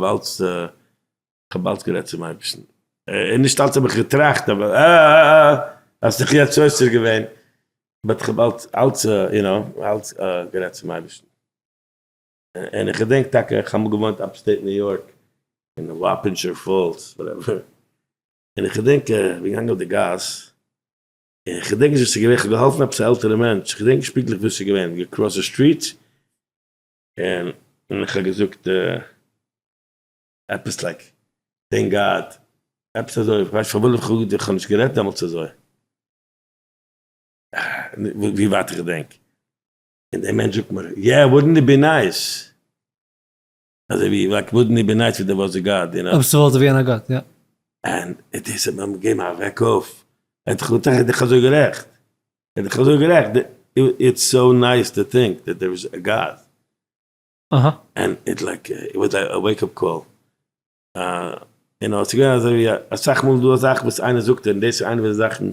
האב אלץ גערעדט צום אייבערשטן. און נישט אלץ האב איך געטראכט, אבער האסט דיך יעצט סותר געווען. But איך האב אלץ, you know, אלץ גערעדט צום אייבערשטן. און איך געדענק טאקע, איך האב אמאל געוואוינט upstate New York, אין Wappinger Falls, whatever. און איך געדענק, איך בין געגאנגען אויף די גאס, און איך געדענק נישט וואס איז געווען, איך האב געהאלפן עפעס א עלטערע מענטש, איך געדענק נישט פונקטליך וואס איז געווען, גע cross די street, און איך האב געזאגט, עפעס like, thank God, עפעס אזוי, איך ווייס פארוואס איך האב געזאגט, איך האב נישט גערעדט דעמאלטס אזוי. ווי ווייט איך געדענק. און דער מענטש זאגט מיר, yeah, wouldn't it be nice? אזוי ווי, like, wouldn't it be nice if there was a God, you know? אויב ס'וואלט געווען א גאט, יא. און דאס האט מיר געגעבן א וועק אויף. ער האט דאך געזאגט, ער איז דאך אזוי גערעכט. ער איז דאך אזוי גערעכט. It's so nice to think that there is a God. And it like, it was a wake up call. You know, ס'איז געווען אזוי ווי אסאך מאל דא א זאך וואס איינער זאגט, און דאס איז איינע פון די זאכן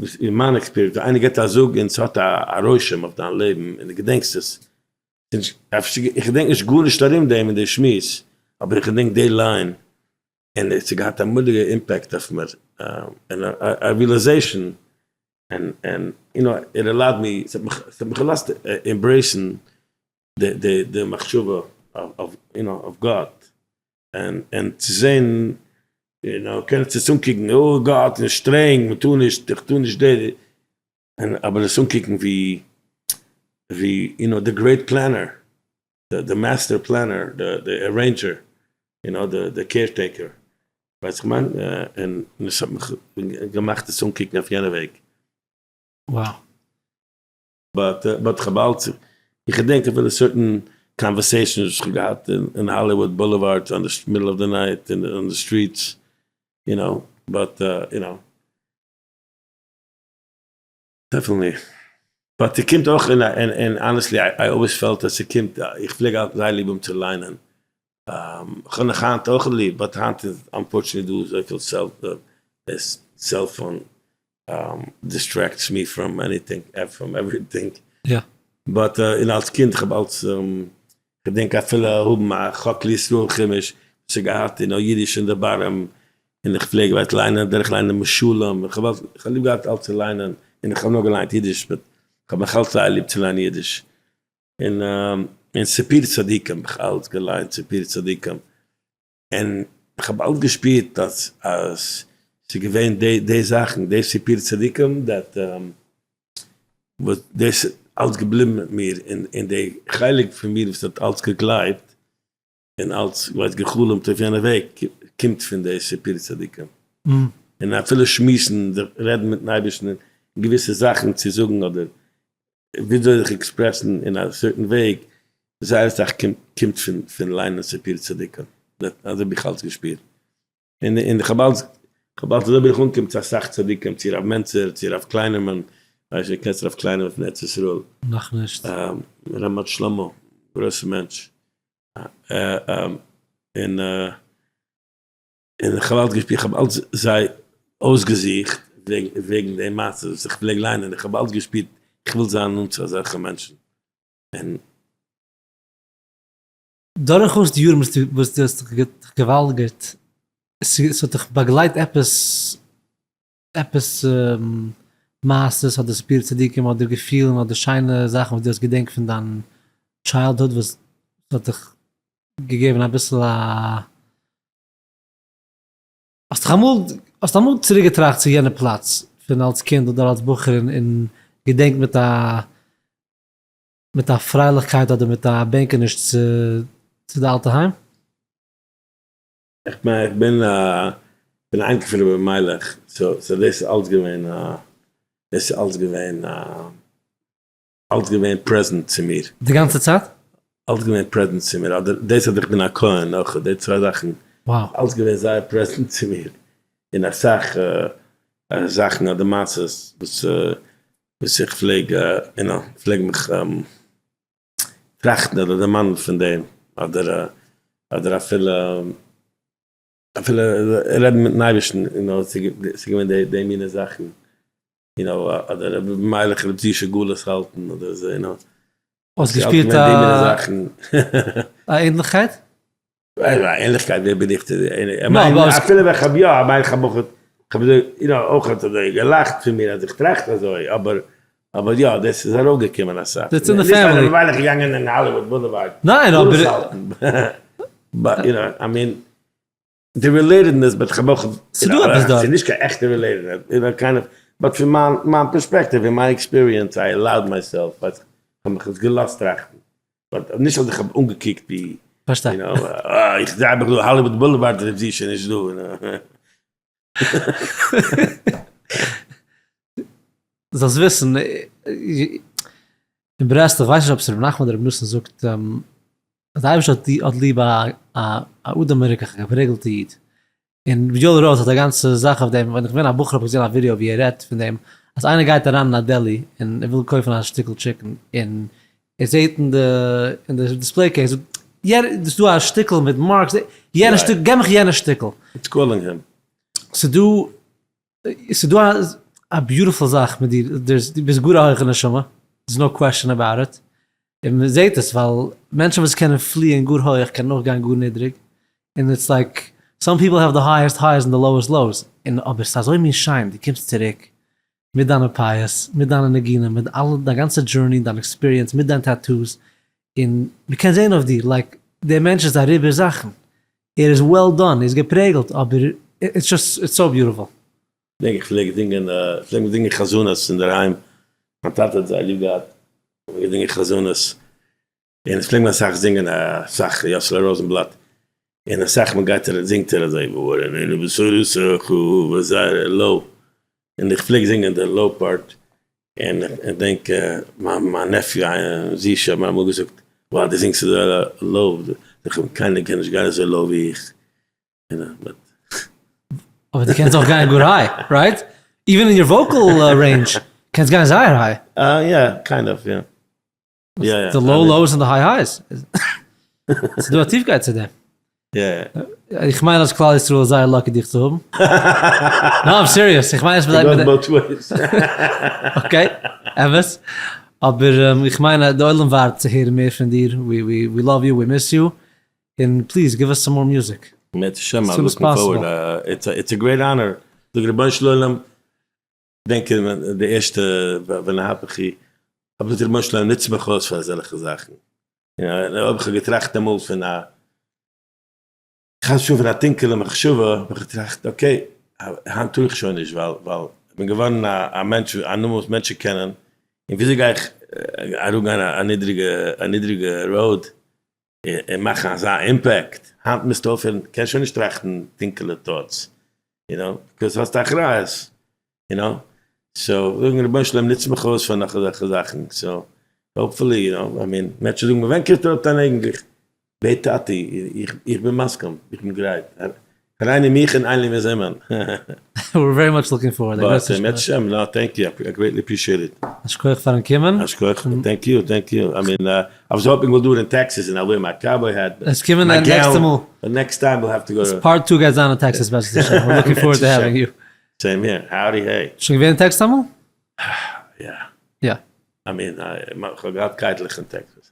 וואס אין מיין experience, ווען איינער גיבט א זאג און ס'האט א רושם אויף דיין לעבן און דו געדענקסט עס. איך געדענק נישט גארנישט ארום דעם אין די שמועס, אבער איך געדענק די line, און עס האט געהאט א מורא'דיגע impact אויף מיר, און א realization, און you know, it allowed me, עס האט מיך געלאזט embrace ן די מחשבה אויף, you know, אויף גאט, און צו זען, you know, קענסט עס אנקוקן, oh גאט איז שטרענג, מען טאר נישט, איך טאר נישט די, אבער עס אנקוקן ווי, you know, the great planner, the master planner, the arranger, you know, the caretaker, ווייסט איך מיין, און עס האט מיך געמאכט עס אנקוקן אויף יענע וועג. Wow. But כ'האב אלץ, איך געדענק אפילו certain conversations וואס איך האב געהאט אין Hollywood Boulevard on the middle of the night אין די streets, you know, but you know. Definitely. But ס'קומט אויך און און honestly I always felt אז ס'קומט, איך פלעג זייער ליב האבן צו ליינען, כ'האב נאך היינט אויך ליב, but היינט איז unfortunately דא אזויפיל cellphone distracts me from anything, from everything. But און אלס קינד כ'האב אלס כ'געדענק אפילו האבן א חק לישראל חומש וואס האט געהאט אין אידיש אין די bottom, און איך פלעג ווייט ליינען דורך ליינען משלים, איך האב אלס איך האב ליב געהאט אלס צו ליינען, און איך האב נאר געליינט אידיש but כ'האב נאך אלס זייער ליב צו ליינען אידיש, און און סיפור צדיקים האב איך אלס געליינט סיפור צדיקים, און איך האב אלס געשפירט אז אז ס'איז געווען די די זאכן די סיפור צדיקים that וואס דאס איז אלס געבליבן מיט מיר, און און די חלק פון מיר וואס האט אלס געגלייבט און אלס ווייסט גע'חלומ'ט אויף יענע וועג קומט פון די סיפור צדיקים. און אפילו שמועסן, זיך רעדן מיטן אייבערשטן און געוויסע זאכן צו זאגן אדער וויאזוי זיך express ן אין א certain וועג, זייער אסאך קומט פון ליינען סיפור צדיקים. אזוי האב איך אלס געשפירט. און און איך האב אלץ, כ'האב אלץ אזוי בין איך אנגעקומען צו אסאך צדיקים, צו רב מענצער, צו רב קליינערמאן, ווייס נישט קענסט רב קליינערמאן פון ארץ ישראל? נאכנישט. רמת שלמה, גרויסע מענטש, און און איך האב אלץ געשפירט, איך האב אלץ זיי אויסגעזוכט וועגן וועגן די מעשה וואס איך פלעג ליינען, איך האב אלץ געשפירט איך וויל זיין נאנט צו אזעלכע מענטשן, און. דורכאויס די יארן וואס דו האסט דיך געוואלגערט, ס'האט דיך באגלייט עפעס, עפעס מעשות אדער סיפורי צדיקים אדער געפילן אדער שיינע זאכן וואס דו האסט געדענקט פון דיין childhood וואס האט דיך געגעבן אביסל א, האסט דיך אמאל, האסט אמאל צוריק געטראכט צו יענע פלאץ פון אלס קינד אדער אלס בחור און געדענקט מיט א מיט א פרייליכקייט אדער מיט א בענקעניש צו צו די אלטע היים? איך מיין איך בין א בין א אייניקל פון רבי מיילעך so so דאס איז אלץ געווען א דאס איז אלץ געווען א אלץ געווען present צו מיר. די גאנצע צייט? אלץ געווען present צו מיר אדער דאס אז איך בין א כהן אויך די צוויי זאכן אלץ געווען זייער present צו מיר און אסאך זאכן אדער מעשות וואס וואס איך פלעג you know פלעג מיך טראכטן אדער דערמאנען פון דעם אדער אדער אפילו אפילו רעדן מיטן אייבערשטן you know ס'איז געווען די מינע זאכן you know אדער רבי מיילעך רבי זישע גלות האלטן אדער אזוי you know. האסט געשפירט א ענליכקייט? א ענליכקייט ווער בין איך צו אפילו ווען כ'האב יא מיין איך האב אויך כ'האב אזוי you know אויך האט אזוי געלאכט פון מיר אז איך טראכט אזוי אבער אבער יא דאס איז ארויפגעקומען אסאך. That's in the family. נישט ווייל איך געגאנגען אין Hollywood Boulevard. ניין אבער. But you know I mean די relatedness but כ'האב אויך. ס'דא עפעס דארט. ס'איז נישט קיין עכטע relatedness, you know kind of, but פון מיין מיין פערספעקטיוו און מיין experience I allowed myself, כ'האב מיך עס געלאזט טראכטן. But נישט אז איך האב אנגעקוקט ווי, פארשטיי. יו נאו, אה, איך זעה מיך דא Hollywood Boulevard איז זי שוין נישט דא. זאלסט וויסן, אין ברסלב, כ'ווייס נישט אויב ס'ר' נחמן אדער ר' נתן זאגט, אז די אייבערשטער האט ליב א אדם מרוכך, א געפרעגלטע איד, און יואל ראטה האט א גאנצע זאך אויף דעם, ווען איך בין א בחור האב איך געזען א ווידעא ווי ער רעדט פון דעם, אז איינער גייט אריין אין א deli און ער וויל קויפן א שטיקל chicken, און ער זעט אין די אין די display case, ס'איז דא א שטיקל מיט marks, יענע שטיקל, געב מיך יענע שטיקל. It's calling him. ס'איז דא, ס'איז דא א beautiful זאך מיט דיר, דו ביסט גאר א הויכע נשמה, there's no question about it, און מען זעט עס ווייל מענטשן וואס קענען פליען גאר הויעך קענען אויך גיין גאר נידריג, און it's like some people have the highest highs and the lowest lows, און אבער ס'איז אזוי מין שיין, דו קומסט צוריק מיט דיינע פיאות, מיט דיינע ניגונים, מיט אלע דיין גאנצע journey, דיין experience, מיט דיין tattoos, און מען קען זען אויף דיר like דער מענטש איז אריבער זאכן, ער איז well done, ער איז געפרעגלט, אבער it's just it's so beautiful. געדענק איך פלעג זינגען, פלעג מען זינגען חזנות אינדערהיים, מיין טאטע האט זייער ליב געהאט זינגען חזנות, און עס פלעג מען אסאך זינגען אסאך יאסעלע ראזענבלאט, און אסאך מאל גייט ער זינגט ער אזוי ואראנו בתורתך זייער low, און איך פלעג זינגען די low part, און איך דענק מיין nephew זישע האט מיר אמאל געזאגט. Wow, דו זינגסט אזוי low, קיינער קען נישט גיין אזוי low ווי איך. אבער דו קענסט אויך גיין גאר high, right? Even אין your vocal range קענסט גיין זייער high. יא, kind of, יא. די low lows און די high highs. ס'איז דא א טיפקייט צו דעם. איך מיין אז כלל ישראל איז זייער lucky דיך צו האבן. No, I'm serious. איך מיין עס מיט okay, אמת. אבער איך מיין אז די עולם ווארט צו הערן מער פון דיר. We love you, we miss you. און please give us some more music. אם ירצה השם, I'm looking forward. It's a great honor. זאג רבונו של עולם, דענק די ערשטע ונהפוך הוא, האב געזאגט רבונו של עולם נוץ מיך אויס פאר אזעלכע זאכן. אויב איך האב געטראכט אמאל פון א חס ושלום פון א טונקעלע מחשבה, האב איך געטראכט okay, היינט טאר איך שוין נישט ווייל ווייל איך בין געווארן א מענטש, א נאמען וואס מענטשן קענען, און וויאזוי גיי איך אראפגיין א נידריגע א נידריגע road און מאכן אזא impact, היינט מוזטו אויפהערן, קענסט שוין נישט טראכטן טונקעלע thoughts, you know, because האסט א אחריות, you know, so זאגן רבונו של עולם נוץ מיך אויס פאר נאך אזעלכע זאכן, so hopefully, you know, I mean, מענטשן זאגן מיר ווען קומט אראפ דיין אייגנטליך, בעט טאטי, איך בין מסכים, איך בין גרייט, הריני מוכן אין לי מזומן. We're very much looking forward. But אם ירצה השם, no, thank you, I greatly appreciate it. א שכוח פארן קומען. א שכוח, thank you, thank you. I mean, I was hoping we'll do it in Texas and I'll wear my cowboy hat. עס קומען נעקסטע מאל. But next time we'll have to go to. Part two גייט זיין אין טעקסעס בעזרת השם. We're looking forward to having you. Same here, howdy hey. שוין געווען אין טעקסעס אמאל? יא. יא. I mean, כ'האב געהאט קייטלעך אין טעקסעס.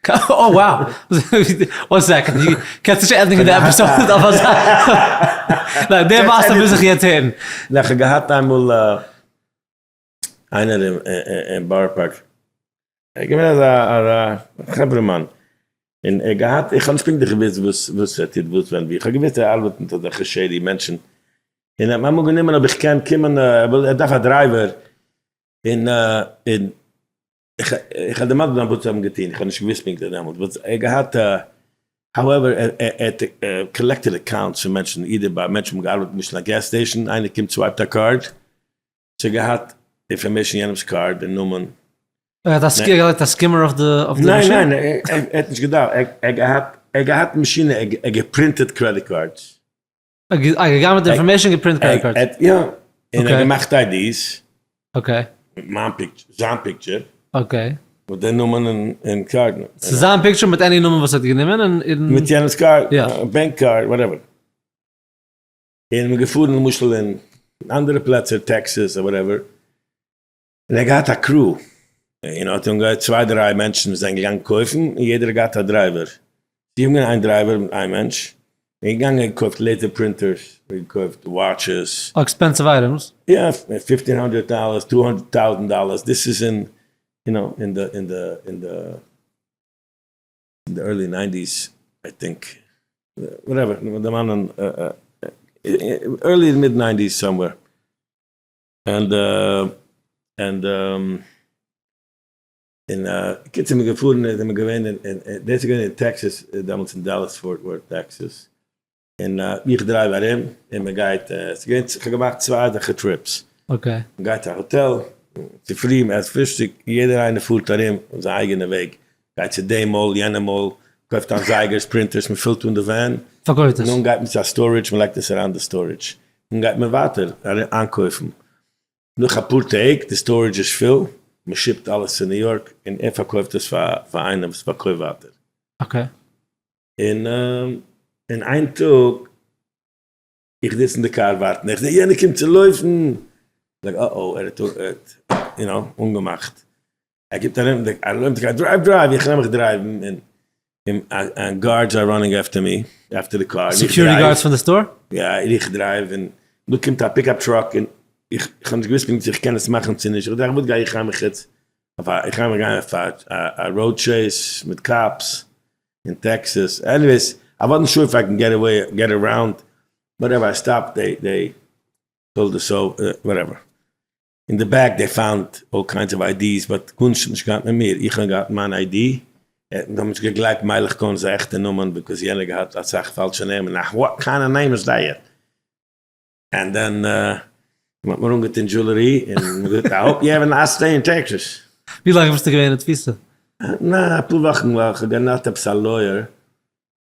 Oh wow! One second, דו קענסט נישט ענדיגן די episode אויף אזא. ניין, די מעשה מוז איך יעצט הערן. ניין, כ'האב געהאט איינמאל איינער אין בארא פארק, ער איז געווען אזא חברה מאן, און ער האט געהאט, איך האב נישט פונקטליך געוואוסט וואס וואס ער טוט וואס ווען ווי, איך האב געוואוסט ער ארבעט מיט אזעלכע shady מענטשן, און ער האט מיר אמאל גענומען אויב איך קען קומען, ער דארף א driver, און און איך איך האב דערמאנט וואס זיי האבן געטון, איך האב נישט געוואוסט פונקטליך דעמאלט, but ער האט געהאט א, however ער האט collected accounts פון מענטשן, אידער ביי מענטשן האבן געארבעט למשל אין א gas station, איינער קומט swipe ט א card, so ער געהאט information יענעמס card און נאמען. ער האט געלייגט א skimmer אויף די מאשין? ניין ניין ער האט נישט געדארפט, ער האט געהאט מאשינען, ער האט געפרינטעט credit cards. ער האט געגנב'עט information געפרינט credit cards. יא, און ער האט געמאכט IDs. Okay. מיט מיין picture, זיין picture. Okay. מיט די נאמען און card. ס'איז זיין picture מיט any נאמען וואס ער האט גענומען און. מיט יענעמ'ס card, bank card, whatever. און מ'איז געפארן למשל אין אנדערע פלעצער, טעקסעס אדער whatever, און ער האט געהאט א crew, און ער האט אנגעהויבן צוויי דריי מענטשן וואס זענען געגאנגען קויפן, און יעדער האט געהאט א driver. זיי האבן געווען איין driver מיט איין מענטש, און געגאנגען געקויפט laser printers, געקויפט watches. Expensive items. יא, fifteen hundred dollars, 200,000 dollars, דאס איז אין, you know, אין די, אין די, אין די. אין די early nineties I think, whatever, דערמאנען, early mid nineties somewhere, and and און קיצור מ'איז געפארן איז מען געווען אין, דאס איז געווען אין טעקסעס, דעמאלטס אין דאלאס פארט ווארט טעקסעס, און איך drive ארום און מען גייט, ס'איז געווען, כ'האב געמאכט צוויי אזעלכע trips. מען גייט צו א האטעל, צופרי מען עסט פרישטאג, יעדער איינער פארט ארום אויף זיין אייגענע וועג, גייט צו דעם mall, יענע mall, קויפט איין זייגערס, printers, מען פילט אן די van, פארקויפט עס. נאכדעם גייט מען צו א storage, מען לייגט עס אריין אין די storage, נאכדעם גייט מען ווייטער איינקויפן, נאך אפאר טעג, די storage איז פול, מען ship ט אלעס צו ניו יארק, און ער פארקויפט עס פאר איינעם וואס פארקויפט ווייטער. און אין איין טאג, איך זיץ אין די קאר ווארטן, איך זע יענער קומט צו לויפן, זאג אה אה, ער האט you know אנגעמאכט, ער קומט ארום, ער נעמט די קאר, drive drive, איך נעם מיך drive ן, און און guards are running after me, after די קאר, security guards פון די store? יא, איך drive, און דא קומט א pickup truck, און איך האב נישט געוואוסט פונקט צו איך קען עס מאכן צו נישט, איך דאכט וואס גיי איך גיין מיך יעצט, איך גיי מיך גיין אויף א road chase מיט cops, אין טעקסעס, anyways, I wasn't sure if I can get away, get around, whatever, I stopped, they they pulled us over, whatever, אין די back they found all kinds of IDs, but גארנישט האט נישט געהאט מיט מיר, איך האב געהאט מיין ID, זיי האבן נישט געגלייבט מיילעך קאהן איז א עכטע נאמען, because יענער האט געהאט אסאך פאלשע נעמען, what kind of name is that? And then מ'האט מיר אנגעטון jewelry און מ'האט געזאגט I hope you have a nice stay in Texas. ווי לאנג ביסטו געווען אין תפיסה? ניין, אפאר וואכן ווייל כ'האב געהאט עפעס א lawyer,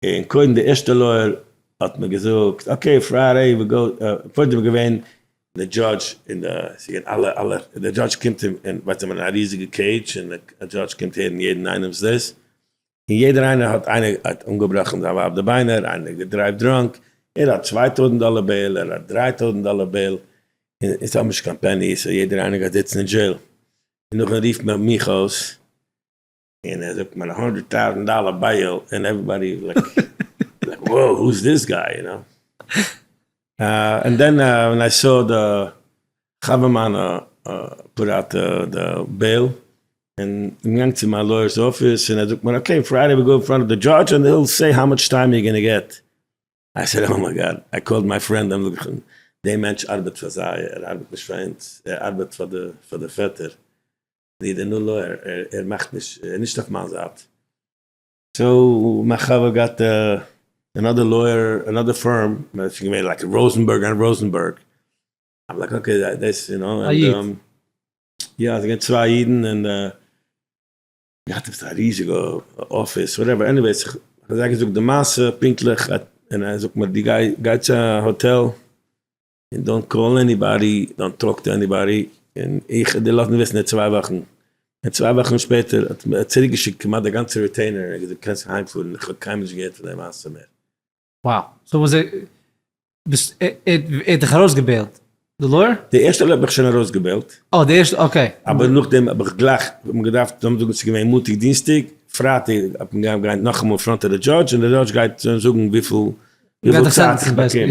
און קודם די ערשטע lawyer האט מיר געזאגט okay Friday we go, קודם איז געווען די דזשאדזש און די, ס'איז געווען אלע אלע, די דזשאדזש קומט און ווייסט אין א ריזיגע cage און די דזשאדזש קומט הערן יעדן איינעמ'ס דאס, און יעדער איינער האט איינער האט אנגעבראכן זיין ווייב די ביינער, איינער גע drive ט drunk, ער האט 2000 דאלער bail, ער האט 3000 דאלער bail, און אונז האבן נישט קיין penny, so יעדער איינער גייט זיצן אין דזשעיל. און נאכדעם רופט מען מיך אויס, און ער זאגט מיר א 100,000 דאלער bail, און everybody איז like, wow, who's this guy, you know? And then when I saw די חבר מיינע put out די bail, און איך בין געגאנגען צו מיין lawyer's אפיס, און ער זאגט מיר okay, Friday we go in front of די דזשאדזש, and he'll say how much time you gonna get. I said oh my God, I called my friend און זאג איך אים, דער מענטש ארבעט פאר זיי, ער ארבעט נישט פאר אונז, ער ארבעט פאר די פעטער, need a new lawyer, ער מאכט נישט, ער איז נישט אויף מיין זייט. so מיין חבר געהאט another lawyer, another firm, ס'איז געווען like Rosenberg and Rosenberg, I'm like okay דאס you know, א איד. יא, ס'איז געווען צוויי אידן און געהאט עפעס א ריזיגע אפיס whatever, anyways איך האב זיי געזאגט די מעשה פונקטליך, און ער זאגט מיר דו גיי גיי צו א האטעל און don't call anybody, don't talk to anybody, און איך וועל דיר לאזן וויסן אין צוויי וואכן, און צוויי וואכן שפעטער האט ער צוריק געשיקט כמעט די גאנצע retainer, ער האט געזאגט קענסט אהיים פארן, איך האב קיינמאל נישט געהערט פון די מעשה מער. Wow, so וואס ער ביסט ער האט דיך ארויסגע bail ט? די lawyer? די ערשטע lawyer האט מיך שוין ארויסגע bail ט. אה די ערשטע okay. אבער נאכדעם האב איך גלייך האט מען געדארפט לאמיר זאגן ס'איז געווען מאנטאג דינסטאג פרייטאג האט מען געדארפט גיין נאכאמאל אין front of די דזשאדזש און די דזשאדזש גייט זאגן וויפיל וויפיל צייט איך באקום.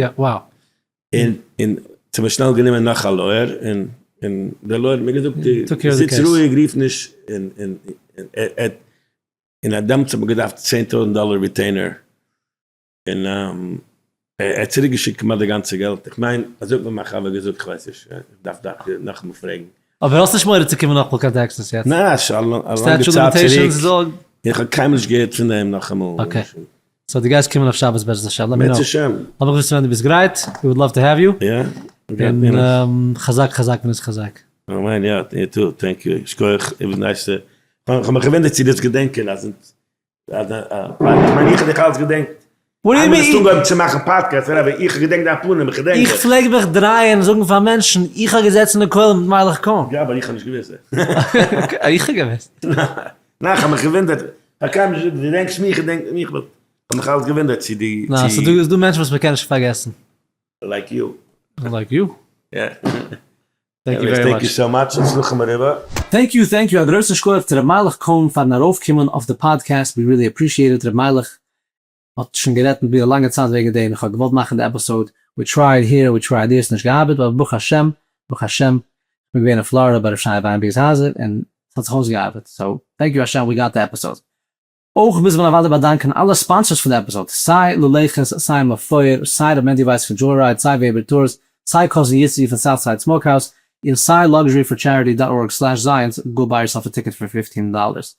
און און צו מיר שנעל גענומען נאך א lawyer און און די lawyer האט מיר געזאגט זיץ רואיג רוף נישט און און און און דעמאלטס האט מען געדארפט 10,000 דאלער retainer. און ער האט צוריק געשיקט כמעט די גאנצע געלט, איך מיין אזוי האט מיר מיין חבר געזאגט, איך ווייס נישט, איך דארף דאך נאכאמאל פרעגן. אבער האסט נישט מורא צו קומען נאכאמאל קיין טעקסעס יעצט? ניין, שוין א לאנגע צייט צוריק, און איך האב קיינמאל נישט געהערט פון דעם נאכאמאל. Okay, so דו גייסט קומען אויף שבת בעזרת השם, let me know. בעזרת השם. לאמיך וויסן ווען דו ביסט גרייט, we would love to have you. יא. און חזק חזק ונתחזק. אמן, יא, you too, thank you, שכוח, it was nice to, כ'האב מיך געוואונדערט צו דו האסט געדענקען אז כ'מיין איך האב דיך אלץ געדענקט. איינמאל האסטו אנגעהויבן צו מאכן פאדקעסט whatever, איך האב געדענקט דיין פנים, איך געדענק דיך. איך פלעג מיך דרייען און זאגן פאר מענטשן, איך האב געזעצן אין כולל מיט מיילעך קאהן. יא, אבער איך האב נישט געוואוסט. איך האב געוואוסט. ניין, איך האב מיך געוואונדערט. איך האב קיינמאל נישט געזאגט דו געדענקסט מיך, איך געדענק מיך, but איך האב מיך אלץ געוואונדערט צו דו. ניין, ס'איז דא מענטשן וואס מ'קען נישט פארגעסן. Like you. Like you. יא. Thank you very much. Thank you so much, הצלחה מרובה. Thank you thank you, א גרויסן שכוח צו ר' מיילעך קאהן פארן ארויפקומען אויף די פאדקעסט, we really appreciate it, ר' מיילעך האט שוין גערעדט מיט מיר א לאנגע צייט וועגן דעם, איך האב געוואלט מאכן די episode, we tried here we tried there, ס'נישט געארבעט, אבער ברוך השם, ברוך השם, איך בין געווען אין פלארידע ביי ר' שייע וויינבערגער'ס הייזער און ס'האט זיך אויסגעארבעט, so thank you השם we got the episode. אויך מוז מען אוודאי באדאנקען אלע sponsors פון די episode, סיי לולעכעס, סיי מפואר, סיי ר' מענדי ווייס פון Joyride, סיי וועבער Tours, סיי cousin יצי פון Southside Smokehouse, און סיי luxuryforcharity dot org slash Zions, go buy yourself a ticket for 15 dollars.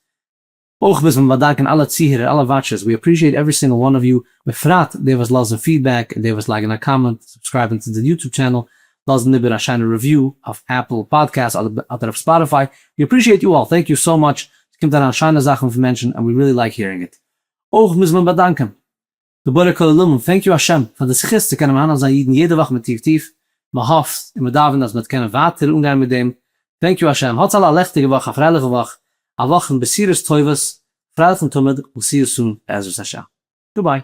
אויך מוז מען באדאנקען אלע צוהערער, אלע watchers, we appreciate every single one of you, בפרט די וואס לאזן feedback, און די וואס לייגן א comment, subscribe ן צו די YouTube channel, לאזן איבער א שיינע review אויף Apple Podcast אדער אויף Spotify, we appreciate you all, thank you so much, ס'קומט אריין שיינע זאכן פון מענטשן and we really like hearing it. אויך מוז מען באדאנקען די בורא כל עולמים, thank you השם פאר די זכות צו קענען מהנה זיין אידן יעדע וואך מיט טיף טיף, מען האפט און מען דאווענט אז מען וועט קענען ווייטער אנגיין מיט דעם, thank you השם, האטס אלע א לעכטיגע וואך, א פרייליכע וואך, א וואך פון בשורות טובות, פרייליכן תמיד, we'll see you soon בעזרת השם. Goodbye.